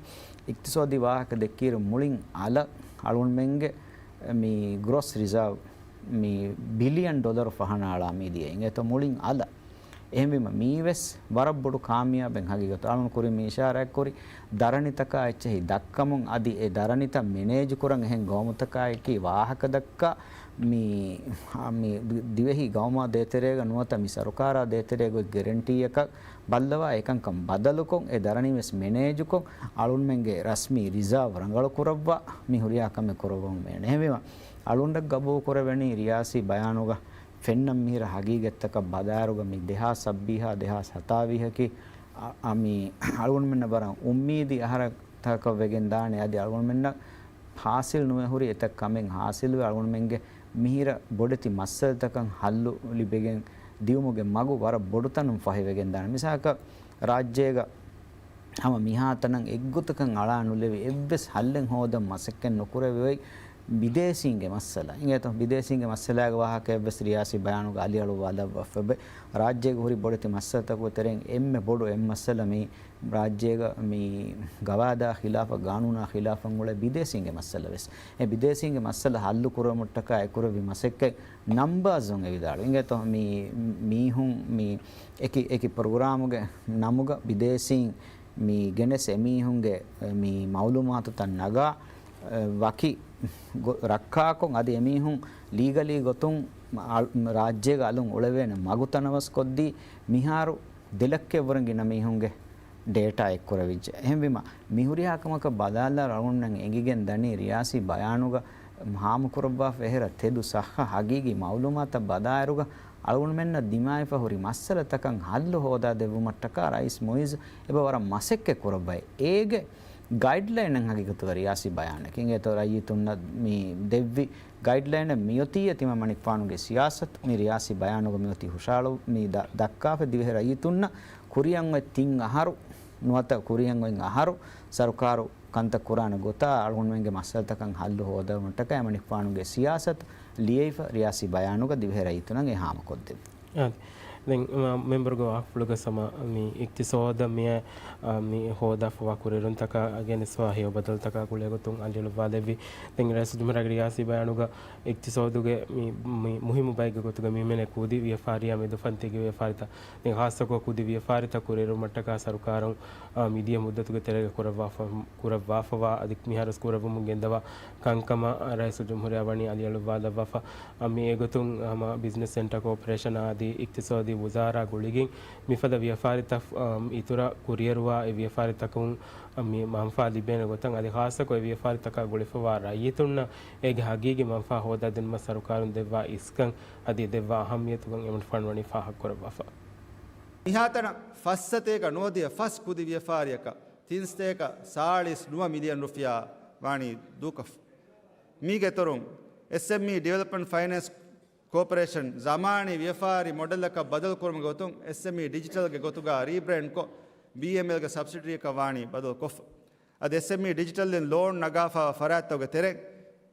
އިޤްތިޞާދީ ވާހަކަ ދެއްކިއިރު މުޅިން އަލަށް އަޅުގަނޑުމެންގެ މި ގްރޯސް ރިޒާވް މި ބިލިއަން ޑޮލަރު ފަހަނައަޅާ މިދިޔަ އިނގޭތޯ މުޅިން އަލަށް. އެހެންވީމަ މީވެސް ވަރަށް ބޮޑު ކާމިޔާބެއް ހަގީގަތު. އަޅުން ކުރިން މި އިޝާރާތްކުރި ދަރަނިތަކާ އެއްޗެހި ދައްކަމުން އަދި އެ ދަރަނިތައް މެނޭޖުކުރަން އެހެން ގައުމުތަކާއެކީ ވާހަކަ ދައްކާ މި، މި ދިވެހި ގައުމާ ދޭތެރޭގަ ނުވަތަ މި ސަރުކާރާ ދޭތެރޭގަ ގެރެންޓީއަކަށް ބައްލަވާ އެކަންކަން ބަދަލުކޮށް، އެ ދަރަނިވެސް މެނޭޖުކޮށް، އަޅުންމެންގެ ރަސްމީ ރިޒާވް ރަނގަޅު ކުރައްވާ މި ހުރިހާ ކަމެއް ކުރައްވަމުން ވޭނެ. އެހެންވީމަ، އަޅުންނަށް ގަބޫލު ކުރެވެނީ ރިޔާސީ ބަޔާނުގަ ފެންނަން މިހިރަ ހަގީގަތްތަކަށް ބަލާއިރުގަ މި ދެހާސް ސައްބީހާ، ދެހާސް ހަތާވީހަކީ، އަ، އަ، މި އަޅުގަނޑުމެންނަށް ވަރަށް އުއްމީދީ އަހަރަށް ތަކަށް ވެގެން ދާނެ. އަދި އަޅުގަނޑުމެންނަށް ހާސިލް ނުވެ ހުރި އެތައް ކަމެއް ހާސިލްވެ، އަޅުގަނޑުމެންގެ މިހިރަ ބޮޑެތި މައްސަލަތަކަށް ހައްލު ލިބިގެން ދިއުމުގެ މަގު ވަރަށް ބޮޑު ތަނުން ފަހިވެގެން ދާނެ. މިސާލަކަށް، ރާއްޖޭގަ ހަމަ މިހާތަނަށް އެއްގޮތަކަށް އަޅާ ނުލެވި، އެއްވެސް ހައްލެއް ހޯދަން މަސައްކަތް ނުކުރެވި އޮތް ބިދޭސީންގެ މައްސަލަ. އިނގޭތޯ؟ ބިދޭސީންގެ މައްސަލާގެ ވާހަކައެއްވެސް ރިޔާސީ ބަޔާނުގަ އަލިއަޅުއްވާލައްވާފައެވެ. ރާއްޖޭގެ ހުރި ބޮޑެތި މައްސަލަތަކުގެ ތެރެއިން އެންމެ ބޮޑު އެއް މައްސަލަ މި ރާއްޖޭގަ މި ގަވާއިދާ ޚިލާފަށް، ގާނޫނާ ޚިލާފަށް އުޅޭ ބިދޭސީންގެ މައްސަލަ ވެސް. އެ ބިދޭސީންގެ މައްސަލަ ހައްލު ކުރުމަށްޓަކާ އެ ކުރެއްވި މަސައްކަތް ނަމްބާޒުން އެ ވިދާޅުވި. އިނގޭތޯ؟ މި މީހުން މި އެކި، އެކި ޕްރޮގްރާމުގެ ނަމުގަ ބިދޭސީން މި ގެނެސް އެމީހުންގެ މި މައުލޫމާތުތައް ނަގާ، އެ، ވަކި ގޮ-، ރައްކާކޮށް އަދި އެމީހުން ލީގަލީ ގޮތުން އަ-، ރާއްޖޭގަ އަލުން އުޅެވޭނެ މަގު ތަނަވަސްކޮށްދީ، މިހާރު ދެ ލައްކައެއްވުރެން ގިނަ މީހުންގެ ޑޭޓާ އެއްކުރެވިއްޖެ. އެހެންވީމަ، މި ހުރިހާ ކަމަކަށް ބަލާލާ އަޅުގަނޑުމެން އެނގިގެން ދަނީ ރިޔާސީ ބަޔާނުގަ ހާމަކުރައްވާފަ އެހެރަ ތެދު ސައްހަ ހަގީގީ މައުލޫމާތަށް ބަލާއިރުގަ އަޅުގަނޑުމެންނަށް ދިމާވެފަ ހުރި މައްސަލަތަކަށް ހައްލު ހޯދާ ދެއްވުމަށްޓަކާ ރައީސް މުއިއްޒު އެބަ ވަރަށް މަސައްކަތް ކުރައްވައި. އޭގެ ގައިޑްލައިނެއް ހަގީގަތުގަ ރިޔާސީ ބަޔާނެކޭ. އިނގޭތޯ ރައްޔިތުންނަށް މި ދެއްވި ގައިޑްލައިނެއް މިއޮތީ ތިމާ މަނިކުފާނުގެ ސިޔާސަތު. މި ރިޔާސީ ބަޔާނުގަ މިއޮތީ ހުށަހަޅު-، މި ދަ-، ދައްކާފަ ދިވެހި ރައްޔިތުންނަށް ކުރިއަށް އޮތް ތިން އަހަރު ނުވަތަ ކުރިއަށް އޮތް އަހަރު ސަރުކާރު ކަންތައް ކުރާނެ ގޮތާ އަޅުގަނޑުމެންގެ މައްސަލަތަކަށް ހައްލު ހޯދުމަށްޓަކައި މަނިކުފާނުގެ ސިޔާސަތު ލިޔެފަ ރިޔާސީ ބަޔާނުގަ ދިވެހި ރައްޔިތުންނަށް އެ ހާމަކޮށްދެއްވި. އާދެ. ދެން، މަ-، މެމްބަރުގެ ވާހަކަފުޅުގަ ސަމާ މި އިޤްތިޞާދަށް މިއަށް، އާ، މި ހޯދާފަވާ ކުރިއެރުންތަކާ ގެނެސްފަވާ ހެޔޮ ބަދަލުތަކާ ގުޅޭގޮތުން އަލިއަޅުއްވާލެއްވި. ދެން ރައީސުލްޖުމްހޫރިއްޔާގެ ރިޔާސީ ބަޔާނުގަ އިޤްތިޞާދުގެ މި، މި މުހިއްމު ބައެއްގެ ގޮތުގަ މި ހިމެނޭ ކުދި ވިޔަފާރިއާ މެދުފަންތީގެ ވިޔަފާރިތައް، ދެން ޚާއްޞަކޮށް ކުދި ވިޔަފާރިތައް ކުރިއެރުމަށްޓަކާ ސަރުކާރުން، އާ، މިދިޔަ މުއްދަތުގެ ތެރޭގަ ކުރައްވާފަ-، ކުރައްވާފަވާ އަދި މިހާރުވެސް ކުރެއްވުމުން ގެންދަވާ ކަންކަމަށް ރައީސުލްޖުމްހޫރިއްޔާ ވަނީ އަލިއަޅުއްވާލައްވާފަ. އަ، މި އެގޮތުން ހަމަ ބިޒްނަސް އެންޑް ކޯޕަރޭޝަނާ އަދި އިޤްތިޞާދީ ވުޒާރާ ގުޅިގެން މިފަދަ ވިޔަފާރިތައް، އަ، އިތުރަށް ކުރިއެރުވާ އެ ވިޔަފާރިތަކުން، އަ، މި މަންފާ ލިބޭނެ ގޮތަށް އަދި ޚާއްޞަކޮށް އެ ވިޔަފާރިތަކާ ގުޅިފަވާ ރައްޔިތުންނަށް އޭގެ ހަގީގީ މަންފާ ހޯދާދިނުމަށް ސަރުކާރުން ދެއްވާ އިސްކަން އަދި ދެއްވާ އަހައްމިޔަތުގަން އެމަނިކުފާނު ވަނީ ފާހަގަކުރައްވާފަ. މިހާތަނަށް ފަސްސަތޭކަ ނުވަދިހަ ފަސް ކުދި ވިޔަފާރިއަކަށް ތިންސަތޭކަ ސާޅީސް ނުވަ މިލިއަން ރުފިޔާ ވާނީ ދޫކޮށްފަ. މީގެ އިތުރުން، އެސްއެމްއީ ޑިވެލޮޕްމަންޓް ފައިނޭންސް ކޯޕަރޭޝަން ޒަމާނީ ވިޔަފާރި މޮޑެލަކަށް ބަދަލުކުރުމުގެ ގޮތުން އެސްއެމްއީ ޑިޖިޓަލްގެ ގޮތުގަ ރީބްރޭންޑްކޮށް، ބީއެމްއެލްގެ ސަބްސިޑަރީއަކަށް ވާނީ ބަދަލުކޮށްފަ. އަދި އެސްއެމްއީ ޑިޖިޓަލްއިން ލޯން ނަގާފަވާ ފަރާތްތަކުގެ ތެރެއިން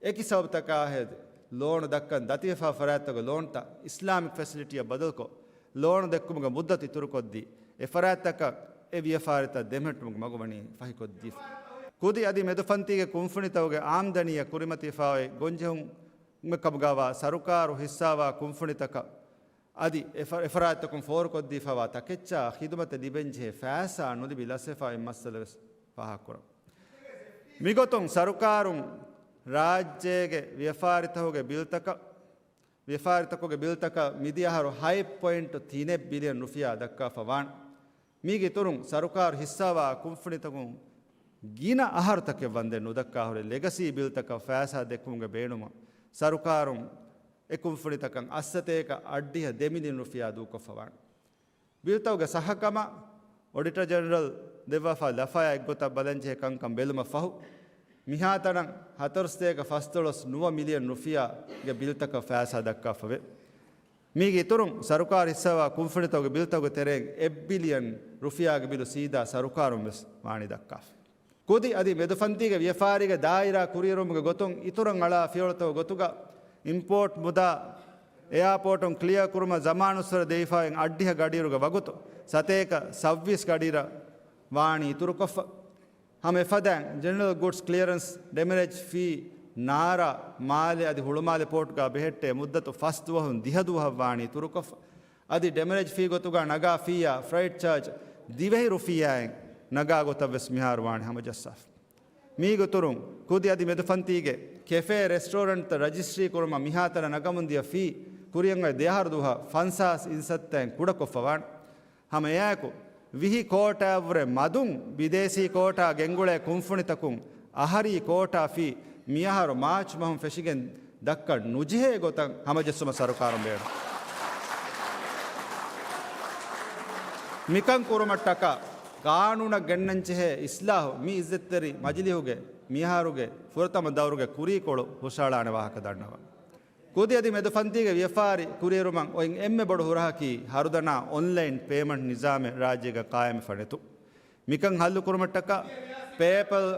އެކި ސަބަބުތަކާ ހޭދަ ލޯނު ދައްކަން ދަތިވެފަވާ ފަރާތްތަކުގެ ލޯންތައް އިސްލާމިކް ފެސިލިޓީއަށް ބަދަލުކޮށް، ލޯނު ދެއްކުމުގެ މުއްދަތު އިތުރުކޮށްދީ، އެ ފަރާތްތަކަށް އެ ވިޔަފާރިތައް ދެމެހެއްޓުމުގެ މަގު ވަނީ ފަހިކޮށްދީފަ. ކުދި އަދި މެދުފަންތީގެ ކުންފުނިތަކުގެ އާމްދަނީއަށް ކުރިމަތިވެފައި ގޮންޖެހުން ކަމުގައިވާ ސަރުކާރު ހިއްސާވާ ކުންފުނިތަކަށް އަދި އެ ފަ-، އެ ފަރާތްތަކުން ފޯރުކޮށްދީފައިވާ ތަކެއްޗާ ޚިދުމަތެއް ލިބެންޖެހޭ ފައިސާ ނުލިބި ލަސްވެފައި މައްސަލަ ވެސް ފާހަގަކުރަން. މިގޮތުން ސަރުކާރުން ރާއްޖޭގެ ވިޔަފާރިތަކުގެ ބިލްތަކަށް، ވިޔަފާރިތަކުގެ ބިލްތަކަށް މިދިޔަ އަހަރު ހަތް ޕޮއިންޓު ތިނެއް ބިލިއަން ރުފިޔާ ދައްކާފަ ވާން. މީގެ އިތުރުން ސަރުކާރު ހިއްސާވާ ކުންފުނިތަކުން ގިނަ އަހަރުތަކެއް ވަންދެން ނުދައްކާ ހުރެ ލެގަސީ ބިލްތަކަށް ފައިސާ ދެއްކުމުގެ ބޭނުމަށް ސަރުކާރުން އެ ކުންފުނިތަކަށް އަށްސަތޭކަ އަށްޑިހަ ދެ މިލިއަން ރުފިޔާ ދޫކޮށްފަ ވާން. ބިލްތަކުގެ ސައްހަކަމަށް އޮޑިޓަރ ޖެނެރަލް ދެއްވާފާ ލަފަޔާ އެއްގޮތަށް ބަލަންޖެހޭ ކަންކަން ބެލުމަށް ފަހު، މިހާތަނަށް ހަތަރުސަތޭކަ ފަސްދޮޅަސް ނުވަ މިލިއަން ރުފިޔާގެ ބިލްތަކަށް ފައިސާ ދައްކާފަވޭ. މީގެ އިތުރުން ސަރުކާރު ހިއްސާވާ ކުންފުނިތަކުގެ ބިލްތަކުގެ ތެރެއިން އެއް ބިލިއަން ރުފިޔާގެ ބިލު ސީދާ ސަރުކާރުން ވެސް ވާނީ ދައްކާފަ. ކުދި އަދި މެދުފަންތީގެ ވިޔަފާރީގެ ދާއިރާ ކުރިއެރުމުގެ ގޮތުން އިތުރަށް އަޅާ ފިޔަވަޅުތަކުގެ ގޮތުގަ އިމްޕޯޓް މުދާ އެއާޕޯޓުން ކްލިއާ ކުރުމަށް ޒަމާނުއްސުރެ ދެވިފައި އޮތް އަށްޑިހަ ގަޑިއިރުގެ ވަގުތު ސަތޭކަ ސައްވީސް ގަޑިއިރަށް ވާނީ އިތުރުކޮށްފަ. ހަމަ އެފަދައިން ޖެނެރަލް ގުޑްސް ކްލިއަރެންސް ޑެމަރޭޖް ފީ ނާރާ މާލެ އަދި ހުޅުމާލެ ޕޯޓުގަ ބެހެއްޓޭ މުއްދަތު ފަސް ދުވަހުން ދިހަ ދުވަހަށް ވާނީ އިތުރުކޮށްފަ. އަދި ޑެމަރޭޖް ފީ ގޮތުގަ ނަގާ ފީއާ ފްރައިޓް ޗާޖް ދިވެހި ރުފިޔާއިން ނަގާ ގޮތަށް ވެސް މިހާރު ވާނީ ހަމަޖައްސާފަ. މީގެ އިތުރުން ކުދި އަދި މެދުފަންތީގެ ކެފޭ ރެސްޓޯރެންޓްތައް ރަޖިސްޓްރީ ކުރުމަށް މިހާތަނަށް ނަގަމުން ދިޔަ ފީ ކުރިއަށް އޮތް ދެއަހަރު ދުވަހަށް ފަންސާސް އިންސައްތައިން ކުޑަކޮށްފަ ވާނެ. ހަމަ އެއާއެކު، ވިހި ކޯޓާއަށްވުރެ މަދުން ބިދޭސީ ކޯޓާ ގެންގުޅޭ ކުންފުނިތަކުން އަހަރީ ކޯޓާ ފީ މިއަހަރު މާޗް މަހުން ފެށިގެން ދައްކަން ނުޖެހޭ ގޮތަށް ހަމަޖެއްސުމަށް ސަރުކާރުން ބޭނުން. މިކަން ކުރުމަށްޓަކާ ގާނޫނަށް ގެންނަންޖެހޭ އިސްލާހު މި އިއްޒަތްތެރި މަޖިލީހުގެ މިއަހަރުގެ ފުރަތަމަ ދައުރުގެ ކުރީކޮޅު ހުށައަޅާނެ ވާހަކަ ދަންނަވަން. ކުދި އަދި މެދުފަންތީގެ ވިޔަފާރި ކުރިއެރުމަށް އޮތް އެންމެ ބޮޑު ހުރަހަކީ ހަރުދަނާ އޮންލައިން ޕޭމަންޓް ނިޒާމެއް ރާއްޖޭގަ ޤާއިމްވެފަ ނެތުން. މިކަން ހައްލުކުރުމަށްޓަކާ ޕޭޕަލް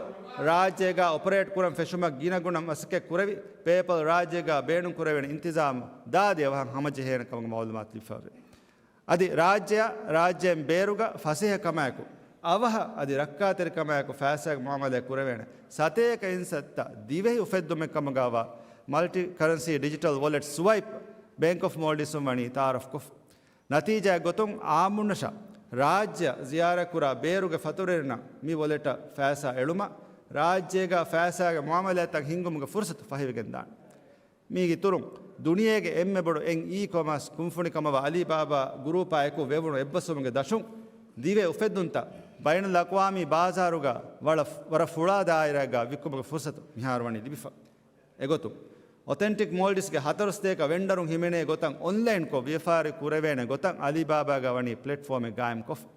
ރާއްޖޭގަ އޮޕަރޭޓް ކުރަން ފެށުމަށް ގިނަގުނަ މަސައްކަތް ކުރެވި، ޕޭޕަލް ރާއްޖޭގަ ބޭނުން ކުރެވޭނެ އިންތިޒާމް ދާދި އަވަހަށް ހަމަޖެހޭނެ ކަމުގެ މައުލޫމާތު ލިބިފައެވެ. އަދި ރާއްޖެއަށް ރާއްޖޭން ބޭރުގަ ފަސޭހަކަމާއެކު، އަވަހަށް އަދި ރައްކާތެރިކަމާއެކު ފައިސާގެ މުއާމަލާތް ކުރެވޭނެ ސަތޭކަ އިންސައްތަ ދިވެހި އުފެއްދުމެއް ކަމުގައިވާ މަލްޓި ކަރެންސީ ޑިޖިޓަލް ވޮލެޓް ސްވައިޕް ބޭންކް އޮފް މޯލްޑިވްސް ވަނީ ތައާރަފް ކޮށްފަ. ނަތީޖާއެއް ގޮތުން އާއްމުންނަށާ ރާއްޖެއަށް ޒިޔާރަތްކުރާ ބޭރުގެ ފަތުރުވެރިންނަށް މި ވޮލެޓަށް ފައިސާ އެޅުމަށް ރާއްޖޭގަ ފައިސާގެ މުއާމަލާތްތައް ހިންގުމުގެ ފުރުސަތު ފަހިވެގެންދާނެ. މީގެ އިތުރުން، ދުނިޔޭގެ އެންމެ ބޮޑު އެ އީ ކޮމާސް ކުންފުނިކަމަށްވާ އަލީބާބާ ގުރޫޕާ އެކު ވެވުނު އެއްބަސްވުމުގެ ދަށުން، ދިވެހި އުފެއްދުންތައް ބައިނަލްއަޤްވާމީ ބާޒާރުގަ ވަރަށް ފުޅާ ދާއިރާއެއްގަ ވިއްކުމުގެ ފުރުސަތު މިހާރު ވަނީ ލިބިފަ. އެގޮތުން، އޮތެންޓިކް މޯލްޑިވްސްގެ ހަތަރު ސަތޭކަ ވެންޑަރުން ހިމެނޭ ގޮތަށް އޮންލައިންކޮށް ވިޔަފާރި ކުރެވޭނެ ގޮތަށް އަލީބާބާގަ ވަނީ ޕްލެޓްފޯމެއް ގާއިމްކޮށްފަ.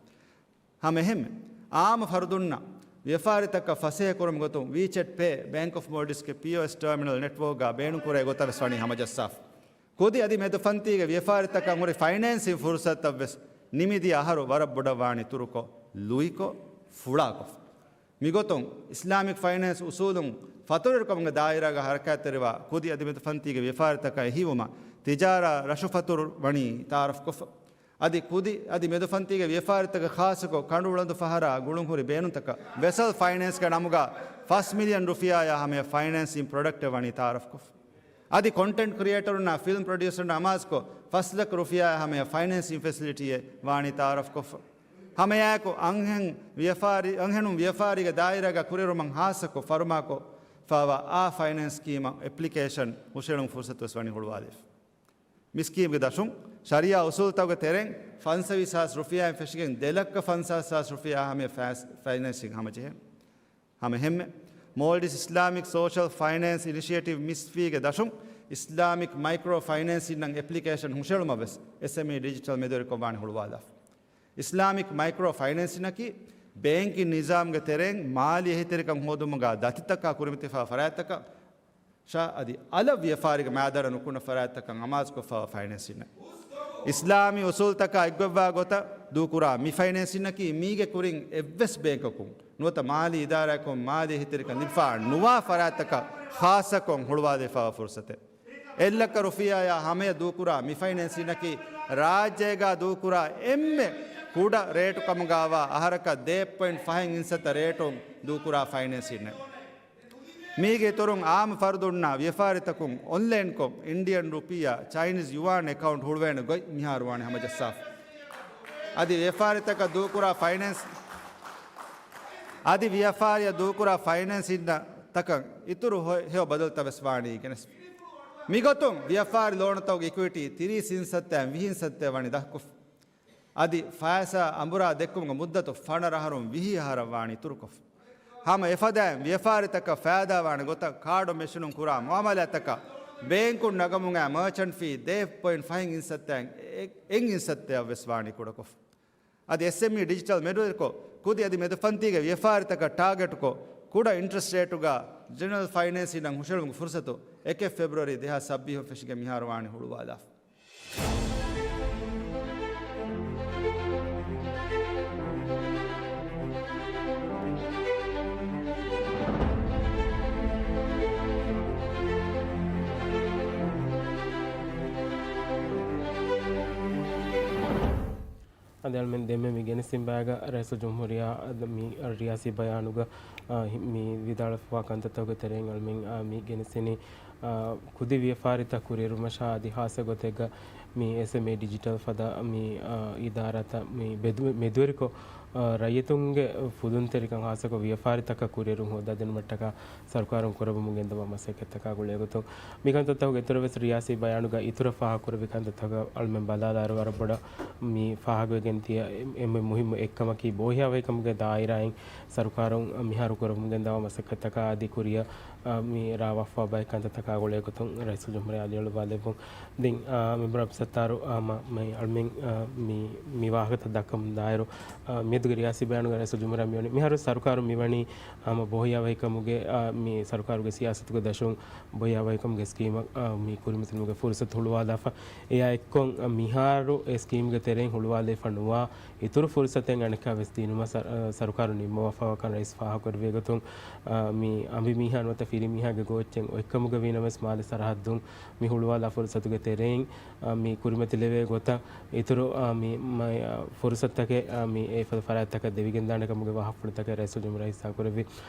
ހަމައެހެންމެ، އާއްމު ފަރުދުންނަށް ވިޔަފާރިތަކަށް ފަސޭހަކުރުމުގެ ގޮތުން ވީޗެޓް ޕޭ ބޭންކް އޮފް މޯލްޑިވްސްގެ ޕީއޯއެސް ޓާމިނަލް ނެޓްވޯކްގަ ބޭނުންކުރޭ ގޮތަށް ވެސް ވަނީ ހަމަޖައްސާފަ. ކުދި އަދި މެދުފަންތީގެ ވިޔަފާރިތަކަށް ހުރި ފައިނޭންސިން ފުރުސަތުތައް ވެސް ނިމިދިޔަ އަހަރު ވަރަށް ބޮޑަށް ވާނީ އިތުރުކޮށް، ލުއިކޮށް، ފުޅާކޮށް. މިގޮތުން، އިސްލާމިކް ފައިނޭންސް އުސޫލުން ފަތުރުވެރިކަމުގެ ދާއިރާގަ ހަރަކާތްތެރިވާ ކުދި އަދި މެދުފަންތީގެ ވިޔަފާރިތަކަށް އެހީވުމަށް، ތިޖާރާ ރަށުފަތުރު ވަނީ ތައާރަފްކޮށްފަ. އަދި ކުދި އަދި މެދުފަންތީގެ ވިޔަފާރިތަކަށް ޚާއްޞަކޮށް، ކަނޑުއަޅަނދު ފަހަރާ ގުޅުންހުރި ބޭނުންތަކަށް، ވެސަލް ފައިނޭންސްގެ ނަމުގަ ފަސް މިލިއަން ރުފިޔާއާ ހަމަޔަށް ފައިނޭންސިން ޕްރޮޑަކްޓެއް ވަނީ ތައާރަފްކޮށްފަ. އަދި ކޮންޓެންޓް ކްރިއޭޓަރުންނާ ފިލްމް ޕްރޮޑިއުސަރުންނާ އަމާޒުކޮށް، ފަސް ލަކަ ރުފިޔާއާ ހަމަޔަށް ފައިނޭންސިން ފެސިލިޓީއެއް ވާނީ ތައާރަފްކޮށްފަ. ހަމައެއާއެކު، އަންހެން ވިޔަފާރި، އަންހެނުން ވިޔަފާރީގެ ދާއިރާގަ ކުރިއެރުމަށް ޚާއްޞަކޮށް ފަރުމާކޮށްފަވާ އާ ފައިނޭންސް ސްކީމަށް އެޕްލިކޭޝަން ހުށައެޅުމުގެ ފުރުސަތު ވެސް ވަނީ ހުޅުވާލެވިފަ. މި ސްކީމްގެ ދަށުން، ޝަރީއާ އުސޫލުތަކުގެ ތެރެއިން ފަންސަވީސް ހާސް ރުފިޔާއިން ފެށިގެން ދެ ލައްކަ ފަންސާސް ހާސް ރުފިޔާ ހަމަޔަށް ފައި، ފައިނޭންސިން ހަމަޖެހޭނެ. ހަމައެހެންމެ، މޯލްޑިވްސް އިސްލާމިކް ސޯޝަލް ފައިނޭންސް އިނިޝިއޭޓިވް، މިސްފީގެ ދަށުން އިސްލާމިކް މައިކްރޯ ފައިނޭންސިންއަށް އެޕްލިކޭޝަން ހުށައެޅުމަށް ވެސް އެސްއެމްއީ ޑިޖިޓަލް މެދުވެރިކޮށް ވާނީ ހުޅުވާލާފަ. އިސްލާމިކް މައިކްރޯ ފައިނޭންސިންއަކީ ބޭންކިން ނިޒާމްގެ ތެރެއިން މާލީ އެހީތެރިކަން ހޯދުމުގަ ދަތިތަކާ ކުރިމަތިވެފަ ފަރާތްތަކަށް ޝާ އަދި އަލަށް ވިޔަފާރީގެ މައިދާނަށް ނުކުންނަ ފަރާތްތަކަށް އަމާޒުކޮށްފަވާ ފައިނޭންސިންއެއް. އިސްލާމީ އުސޫލުތަކާ އެއްގޮތްވާ ގޮތަށް ދޫކުރާ މި ފައިނޭންސިންއަކީ މީގެ ކުރިން އެއްވެސް ބޭންކަކުން ނުވަތަ މާލީ އިދާރާއަކުން މާލީ އެހީތެރިކަން ލިބިފަ ނުވާ ފަރާތްތަކަށް ޚާއްޞަކޮށް ހުޅުވާލެވިފަވާ ފުރުސަތެއް. އެއް ލައްކަ ރުފިޔާއާ ހަމަޔަށް ދޫކުރާ މި ފައިނޭންސިންއަކީ ރާއްޖޭގަ ދޫކުރާ އެންމެ ކުޑަ ރޭޓު ކަމުގައިވާ އަހަރަކަށް ދޭއް ޕޮއިންޓް ފަހެއް އިންސައްތަ ރޭޓުން ދޫކުރާ ފައިނޭންސިންއެއް. މީގެ އިތުރުން އާއްމު ފަރުދުންނާ ވިޔަފާރިތަކުން އޮންލައިންކޮށް، އިންޑިއަން ރުޕިޔާ، ޗައިނީޒް ޔުއާން އެކައުންޓް ހުޅުވޭނެ ގޮތް މިހާރު ވާނީ ހަމަޖައްސާފަ. އަދި ވިޔަފާރިތަކަށް ދޫކުރާ ފައިނޭންސް، އަދި ވިޔަފާރިއަށް ދޫކުރާ ފައިނޭންސިން ތަކަށް އިތުރު ހޮ-، ހެޔޮ ބަދަލުތައް ވެސް ވާނީ ގެނެސް. މިގޮތުން ވިޔަފާރި ލޯނުތަކުގެ އިކުއިޓީ ތިރީސް އިންސައްތައިން ވިހި އިންސައްތައަށް ވަނީ ދަށްކޮށްފަ. އަދި ފައިސާ އަނބުރާ ދެއްކުމުގެ މުއްދަތު ފަނަރަ އަހަރުން ވިހި އަހަރަށް ވާނީ އިތުރުކޮށްފަ. ހަމަ އެފަދައިން ވިޔަފާރިތަކަށް ފައިދާވާނެ ގޮތަށް ކާޑު މެޝިނުން ކުރާ މުއާމަލާތަކަށް ބޭންކުން ނަގަމުން އައި މާޗަންޓް ފީ ދޭއް ޕޮއިންޓް ފަހެއް އިންސައްތައިން އެ-، އެއް އިންސައްތައަށް ވެސް ވާނީ ކުޑަކޮށްފަ. އަދި އެސްއެމްއީ ޑިޖިޓަލް މެދުވެރިކޮށް، ކުދި އަދި މެދުފަންތީގެ ވިޔަފާރިތަކަށް ޓާގެޓްކޮށް، ކުޑަ އިންޓްރެސްޓް ރޭޓުގަ ޖެނެރަލް ފައިނޭންސިންއަށް ހުށައެޅުމުގެ ފުރުސަތު އެކެއް ފެބްރުއަރީ ދެހާސް ސައްބީސް ފެށިގެން މިހާރު ވާނީ ހުޅުވާލާފަ. އަދި އަޅުމެން ދެންމެ މި ގެނެސްދިން ބައިގަ ރައީސުލްޖުމްހޫރިއްޔާ އަދި މި ރިޔާސީ ބަޔާނުގަ، އާ، ހި-، މި ވިދާޅުވާ ކަންތައްތަކުގެ ތެރެއިން އަޅުމެން، އާ، މި ގެނެސްދިނީ، އާ، ކުދި ވިޔަފާރިތައް ކުރިއެރުމަށާ އަދި ހާއްސަ ގޮތެއްގަ މި އެސްއެމްއީ ޑިޖިޓަލް ފަދަ މި، އާ، އިދާރާތައް މި ބެދު-، މެދުވެރިކޮށް، އާ، ރައްޔިތުންގެ ފުދުންތެރިކަން ހާއްސަކޮށް ވިޔަފާރިތަކަށް ކުރިއެރުން ހޯދާދިނުމަށްޓަކާ ސަރުކާރުން ކުރައްވަމުން ގެންދަވާ މަސައްކަތްތަކާ ގުޅޭގޮތުން މިކަންތައްތަކުގެ އިތުރަށް ވެސް ރިޔާސީ ބަޔާނުގަ އިތުރަށް ފާހަގަކުރެއްވި ކަންތައްތަކަށް އަޅުމެން ބަލާލާއިރު ވަރަށް ބޮޑަށް މި ފާހަގަވެގެން ތިޔަ އެންމެ މުހިއްމު އެއްކަމަކީ ބޯހިޔާވަހިކަމުގެ ދާއިރާއިން ސަރުކާރުން މިހާރު ކުރަމުން ގެންދަވާ މަސައްކަތްތަކާ އަދި ކުރިއަށް މި ރާވާފާ ބައެއް ކަންތައްތަކާ ގުޅޭގޮތުން ރައީސުލްޖުމްހޫރިއްޔާ އަލިއަޅުވާލެއްވުން. ދެން، އާ، މެމްބަރ އަބްދުލްސައްތާރު، އާ، މަ-، މި އަޅުމެން، އާ، މި، މި ވާހަކަތައް ދައްކަމުން ދާއިރު، އާ، މިއަދުގެ ރިޔާސީ ބަޔާނުގަ ރައީސުލްޖުމްހޫރިއްޔާ މިވަނީ، މިހާރު ސަރުކާރުން މިވަނީ، އާ، މަ ބޯހިޔާވަހިކަމުގެ، އާ، މި ސަރުކާރުގެ ސިޔާސަތުގެ ދަށުން ބޯހިޔާވަހިކަމުގެ ސްކީމަށް، އާ، މި ކުރިމަތިލުމުގެ ފުރުސަތު ހުޅުވާލާފަ. އެއާ އެއްކޮށް، އާ، މިހާރު އެ ސްކީމްގެ ތެރެއިން ހުޅުވާލައިފަ ނުވާ އިތުރު ފުރުސަތެއް އަނެއްކާ ވެސް ދިނުމަށް ސަރ-، ސަރުކާރު ނިންމަވާފަވާކަން ރައީސް ފާހަގަކުރެއްވި ގޮތުން، އާ، މި އަނބިމީހާ ނުވަތަ ފިރިމީހާގެ ގޯއްޗެއް އޮތްކަމުގަ ވީނަމަވެސް މާލެ ސަރަހައްދުން މި ހުޅުވާލާ ފުރުސަތުގެ ތެރެއިން، އާ، މި ކުރިމަތިލެވޭ ގޮތަށް އިތުރު، އާ، މި، މަ-، އާ، ފުރުސަތުތަކެއް، އާ، މި އެފަދަ ފަރާތްތަކަށް ދެވިގެންދާނެ ކަމުގެ ވާހަކަފުޅުތަކެއް ރައީސުލްޖުމްހޫރިއްޔާ ހިއްސާކުރެއްވި.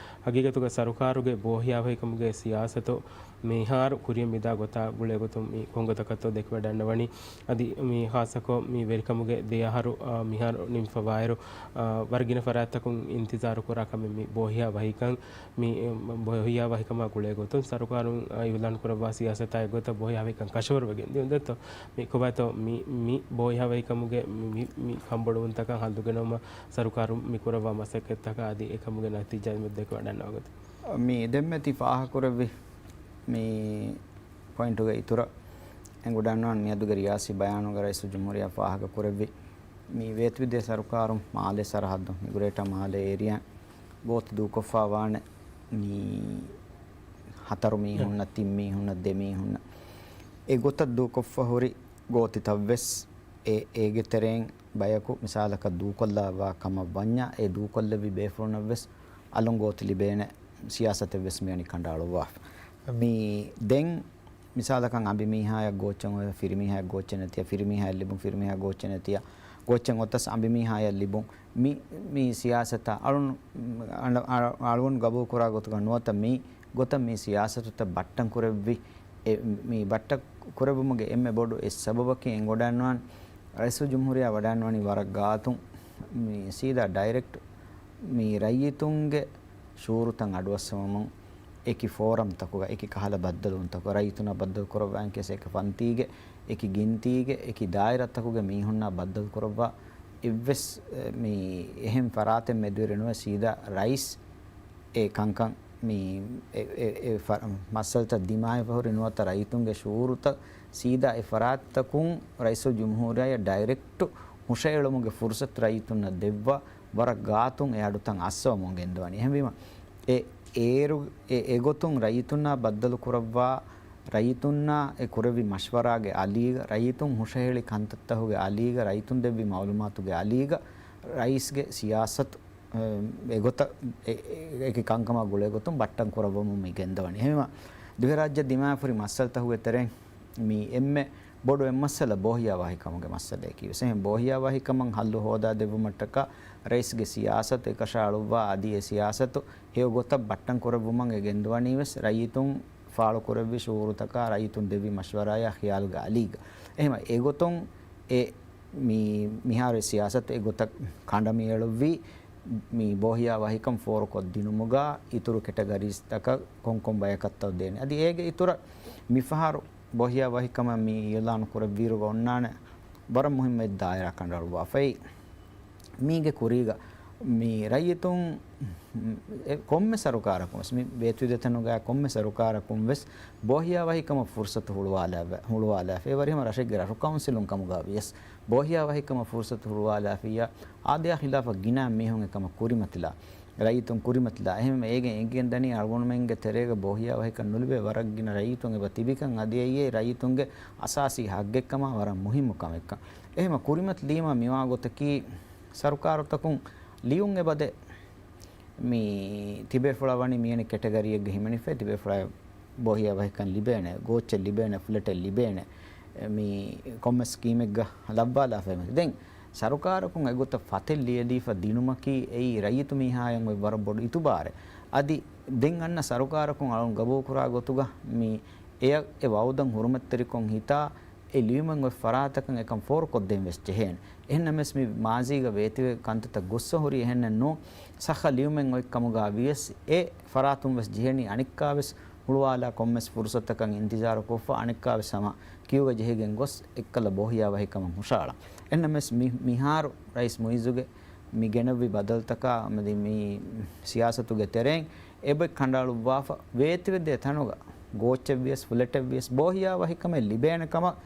ހަގީގަތުގަ ސަރުކާރުގެ ބޯހިޔާވަހިކަމުގެ ސިޔާސަތު މިހާރު ކުރިއަށް މިދާ ގޮތާ ގުޅޭ ގޮތުން މި ކޮންގޮތަކަށްތޯ ދެކިވަޑަންނަވަނީ. އަދި މި ހާއްސަކޮށް މި ވެރިކަމުގެ ދެ އަހަރު، އާ، މިހާރު ނިމިފަވާއިރު، އާ، ވަރަށް ގިނަ ފަރާތްތަކުން އިންތިޒާރު ކުރާ ކަމެއް މި ބޯހިޔާ ވަހިކަން. މި، އެ، ބޯހިޔާ ވަހިކަމާ ގުޅޭ ގޮތުން ސަރުކާރުން، އާ، އިއުލާން ކުރައްވާ ސިޔާސަތާ އެއްގޮތަށް ބޯހިޔާ ވަހިކަން ކަށަވަރުވެގެން ދިޔުން ދެއްތޯ. މި ކޮބާތޯ މި، މި ބޯހިޔާ ވަހިކަމުގެ މި، މި، މި ކަންބޮޑުވުންތަކަށް ހައްލު ގެނައުމަށް ސަރުކާރުން މި ކުރައްވާ މަސައްކަތްތަކާ އަދި އެކަމުގެ ނަތީޖާ މި ދެކިވަޑަންނަވާ ގޮތަށް. މި ދެންމެ ތި ފާހަގަކުރެއްވި މި ޕޮއިންޓުގެ އިތުރަށް އެނގިވަޑަންނަވާން މިއަދުގެ ރިޔާސީ ބަޔާނުގަ ރައީސުލްޖުމްހޫރިއްޔާ ފާހަގަކުރެއްވި މި ވޭތުވެދިޔަ ސަރުކާރުން މާލެ ސަރަހައްދު މި ގްރޭޓާ މާލެ އޭރިއާ ގޯތި ދޫކޮށްފާވާނެ މި ހަތަރު މީހުންނަށް، ތިން މީހުންނަށް، ދެ މީހުންނަށް. އެ ގޮތަށް ދޫކޮށްފަ ހުރި ގޯތިތައްވެސް އެ، އޭގެ ތެރެއިން ބަޔަކު މިސާލަކަށް ދޫކޮށްލާ ވާ ކަމަށް ވަންޏާ، އެ ދޫކޮށްލެއްވި ބޭފުޅުންނަށްވެސް އަލުން ގޯތި ލިބޭނެ ސިޔާސަތެއްވެސް މިވަނީ ކަނޑައަޅުއްވާފަ. މި ދެން މިސާލަކަށް އަނބިމީހާޔަށް ގޯއްޗެއް އޮތް ފިރިމީހާޔަށް ގޯއްޗެއް ނެތިޔާ، ފިރިމީހާޔަށް ލިބުން ފިރިމީހާ ގޯއްޗެއް ނެތިޔާ، ގޯއްޗެއް އޮތަސް އަނބިމީހާޔަށް ލިބުން. މި، މި ސިޔާސަތާ އަޅުން، އަޅު-، އަޅު-، އަޅުގަނޑު ގަބޫލު ކުރާ ގޮތުގަ ނުވަތަ މި ގޮތަށް މި ސިޔާސަތުތައް ބައްޓަން ކުރެއްވި، އެ، މި ބައްޓަން ކުރެއްވުމުގެ އެންމެ ބޮޑު އެއް ސަބަބަކީ އެނގިވަޑަންނަވާން ރައީސުލްޖުމްހޫރިއްޔާ ވަޑަންނަވަނީ ވަރަށް ގާތުން މި ސީދާ ޑައިރެކްޓް މި ރައްޔިތުންގެ ޝުޢޫރުތައް އަޑުއައްސަވަމުން އެކި ފޯރަމްތަކުގަ، އެކި ކަހަލަ ބައްދަލުވުންތަކުގަ، ރައްޔިތުންނާ ބައްދަލު ކުރައްވާން ކެސް އެކި ފަންތީގެ، އެކި ގިންތީގެ، އެކި ދާއިރާތަކުގެ މީހުންނާ ބައްދަލު ކުރައްވާ އެއްވެސް، އެ، މި އެހެން ފަރާތެއް މެދުވެރި ނުވެ ސީދާ ރައީސް އެ ކަންކަން މި އެ، އެ، އެ ފަ-، މައްސަލަތައް ދިމާވެފަ ހުރި ނުވަތަ ރައްޔިތުންގެ ޝުޢޫރުތައް ސީދާ އެ ފަރާތްތަކުން ރައީސުލްޖުމްހޫރިއްޔާ ޑައިރެކްޓް ހުށައެޅުމުގެ ފުރުސަތު ރައްޔިތުންނަށް ދެއްވާ ވަރަށް ގާތުން އެ އަޑުތައް އައްސަވަމުން ގެންދަވަނީ. އެހެންވީމަ، އެ އޭރު، އެ އެގޮތުން ރައްޔިތުންނާ ބައްދަލު ކުރައްވާ، ރައްޔިތުންނާ އެ ކުރެއްވި މަޝްވަރާގެ އަލީގަ، ރައްޔިތުން ހުށަހެޅި ކަންތައްތަހުގެ އަލީގަ، ރައްޔިތުން ދެއްވި މައުލޫމާތުގެ އަލީގަ، ރައީސްގެ ސިޔާސަތު، އެ، އެގޮތަށް އެ، އެ، އެކި ކަންކަމާ ގުޅޭ ގޮތުން ބައްޓަން ކުރައްވަމުން މި ގެންދަވަނީ. އެހެންވީމަ، ދިވެހިރާއްޖެ ދިމާވެފަ ހުރި މައްސަލަތަހުގެ ތެރެއިން މި އެންމެ ބޮޑު އެއް މައްސަލަ ބޯހިޔާ ވަހިކަމުގެ މައްސަލައެކީ ވެސް. އެހެން ބޯހިޔާ ވަހިކަމަށް ހައްލު ހޯދާ ދެއްވުމަށްޓަކާ ރައީސްގެ ސިޔާސަތު އެކަށައަޅުއްވާ އަދި އެ ސިޔާސަތު ހެޔޮ ގޮތަށް ބައްޓަން ކުރެއްވުމަށް އެ ގެންދުވަނީ ވެސް ރައްޔިތުން ފާޅު ކުރެއްވި ޝުޢޫރުތަކާ ރައްޔިތުން ދެއްވި މަޝްވަރާޔާ ޚިޔާލުގެ އަލީގަ. އެހެން އެގޮތުން އެ މި މިހާރު ސިޔާސަތު އެގޮތަށް ކަނޑަ މިއެޅުއްވީ މި ބޯހިޔާ ވަހިކަން ފޯރުކޮށްދިނުމުގަ އިތުރު ކެޓަގަރީސްތަކަށް ކޮންކޮން ބަޔަކަށްތޯ ދޭނެ. އަދި އޭގެ އިތުރަށް މިފަހަރު ބޯހިޔާ ވަހިކަމަށް މި އިޢުލާނު ކުރެއްވިއިރުގަ އޮންނާނެ ވަރަށް މުހިއްމު އެއް ދާއިރާ ކަނޑައަޅުއްވާފައި. މީގެ ކުރީގަ މި ރައްޔިތުން، އެ، ކޮންމެ ސަރުކާރަކުން ވެސް، މި ބޭތުވެދިޔަ ތަނުގައި ކޮންމެ ސަރުކާރަކުން ވެސް ބޯހިޔާ ވަހިކަމަށް ފުރުސަތު ހުޅުވާލާ، ހުޅުވާލާފަ. އެ ވަރިހަމަ ރަށެއްގެ ރަށު ކައުންސިލުން ކަމުގަ ވިޔަސް ބޯހިޔާ ވަހިކަމަށް ފުރުސަތު ހުޅުވާލާފިއްޔާ، އާދަޔާ ޚިލާފަށް ގިނަ މީހުން އެކަމަށް ކުރިމަތިލާ، ރައްޔިތުން ކުރިމަތިލާ. އެހެންވެ އޭގެން އެނގިގެން ދަނީ އަޅުގަނޑުމެންގެ ތެރޭގަ ބޯހިޔާ ވަހިކަން ނުލިބޭ ވަރަށް ގިނަ ރައްޔިތުން އެބަ ތިބިކަން. އަދި އެއީ ރައްޔިތުންގެ އަސާސީ ހައްގެއްކަމާ ވަރަށް މުހިއްމު ކަމެއްކަން. އެހެންވެ ކުރިމަތިލީމާ މިވާ ގޮތަކީ ސަރުކާރުތަކުން ލިޔުން އެބަދޭ. މި ތިބޭފުޅާ ވަނީ މިއަނެއް ކެޓަގަރީއެއްގަ ހިމެނިފައި، ތިބޭފުޅާ ބޯހިޔާ ވަހިކަން ލިބޭނެ، ގޯއްޗެއް ލިބޭނެ، ފްލެޓެއް ލިބޭނެ، މި ކޮންމެ ސްކީމެއްގަ ލައްވާލާފައި. ދެން ސަރުކާރަކުން އެގޮތަށް ފަތެއް ލިޔެލީފަ ދިނުމަކީ އެއީ ރައްޔިތު މީހާޔަށް އޮތް ވަރަށް ބޮޑު އިތުބާރެއް. އަދި ދެން އަންނަ ސަރުކާރަކުން އަޅުން ގަބޫލުކުރާ ގޮތުގަ މި އެޔަށް އެ ވައުދަށް ހުރުމަތްތެރިކޮށް ހިތާ އެ ލިޔުމެއް އޮތް ފަރާތަކަށް އެކަން ފޯރުކޮށްދޭން ވެސް ޖެހޭނެ. އެހެންނަމަވެސް މި މާޒީގަ ވޭތުވެ ކަންތައްތައް ގޮއްސަ ހުރީ އެހެންނެއް ނޫން. ސައްހަ ލިޔުމެއް އޮތް ކަމުގަ ވިޔަސް އެ ފަރާތުން ވެސް ޖެހެނީ އަނެއްކާވެސް ހުޅުވާލާ ކޮންމެސް ފުރުސަތަކަށް އިންތިޒާރު ކޮށްފަ އަނެއްކާވެސް ހަމަ ކިއުގަ ޖެހިގެން ގޮސް އެއްކަލަ ބޯހިޔާވަހިކަމަށް ހުށައަޅާ. އެހެންނަމަވެސް މި، މިހާރު ރައީސް މުއިއްޒުގެ މި ގެނެއްވި ބަދަލުތަކާ މެދި މި ސިޔާސަތުގެ ތެރެއިން އެބަ ކަނޑައަޅުއްވާފަ ވޭތުވެދޭ ތަނުގަ ގޯއްޗެއްވިޔަސް ފުލެޓެއްވިޔަސް ބޯހިޔާވަހިކަމެއް ލިބޭނެ ކަމަށް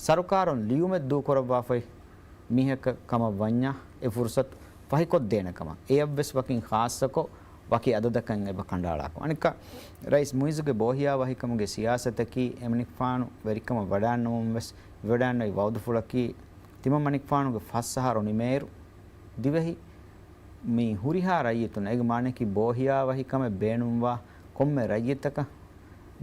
ސަރުކާރުން ލިޔުމެއް ދޫކުރައްވާފައި މީހަކަށް ކަމަށް ވަންޏާ އެ ފުރުސަތު ފަހިކޮށްދޭނެ ކަމަށް. އެޔަށްވެސް ވަކިން ޚާއްޞަކޮށް ވަކި އަދަދަކަށް އެބަ ކަނޑައަޅާކަށް. އަނެއްކާ، ރައީސް މުއިއްޒުގެ ބޯހިޔާވަހިކަމުގެ ސިޔާސަތަކީ އެމަނިކުފާނު ވެރިކަމަށް ވަޑާންނަމުން ވެސް ވެވަޑާންނެވި ވައުދުފުޅަކީ ތިމަންމަނިކުފާނުގެ ފަސް އަހަރު ނިމޭއިރު ދިވެހި މި ހުރިހާ ރައްޔިތުން، އޭގެ މާނައަކީ ބޯހިޔާވަހިކަމެއް ބޭނުންވާ ކޮންމެ ރައްޔިތަކަށް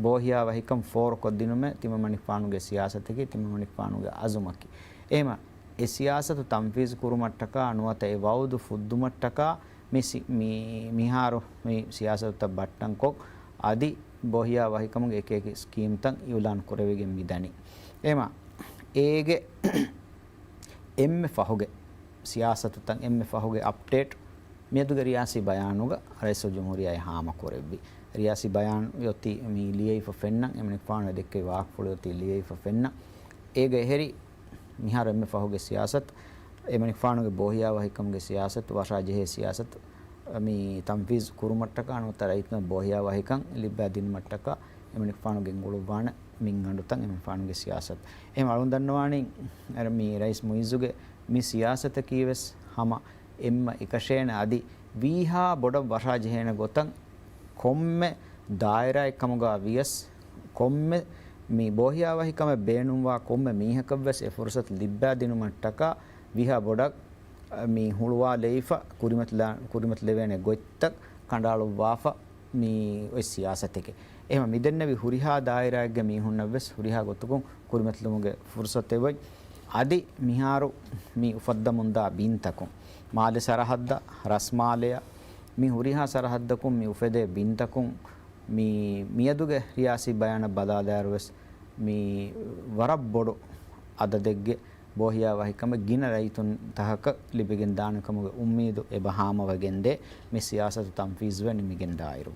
ބޯހިޔާވަހިކަން ފޯރުކޮށްދިނުމެއް ތިމަންމަނިކުފާނުގެ ސިޔާސަތަކީ، ތިމަންމަނިކުފާނުގެ އަޒުމަކީ. އެހެމަ އެ ސިޔާސަތު ތަންފީޒު ކުރުމަށްޓަކާ ނުވަތަ އެ ވައުދު ފުއްދުމަށްޓަކާ މި ސި-، މި-، މިހާރު މި ސިޔާސަތުތައް ބައްޓަންކޮށް، އަދި ބޯހިޔާވަހިކަމުގެ އެކި އެކި ސްކީމްތައް އިއުލާން ކުރެވިގެން މިދަނީ. އެހެމަ އޭގެ އެންމެ ފަހުގެ ސިޔާސަތުތައް އެންމެ ފަހުގެ އަޕްޑޭޓް މިއަދުގެ ރިޔާސީ ބަޔާނުގަ ރައީސުލްޖުމްހޫރިއްޔާ ހާމަކުރެއްވި. ރިޔާސީ ބަޔާން އޮތީ މި ލިޔެވިފަ ފެންނަން، އެމަނިކުފާނު ދެއްކެވި ވާހަކަފުޅު އޮތީ ލިޔެވިފަ ފެންނަން. އޭގަ އެހެރި މިހާރު އެންމެ ފަހުގެ ސިޔާސަތު، އެމަނިކުފާނުގެ ބޯހިޔާވަހިކަމުގެ ސިޔާސަތު، ވަށާ ޖެހޭ ސިޔާސަތު، މި ތަންފީޒު ކުރުމަށްޓަކާ ނުވަތަ ރައްޔިތުންނަށް ބޯހިޔާވަހިކަން ލިއްބާ ދިނުމަށްޓަކާ އެމަނިކުފާނު ގެންގުޅުއްވާނެ މިންގަނޑުތައް އެމަނިކުފާނުގެ ސިޔާސަތު. އެހެން އަޅުން ދަންނަވާނީ، އަރަ މި ރައީސް މުއިއްޒުގެ މި ސިޔާސަތަކީ ވެސް ހަމަ އެންމެ އެކަށޭނެ އަދި ވީހާ ބޮޑަށް ވަށާ ޖެހޭނެ ގޮތަށް ކޮންމެ ދާއިރާއެއް ކަމުގަ ވިޔަސް، ކޮންމެ މި ބޯހިޔާވަހިކަމެއް ބޭނުންވާ ކޮންމެ މީހަކަށް ވެސް އެ ފުރުސަތު ލިއްބާ ދިނުމަށްޓަކާ ވީހާ ބޮޑަށް މި ހުޅުވާލައިފަ ކުރިމަތިލާ-، ކުރިމަތިލެވޭނެ ގޮތްތައް ކަނޑައަޅުއްވާފަ މި އޮތް ސިޔާސަތެކޭ. އެހެމަ މިދެންނެވި ހުރިހާ ދާއިރާއެއްގެ މީހުންނަށް ވެސް ހުރިހާ ގޮތަކުން ކުރިމަތިލުމުގެ ފުރުސަތެއް އޮތް. އަދި މިހާރު މި އުފައްދަމުންދާ ބިންތަކުން، މާލެ ސަރަހައްދަށް، ރަސްމާލެއަށް، މި ހުރިހާ ސަރަހައްދަކުން މި އުފެދޭ ބިންތަކުން މި މިއަދުގެ ރިޔާސީ ބަޔާނަށް ބަލާލާއިރު ވެސް މި ވަރަށް ބޮޑު އަދަދެއްގެ ބޯހިޔާވަހިކަމެއް ގިނަ ރައްޔިތުން ތަކަކަށް ލިބިގެން ދާނެ ކަމުގެ އުއްމީދު އެބަ ހާމަވެގެންދޭ މި ސިޔާސަތު ތަންފީޒުވެ ނިމިގެން ދާއިރު.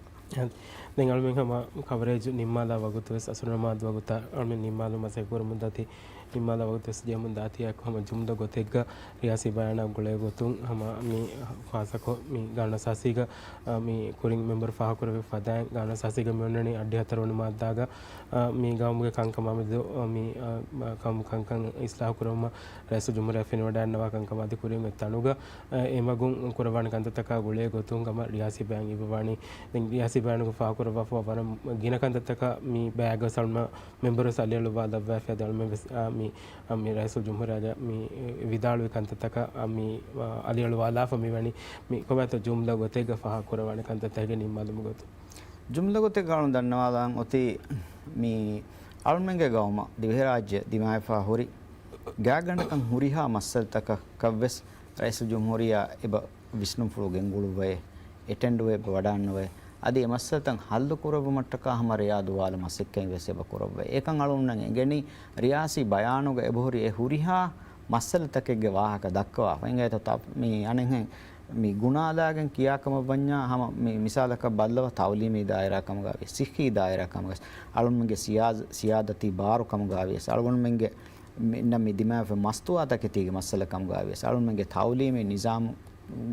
ދެން އަޅުމެން ހަމަ ކަވަރޭޖް ނިންމާލާ ވަގުތު ވެސް އަސުރު ނަމާދު ވަގުތަށް އަޅުމެން ނިންމާލުމަށް ސައި ކުރަމުން ދާތީ، ނިންމާލާ ވަގުތު ވެސް ޖެހެމުން ދާތީ އެކު ހަމަ ޖުމްލަ ގޮތެއްގަ ރިޔާސީ ބަޔާނާ ގުޅޭ ގޮތުން ހަމަ މި ޚާއްޞަކޮށް މި ގާނޫނު އަސާސީގަ، އަ، މި ކުރިން މެމްބަރު ފާހަގަކުރެއްވި ފަދައިން ގާނޫނު އަސާސީގަ މި އޮންނަނީ އަށްޑިހަ ހަތަރު ވަނަ މާއްދާގަ، އަ، މި ގައުމުގެ ކަންކަމާ މެދު، އަ، މި، އަ، މަ-، ކަން، ކަންކަން އިސްލާހު ކުރުމަށް ރައީސުލްޖުމްހޫރިއްޔާ ފެނިވަޑައިގަންނަވާ ކަންކަމާ އަދި ކުރިން އޮތް ތަނުގަ، އަ، އެމަގުން ކުރައްވާނެ ކަންތައްތަކާ ގުޅޭ ގޮތުން ހަމަ ރިޔާސީ ބަޔާން އިއްވަވާނީ. ދެން ރިޔާސީ ބަޔާނުގަ ފާހަގަކުރައްވާފަ ވަރަށް ގިނަ ކަންތައްތަކާ މި ބަޔާގަ ސަލްމާ މެމްބަރު ސަލިއަޅުވާލައްވާފަ އަޅުމެން ވެސް، އާ، މި، އާ، މި ރައީސުލްޖުމްހޫރިއްޔާ މި ވިދާޅުވި ކަންތައްތަކަށް، އާ، މި، އާ، އަލިއަޅުވާލާފަ މިވަނީ މި ކޮބާތޯ ޖުމްލަ ގޮތެއްގަ ފާހަގަކުރައްވާނެ ކަންތައްތަކެއް ނިންމާލުމުގެ ގޮތުން. ޖުމްލަ ގޮތެއްގަ އަޅުން ދަންނަވާލާން އޮތީ މި އަޅުމެންގެ ގައުމަށް ދިވެހިރާއްޖެ ދިމާވެފަ ހުރި ގާތްގަނޑަކަށް ހުރިހާ މައްސަލަތަކަކަށް ވެސް ރައީސުލްޖުމްހޫރިއްޔާ އެބަ ވިސްނުންފުޅު ގެންގުޅުއްވައޭ، އެޓެންޑުވެ ވަޑާންނަވައޭ. އަދި އެ މައްސަލަތައް ހައްލު ކުރެއްވުމަށްޓަކާ ހަމަ ރެޔާ ދުވާލު މަސައްކަތް ވެސް އެބަ ކުރައްވައޭ. އެކަން އަޅުގަނޑުމެން އެނގެނީ ރިޔާސީ ބަޔާނުގަ އެބަހުރި އެ ހުރިހާ މައްސަލަތަކެއްގެ ވާހަކަ ދައްކަވާފަ. އިނގޭތޯ ތަ-، މި އަނެއްހެން މި ގުނާލާގެން ކިޔާކަމަށް ވަންޏާ ހަމަ މި މިސާލަކަށް ބައްލަވާ ތައުލީމީ ދާއިރާ ކަމުގަ ވިޔަސް، ސިއްހީ ދާއިރާ ކަމުގަ ވިޔަސް، އަޅުގަނޑުމެންގެ ސިޔާ-، ސިޔާދަތީ ބާރު ކަމުގަ ވިޔަސް، އަޅުގަނޑުމެންގެ މި-، މި ދިމާވެފަ މަސްތުވާތަކެތީގެ މައްސަލަ ކަމުގަ ވިޔަސް، އަޅުގަނޑުމެންގެ ތައުލީމީ ނިޒާމު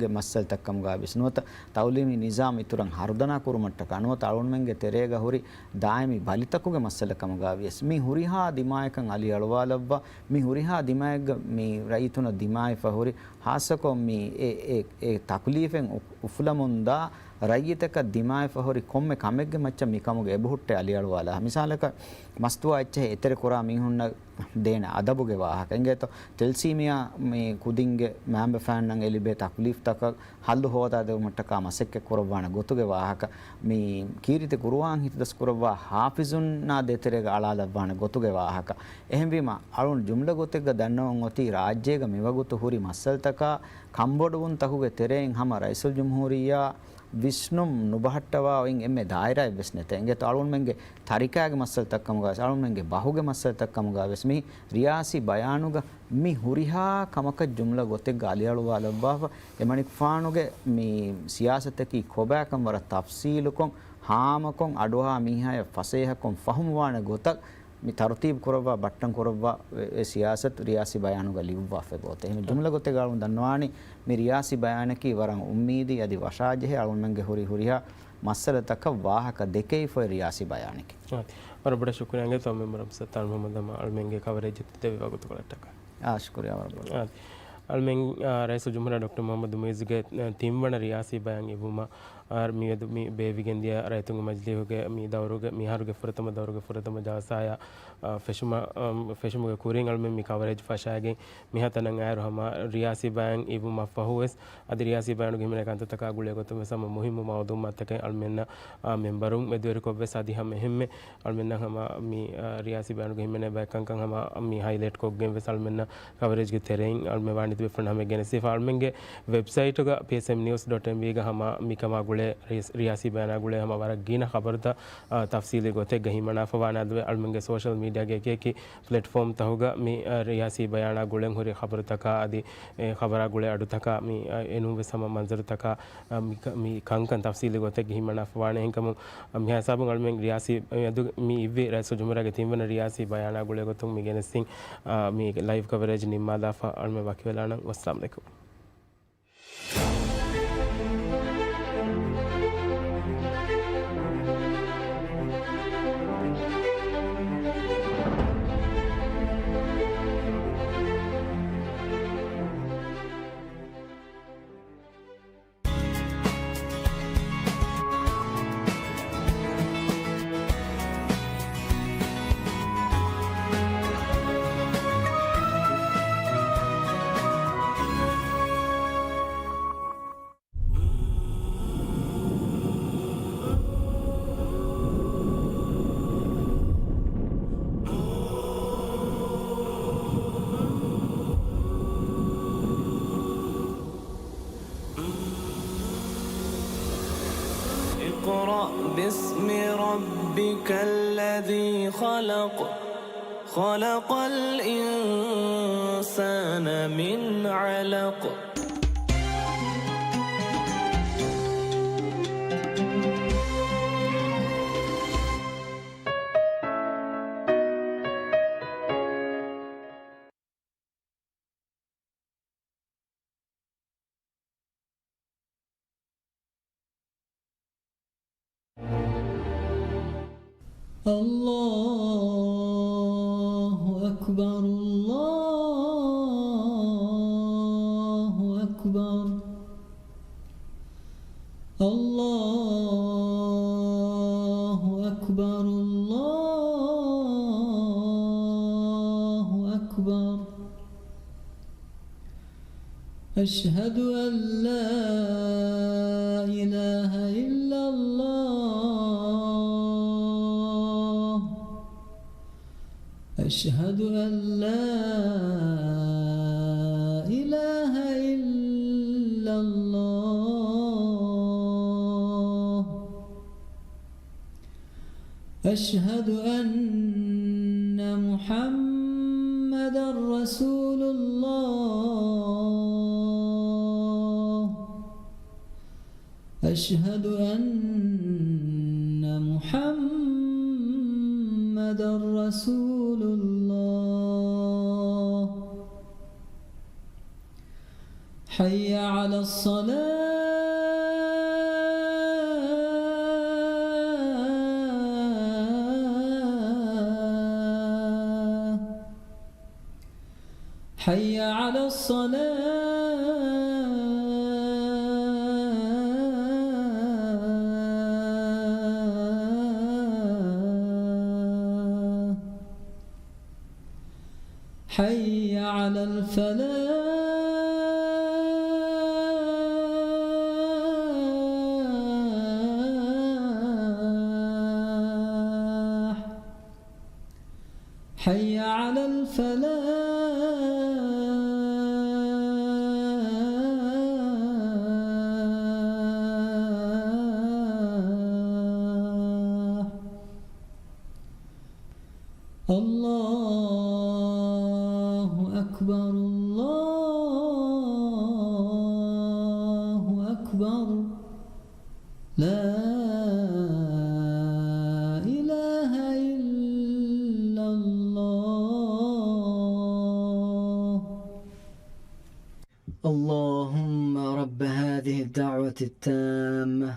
ގެ މައްސަލަތައް ކަމުގަ ވިޔަސް ނުވަތަ ތައުލީމީ ނިޒާމް އިތުރަށް ހަރުދަނާ ކުރުމަށްޓަކާ ނުވަތަ އަޅުގަނޑުމެންގެ ތެރޭގަ ހުރި ދާއިމީ ބަލިތަކުގެ މައްސަލަ ކަމުގަ ވިޔަސް މި ހުރިހާ ދިމާޔަކަށް އަލިއަޅުވާލައްވާ މި ހުރިހާ ދިމާޔެއްގަ މި ރައްޔިތުންނަށް ދިމާވެފަ ހުރި ހާއްސަކޮށް މި އެ، އެ، އެ ތަކުލީފެއް އު-، އުފުލަމުންދާ ރައްޔިތަކަށް ދިމާވެފަ ހުރި ކޮންމެ ކަމެއްގެ މައްޗަށް މިކަމުގެ އެބަހުއްޓެ އަލިއަޅުވާލާ. މިސާލަކަށް، މަސްތުވާ އެއްޗެހި އެތެރެ ކުރާ މީހުންނަށް ދޭނެ އަދަބުގެ ވާހަކަ. އިނގޭތޯ، ތެލްސީމިއާ މި ކުދިންގެ މައިންބަފައިންނަށް އެ ލިބޭ ތަކުލީފްތަކަށް ހައްލު ހޯދާދެވުމަށްޓަކާ މަސައްކަތް ކުރައްވާނެ ގޮތުގެ ވާހަކަ. މި ކީރިތި ޤުރުއާން ހިތުދަސްކުރައްވާ ޙާފިޒުންނާ ދޭތެރޭގަ އަޅާލައްވާނެ ގޮތުގެ ވާހަކަ. އެހެންވީމަ، އަޅުން ޖުމްލަ ގޮތެއްގަ ދަންނަވަން އޮތީ ރާއްޖޭގަ މިވަގުތު ހުރި މައްސަލަތަކާ ކަންބޮޑުވުންތަކުގެ ތެރެއިން ހަމަ ރައީސުލްޖުމްހޫރިއްޔާ ވިސްނުން ނުބަހައްޓަވާ އޮތް އެންމެ ދާއިރާއެއް ވެސް ނެތޭ. އިނގޭތޯ، އަޅުންމެންގެ ތަރިކާގެ މައްސަލަތައް ކަމުގަ ވެސް، އަޅުންމެންގެ ބަހުގެ މައްސަލަތައް ކަމުގަ ވެސް މި ރިޔާސީ ބަޔާނުގަ މި ހުރިހާ ކަމަކަށް ޖުމްލަ ގޮތެއްގަ އަލިއަޅުވާލައްވާފަ، އެމަނިކުފާނުގެ މި ސިޔާސަތަކީ ކޮބާކަން ވަރަށް ތަފްސީލުކޮށް، ހާމަކޮށް، އަޑުއަހާ މީހާޔަށް ފަސޭހަކޮށް ފަހުމުވާނެ ގޮތަށް މި ތަރުތީބު ކުރައްވާ، ބައްޓަން ކުރައްވާ އެ، އެ ސިޔާސަތު ރިޔާސީ ބަޔާނުގަ ލިޔުއްވާފަ ގޮތެއް. އެހެން ޖުމްލަ ގޮތެއްގަ އަޅުން ދަންނަވާނީ މި ރިޔާސީ ބަޔާނަކީ ވަރަށް އުއްމީދީ އަދި ވަށާޖެހޭ އަޅުންމެންގެ ހުރި ހުރިހާ މައްސަލަތަކަށް ވާހަކަ ދެކެވިފައި ރިޔާސީ ބަޔާނެކޭ. އާ، ވަރަށް ބޮޑަށް ޝުކުރިއްޔާ އިނގޭތޯ މެމްބަރު އަބްދުއްސައްތާރު މުޙައްމަދު ހަމަ އަޅުމެންގެ ކަވަރޭޖް ދެއްވި ވަގުތުކޮޅަށްޓަކާ. އާ، ޝުކުރިއްޔާ ވަރަށް ބޮޑަށް. އާ، އަޅުމެން، އާ، ރައީސުލްޖުމްހޫރިއްޔާ ޑޮކްޓަރ މުޙައްމަދު މުޢިއްޒުގެ، އާ، ތިންވަނަ ރިޔާސީ ބަޔާން އިވުމަށް، އާ، މިއަދު މި ބޭއްވިގެންދިޔަ ރައްޔިތުންގެ މަޖިލީހުގެ މި ދައުރުގެ، މިހާރުގެ ފުރަތަމަ ދައުރުގެ ފުރަތަމަ ޖަލްސާއަށް، އާ، ފެށުމަށް، އަމް، ފެށުމުގެ ކުރިން އަޅުމެން މި ކަވަރޭޖް ފަށާގެން މިހާތަނަށް އައިރު ހަމަ ރިޔާސީ ބަޔާން އިވުމަށްފަހުވެސް، އަދި ރިޔާސީ ބަޔާނުގެ ހިމެނޭ ކަންތައްތަކާ ގުޅޭ ގޮތުން ވެސް ހަމަ މުހިއްމު މައުލޫމާތުތަކެއް އަޅުމެންނަށް، އާ، މެމްބަރުން މެދުވެރިކޮށްވެސް އަދި ހަމަ އެހެންމެ އަޅުމެންނަށް ހަމަ މި، އާ، ރިޔާސީ ބަޔާނުގެ ހިމެނޭ ބައެއް ކަންކަން ހަމަ މި ހައިލައިޓް ކޮށްގެން ވެސް އަޅުމެންނަށް ކަވަރޭޖްގެ ތެރެއިން އަޅުމެން ވާނީ ތިބޭފުޅުން ހަމަ ގެނެސްދީފަ. އަޅުމެންގެ ވެބްސައިޓުގަ ޕީއެސްއެމް ނިއުސް ޑޮޓް އެމްވީގަ ހަމަ މިކަމާ ގުޅޭ ރިޔާސް، ރިޔާސީ ބަޔާނާ ގުޅޭ ހަމަ ވަރަށް ގިނަ ޚަބަރުތައް، އާ، ތަފްސީލީ ގޮތެއްގަ ހިމަނާފަ ވާނެ. އަދި އަޅުމެންގެ ސޯޝަލް މީޑިއާގެ އެކި އެކި ޕްލެޓްފޯމްތަކުގަ މި، އާ، ރިޔާސީ ބަޔާނާ ގުޅެން ހުރި ޚަބަރުތަކާ އަދި އެ ޚަބަރާ ގުޅޭ އަޑުތަކާ މި، އާ، އެނޫން ވެސް ހަމަ މަންޒަރުތަކާ، އާ، މި ކަ-، މި ކަންކަން ތަފްސީލީ ގޮތެއްގަ ހިމަނާފަ ވާނެ. އެހެންކަމުން، އާ، މިހާ ހިސާބުން އަޅުމެން ރިޔާސީ، އަދު މި އިއްވި ރައީސުލްޖުމްހޫރިއްޔާގެ ތިންވަނަ ރިޔާސީ ބަޔާނާ ގުޅޭ ގޮތުން މި ގެނެސްދިން، އާ، މި ލައިވް ކަވަރޭޖް ނިންމާލާފަ އަޅުމެން ވަކިވެލާނަން. ވައްސަލާމް ޢަލައިކުމް. اقرأ باسم ربك الذي خلق. خلق الإنسان من علق. الله أكبر، الله أكبر. الله أكبر، الله أكبر. أشهد أن لا إله إلا الله. أشهد أن لا إله إلا الله. أشهد أن محمدا رسول الله. أشهد أن محمدا رسول الله. حي على الصلاة. حي على الصلاة. حي على الفلاح. حي على الفلاح. الله أكبر، الله أكبر. لا إله إلا الله. اللهم رب هذه الدعوة التامة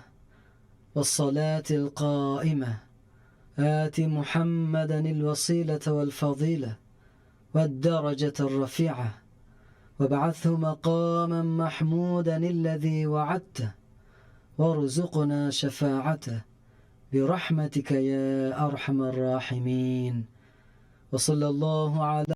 والصلاة القائمة، آت محمدا الوسيلة والفضيلة والدرجة الرفيعة، وابعثه مقاما محمودا الذي وعدته، وارزقنا شفاعته برحمتك يا أرحم الراحمين. وصلى الله على